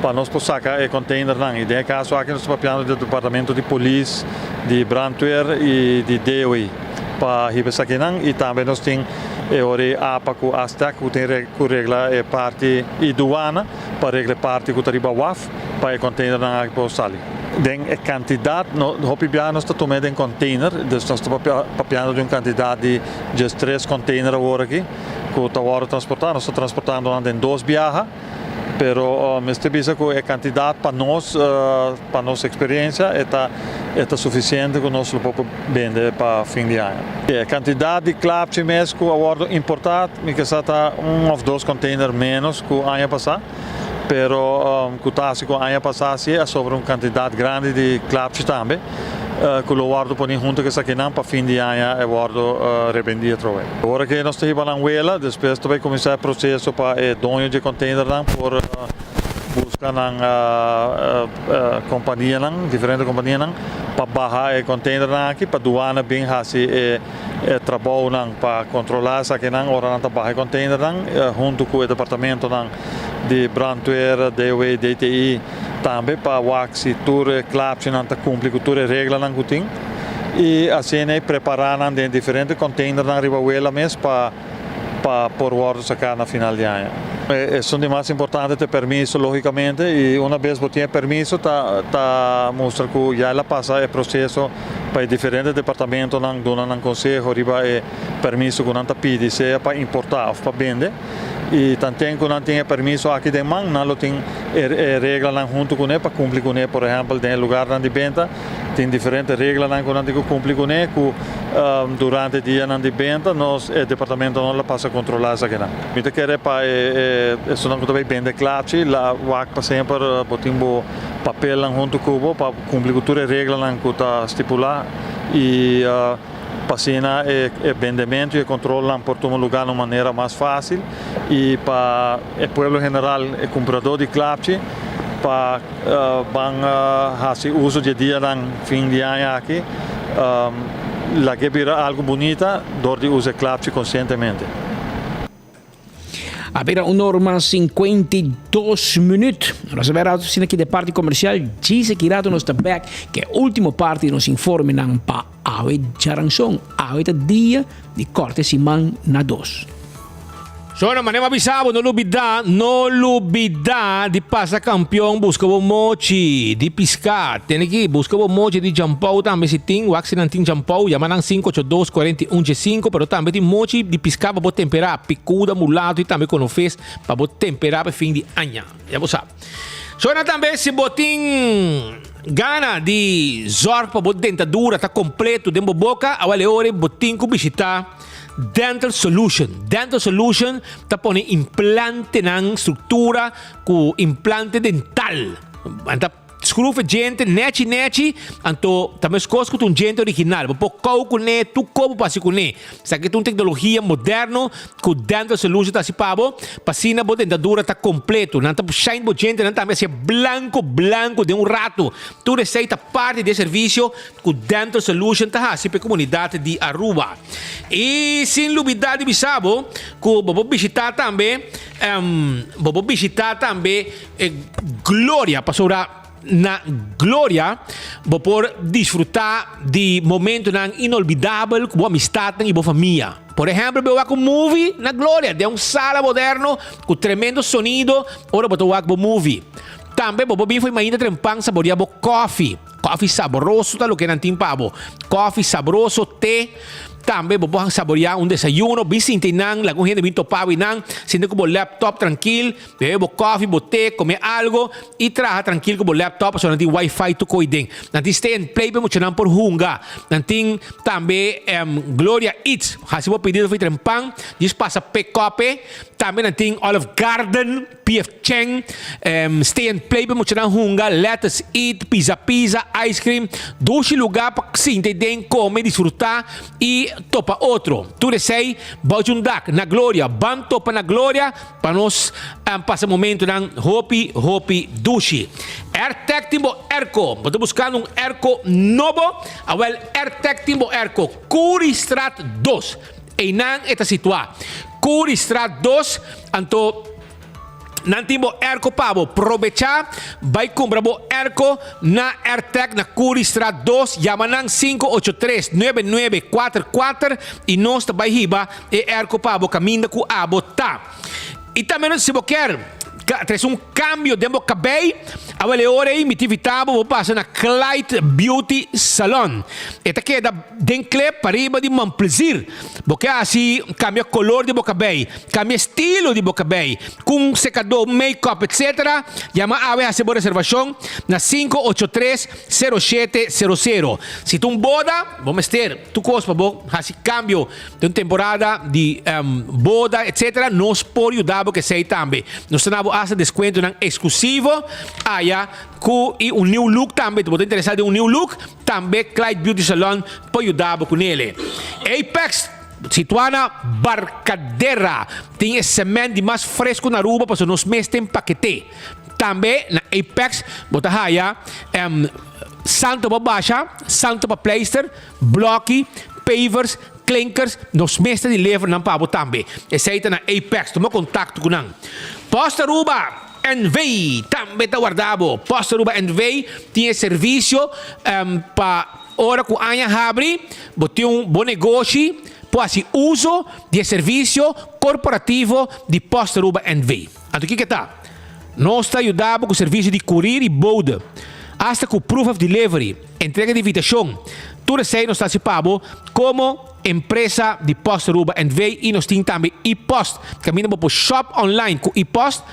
pa nos por saka e containernan i den e kaso aki nos ta papiando di departamento di polis, di brandweer i di DOI pa hiba esakinan i tambe nos tin e ora e apa ku Astec ku tin ku regla e parti i duana pa regla e parti ku ta riba waf pa e containernan aki por sali. Den e kantidat no hopi biaha nos ta tum'é den container dus nos ta papiando di un kantidat di djestres container awor aki ku ta wòrdu transportá nos ta transportando nan den dos biaha. Pero mester bisa cu e cantidad pa nos, pa nos experiencia e ta e ta suficiente cu nos lo por bende pa fin di aña. E cantidad di klapchi mes cu a wordo importa mi ke sa ta un of dos container menos cu aña pasa, pero cu ta haci cu aña pasa si a sobra un cantidad grandi di klapchi tambe. Ku lo wòrdu poni huntu ku esakinan pa fin di aña e wòrdu rebendi atrobe. Ora ku nos ta hiba nan wela, despues ta bai kuminsá e proseso pa e doño dje konteinernan por buska nan kompanianan, diferente kompanianan, pa baha e konteinernan aki pa duana bin hasi e trabounan pa kontrolá esakinan ora nan ta baha e konteinernan huntu ku e departamentonan di brandweer, DOW, DTI. Tambe pa wak si tur e klapchinan ta kumpli ku tur e reglanan ku tin i asina e prepará nan den diferente konteinernan riba wela mes pa pa por wòrdu saká na final di aña. Esun di mas importante ta e permiso lógikamente i una bes bo tin e permiso ta ta mustra ku ya el a pasa e proseso pa e diferente departamentonan duna nan konseho riba e permiso ku nan ta pidi sea pa importá òf pa bende. I tanten ku nan tin e permiso aki den man, nan lo tin e e reglanan huntu kuné pa kumpli kuné. Por ehèmpel, den e lugarnan di benta tin diferente reglanan ku nan tin ku kumpli kuné ku durante e dianan di benta nos e departamentonan lo pasa kontrolá esakinan. Mi ta kere pa e e esunnan ku ta bai bende klachi la wak pa semper bo tin bo papelnan huntu ku bo pa kumpli ku tur e reglanan ku ta stipulá i. Pa asina e bendementu i e kontrolnan por tuma lugá na un manera mas fásil i pa e pueblo en general, e kumpradó di klapchi, pa ban hasi uso di e dianan fin di aña aki, lag'é bira algu bunita dor di usa e klapchi konsientemente. A bira un or mas 52 minuut. Nos a bera asina ki de parti comercial. Djis aki rato nos ta back ke ultimo parti di nos informenan pa awe djaranson. Awe ta dia di korte siman na dos. Shona, manera mi a bisa bo, no lubida, no lubida di pasa kampion buska bo mochi di piská. Tene ki buska bo mochi di jampou tambe si tin, wak si nan tin jampou, yama nan 582 41 15, pero tambe tin mochi di piská pa bo temperá, pikuda, mulato i tambe konofes pa bo temperá pa e fin di aña. Ya bo sa. Shona tambe si bo tin gana di zòrg pa bo dentadura ta kompleto den bo boka, awal e ora bo tin ku bishitá. Dental Solution. Dental Solution ta pone implantenan, struktura ku implante dental. Anta schroef e djente nechi nechi, anto ta meskos ku ta un djente original. Bo por kou kuné, tur ko bo por hasi kuné. Esaki ta un teknologia moderno ku Dental Solution ta hasi pa bo, pa asina bo dentadura ta kompleto. Nan ta shine bo djentenan tambe hasié blanko blanko den un rato. Tur esei ta parti di e servisio Cu Dental Solution ta haci pa e comunidad di Aruba. Y sin lubida di bisa bo cu bo por bishita tambe bo por bishita tambe Gloria pasobra na Gloria bo por disfruta di momentonan inolvidabel cu bo amistadnan y bo famia. Por ehempel bo wak un movie na Gloria den un sala moderno cu tremendo sonido ora bo ta wak bo movie. Tambe bo por bin for mainta trempan saboria bo koffie. Koffie saboroso ta loke nan tin pa bo. Koffie sabroso, te. Tambe bo por saboreá un desayuno. Bin sinta einan, laga un hende bin topa bo einan. Sinta ku bo laptop trankil, bebe bo koffie, bo te, kome algo i traha trankil ku bo laptop pasobra nan tin wifi tur koi den. Nan tin stay and play pa e muchanan por hunga. Nan tin tambe Gloria Eats. Hasi bo pedido for trempan, djis pasa pick up e. Tambe nan tin Olive Garden. PF Chang, Stay and Play pa muchanan hunga, Let Us Eat, Pizza Pizza, Ice Cream, dushi luga pa sinta i den, kome, disfruta i topa otro. Tur esei bou dje un dak na Gloria. Ban topa na Gloria pa nos pasa momentonan hopi hopi dushi. Airtec tin bo airco. Bo ta buskando un airco nobo? Awel Airtec tin bo airco. Curiestraat dos. Einan e ta situá. Curiestraat dos, anto nan tin bo airco pa bo. Probechá bai kumpra bo airco na Airtec na Curiestraat dos. Yama nan 583 9944 i nos ta bai hiba e airco pa bo kaminda ku abo ta. I tambe si bo kier trese un kambio den bo kabei, awel e ora ei mi ta invitá bo bo pasa na Clyde Beauty Salon. E ta keda den klep pariba di Mon Plaisir. Bo ke hasi kambia kolor di bo kabei, kambia estilo di bo kabei, ku un sekadó, make-up etc. Yama awe hasi bo reservashon na 583 0700. Si ta un boda, bo mester tur kos pa bo hasi kambio. Den temporada di boda etc. Nos por yuda bo kesey tambe. Nos ta na bo hasta descuentonan exclusivo aya cu y un new look tambe. Bo ta interesa den un new look? Tambe Clyde Beauty Salon por yuda bo cunele. Apex situa na Barcadera tin e cement di mas fresco na Aruba pasobra nos mes ta empakete. Tambe na Apex bo ta haya santo pa basha, santo pa pleister, Bloki, pavers, klinkers, nos mes ta deliver nan pa bo tambe. Esei ta na Apex, tuma kontakto ku nan. Post Aruba NV tambe ta warda bo. Post Aruba NV tin e servisio pa ora ku aña habri, bo tin un bo negoshi por hasi uso di e servisio korporativo di Post Aruba NV. Anto kiko ta? Nos ta yuda bo ku servisio di kurir i bode, asta ku proof of delivery, entrega di invitashon. Tur esei nos ta hasi pa bo komo empresa di Post Aruba NV i nos tin tambe e-post kaminda bo por shop online ku e-post.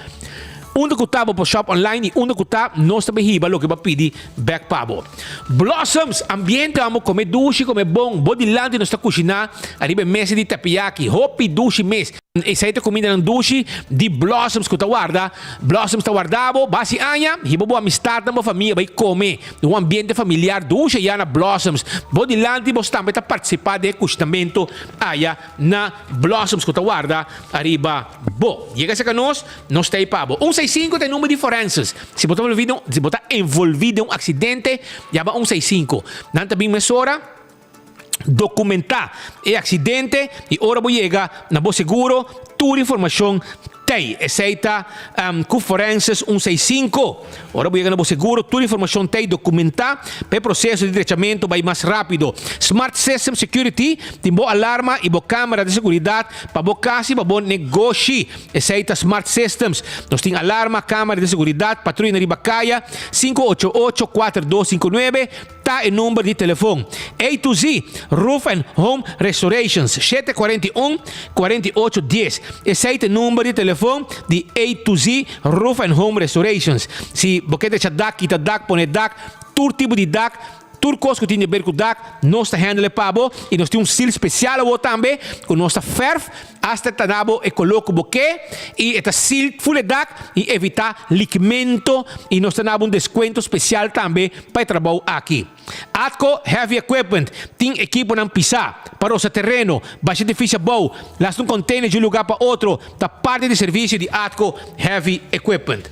Unda ku ta bo por shop online i unda ku ta nos ta hiba loke bo a pidi bek pa bo. Blossoms, ambiente amo kome dushi kome bon. Bo dilanti nos ta kushiná ariba e mesa di tapiyaki. Hopi dushi mes. Esei ta kumindanan dushi di Blossoms ku ta warda. Blossoms ta warda bo basi aña, hiba bo amistatnan, bo famia bai kome den un ambiente familiar dushi aya na Blossoms. Bo dilanti bos tambe ta partisipá den e kushinamentu aya na Blossoms ku ta warda ariba bo. Yega serka nos, nos ta ei pa bo. Un seis sinku ta e number di forenses. Si bo ta si bo ta envolví den un aksidente, yama un seis sinku. Nan ta bin mesora. Dokumentá e aksidente i ora bo yega na bo seguro tur informashon Tei. Esei ta ku Forenses 165. Ora bo yega na bo seguro, tur informashon tei dokumentá pa e proseso di drechamentu bai mas rápido. Smart System Security tin bo alarma i bo kámera di seguridat pa bo kas i pa bo negoshi. Esei ta Smart Systems. Nos tin alarma, kámera di seguridat, patruya riba kaya, 588 4259. Ta e number di telefon. A to Z Roof and Home Restorations, 741 48 dies. Esei ta e number di telefon di A to Z Roof and Home Restorations. Si bo ke drecha dak, kita dak, pone dak, tur tipo di dak, tur kos ku tin di ber ku dak, nos ta handle pa bo i nos tin un seal spesial awo tambe ku nos ta ferf Hasta ta da bo e koló ku bo ke i e ta sil ful e dak i evitá likmento i nos ta na bo un deskuento spesial tambe pa e trabou aki. Atco Heavy Equipment tin ekiponan pisá pa rosa tereno, basha edifisio abou, lasta un container di un lugá pa otro ta parti di servisio di Atco Heavy Equipment.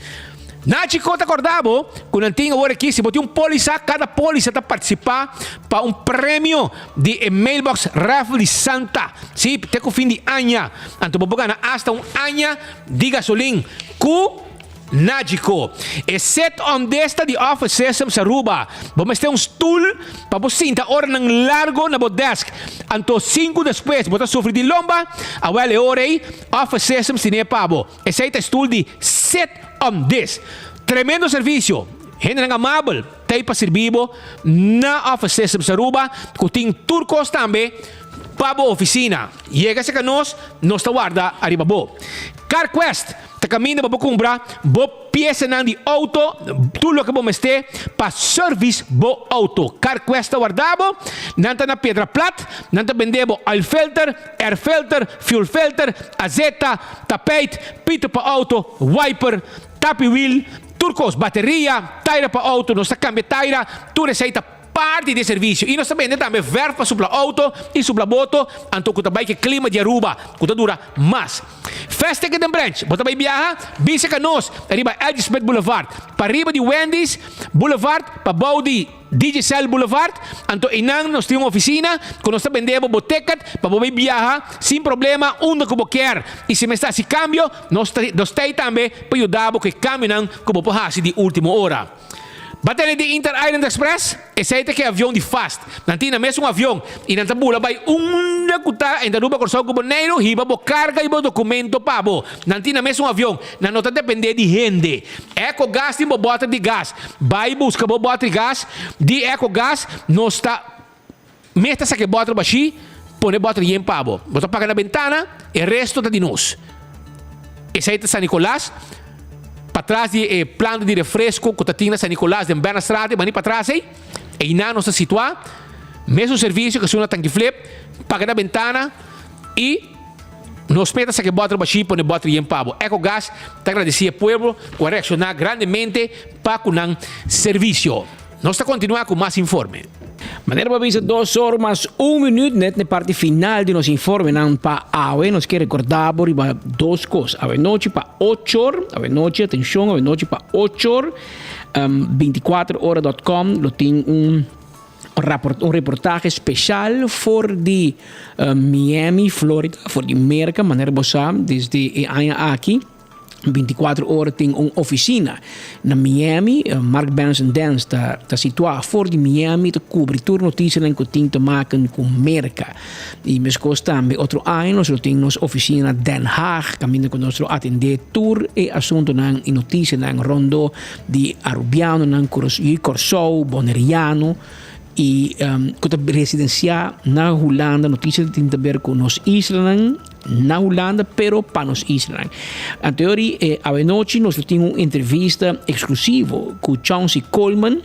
Nachi ko ta korda bo ku nan tin awor aki si bo tin un polisa kada polisa ta partisipá pa un premio di e mailbox raffle di Santa si te ku fin di aña anto bo por gana asta un aña di gasolin ku Nachi ko. E set on desta di Office Systems Aruba bo mester un stul pa bo sinta oranan largo na bo desk anto sinku despues bo ta sufri di lomba awel e ora ei Office Systems tine pa bo. Esei ta e stul di Sit on This. Tremendo servicio, hendenan amabel ta ei pa sirbi bo na Office Systems Aruba cu tin tur cos tambe pa bo oficina. Yega cerca nos, nos ta warda ariba bo. CarQuest ta caminda pa bo cumpra bo piesanan di auto, tur loke bo mester pa service bo auto. CarQuest ta warda bo, nan ta na Piedra Plat, nan ta bende bo oil filter, Air filter, fuel filter, azeta, tapijt, pito pa auto, wiper, tapi wiel, tur kos, bateria, taira pa auto, nos ta kambia taira, tur esei ta parti di e servisio. I nos ta bende tambe verf pa supla auto i supla boto, anto ku ta bai ku e klima di Aruba, ku ta dura mas. Fast Ticket den Branch, bo ta bai biaha? Bisa ka nos riba LG Smith Boulevard, pariba di Wendy's Boulevard, pabou di. Digicel Boulevard, anto einan nos tin un oficina cu nos ta bende bo bo ticket pa bo bay biaha sin problema unda cu bo kier y si mester haci cambio nos ta nos ta ey tambe pa yuda bo cu e cambionan cu bo por haci di ultimo ora. Ba tene di Inter Island Express? Esey ta ke avion di fast. Nan tin na mes un avion y nan ta bula bay unda cu ta entre Aruba, Corsou cu Boneiru hiba bo carga y bo documento pa bo. Nan tin na mes un avion. Nan no ta depende di hende. Ecogas tin bo boter di gas. Bai buska bo boter di gas di Ecogas. Nos ta mes ta saka e boter bashí, pone boter yen pa bo. Bo ta paga na bentana, e resto ta di nos. Esei ta San Nicolas, patras di e planta di refresco ku ta tin na San Nicolas den Bernastraat, e bani patras ei. Einan nos ta situá. Mesun servisio ku esun na Tanki Flip, paga na bentana i. Nos meta sa ke bòter bashí pone bòter yen pa bo. Ecogas ta gradisí e pueblo ku a reakshoná grandemente pa ku nan servisio. Nos ta kontinuá ku mas informe. Manera bo a bisa dos or mas un minuut net na e parti final di nos informenan pa awe nos ke recorda bo riba dos cos awe nochi pa ocho or awe nochi atencion awe nochi pa ocho or 24 ora dot com lo tin un Un reportahe special for di Miami, Florida, for di Merca, manera bo sa, desde e aña aki, 24 ora tin un oficina na Miami. Mark Benson Dance ta, ta situa for di Miami, ta cubri tur noticianan cu tin te maken cu Merca. Y mescos tambe otro aña nos lo tin nos oficina na Den Haag, caminda cu nos lo atende tur e asuntonan y noticianan rondo di Arubianonan y Kòrsou, Boneriano y ku ta residensiá na Hulanda. Notisia ta tin ta ber ku nos islanan na Hulanda, pero pa nos islanan. Anto yori awenochi nos lo tin un entrevista eksklusivo ku Chauncey Coleman,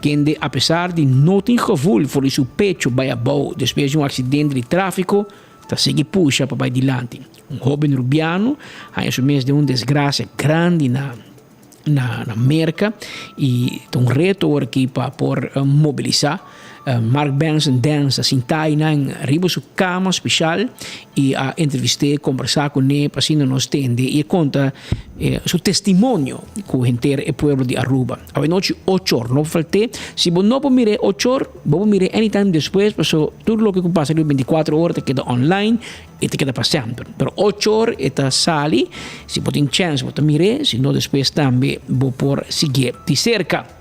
kende apesar di no tin gevoel for di su pecho bai abou despues di un aksidente di tráfiko, ta sigui pusha pa bai dilanti. Un hóben Rubiano haña su mes den un desgrasia grandi na na na Merca y ta un reto awor aki pa por mobilisa. Mark Benson Dance a sinta einan riba su kama speshal i a entrevist'é, kombersá kuné pa asina nos tende i e konta su testimonio ku henter e pueblo di Aruba. Awenochi ochor, no por falt'é. Si bo no por mir'é ochor, bo por mir'é anytime despues paso tur loke ku pasa riba bintikuater ora ta keda online i ta keda pa semper. Pero ochor e ta sali, si bo tin chèns bo ta mir'é, si no despues tambe bo por siguié di serka.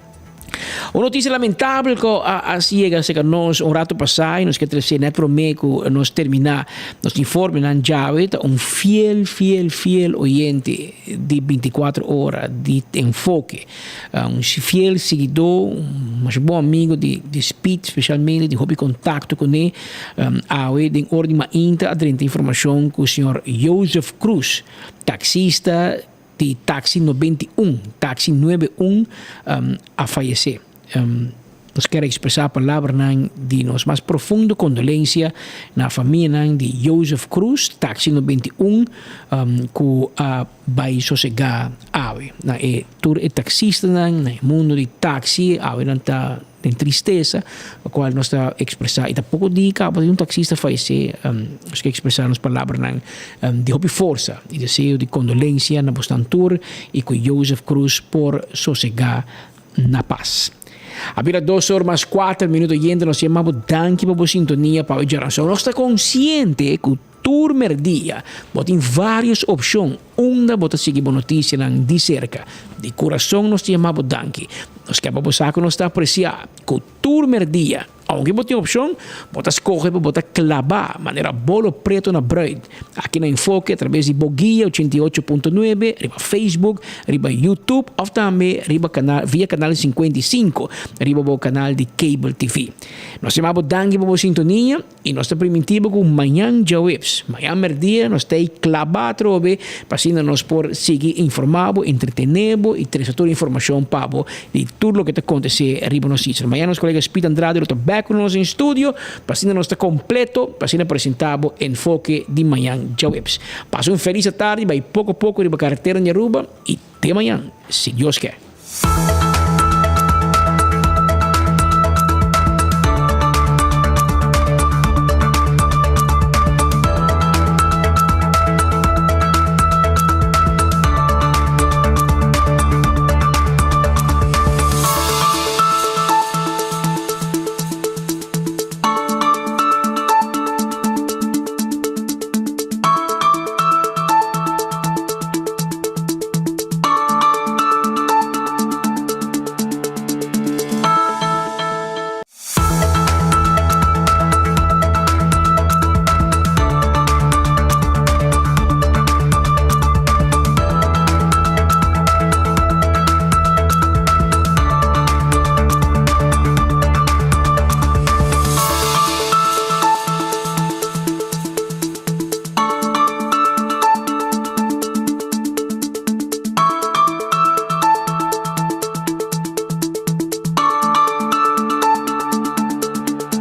Un noticia lamentabel cu a yega cerca nos un rato pasa y nos kier trece net prome cu nos termina nos informenan djawe ta un fiel fiel fiel oyente di binticuatro ora di Enfoke, un fiel siguidor, un masha bon amigo di Speed specialmente tin hopi contacto cune awe den ora di mainta a drenta informacion cu señor Joseph Cruz taxista Di taxi 91, taxi nuebe un, a fayesé. Nos kier expresá palabranan di nos mas profundo kondolensia na famianan di Joseph Cruz, taxi 91, ku a bai sosegá awe. Na e tur e taxistanan na e mundo di taxi awe nan ta Den tristesa, pa cual nos ta expresa, y ta poco di caba di un taxista fayece, nos ke expresa nos palabranan di hopi forsa y deseo di condolencia na bosnan tur y cu Joseph Cruz por sosega na paz. A bira dos or mas cuater minuto yente nos yama bo danki pa bo sintonia pa oye Nos ta consciente cu Tur merdia bo tin varios opcion unda bo ta sigui bo noticianan di cerca. Di curason nos ta yama bo danki. Nos ke pa bo sa cu nos ta aprecia cu tur merdia, aunke bo tin opcion, bo ta scoge pa bo ta claba manera bolo preto na bruid. Aki na Enfoke a traves di bo guia 88.9, riba Facebook, riba YouTube of tambe riba canal via canal 55 riba bo canal di cable TV. Nos ta yama bo danki pa bo sintonia. I nos ta primintí bo ku mañan djaweps, mañan mèrdia, nos ta ei klabá atrobe pa asina nos por sigui informá bo, entretené bo i trese tur informashon pa bo di tur loke ta kontesé riba nos isla. Mañan nos kolega Speed Andrade lo ta bèk ku nos den studio pa asina nos ta kompleto pa asina presentá bo Enfoke di mañan djaweps. Pasa un felis atardi, bai poko poko riba karetera di Aruba i te mañan, si Dios ke.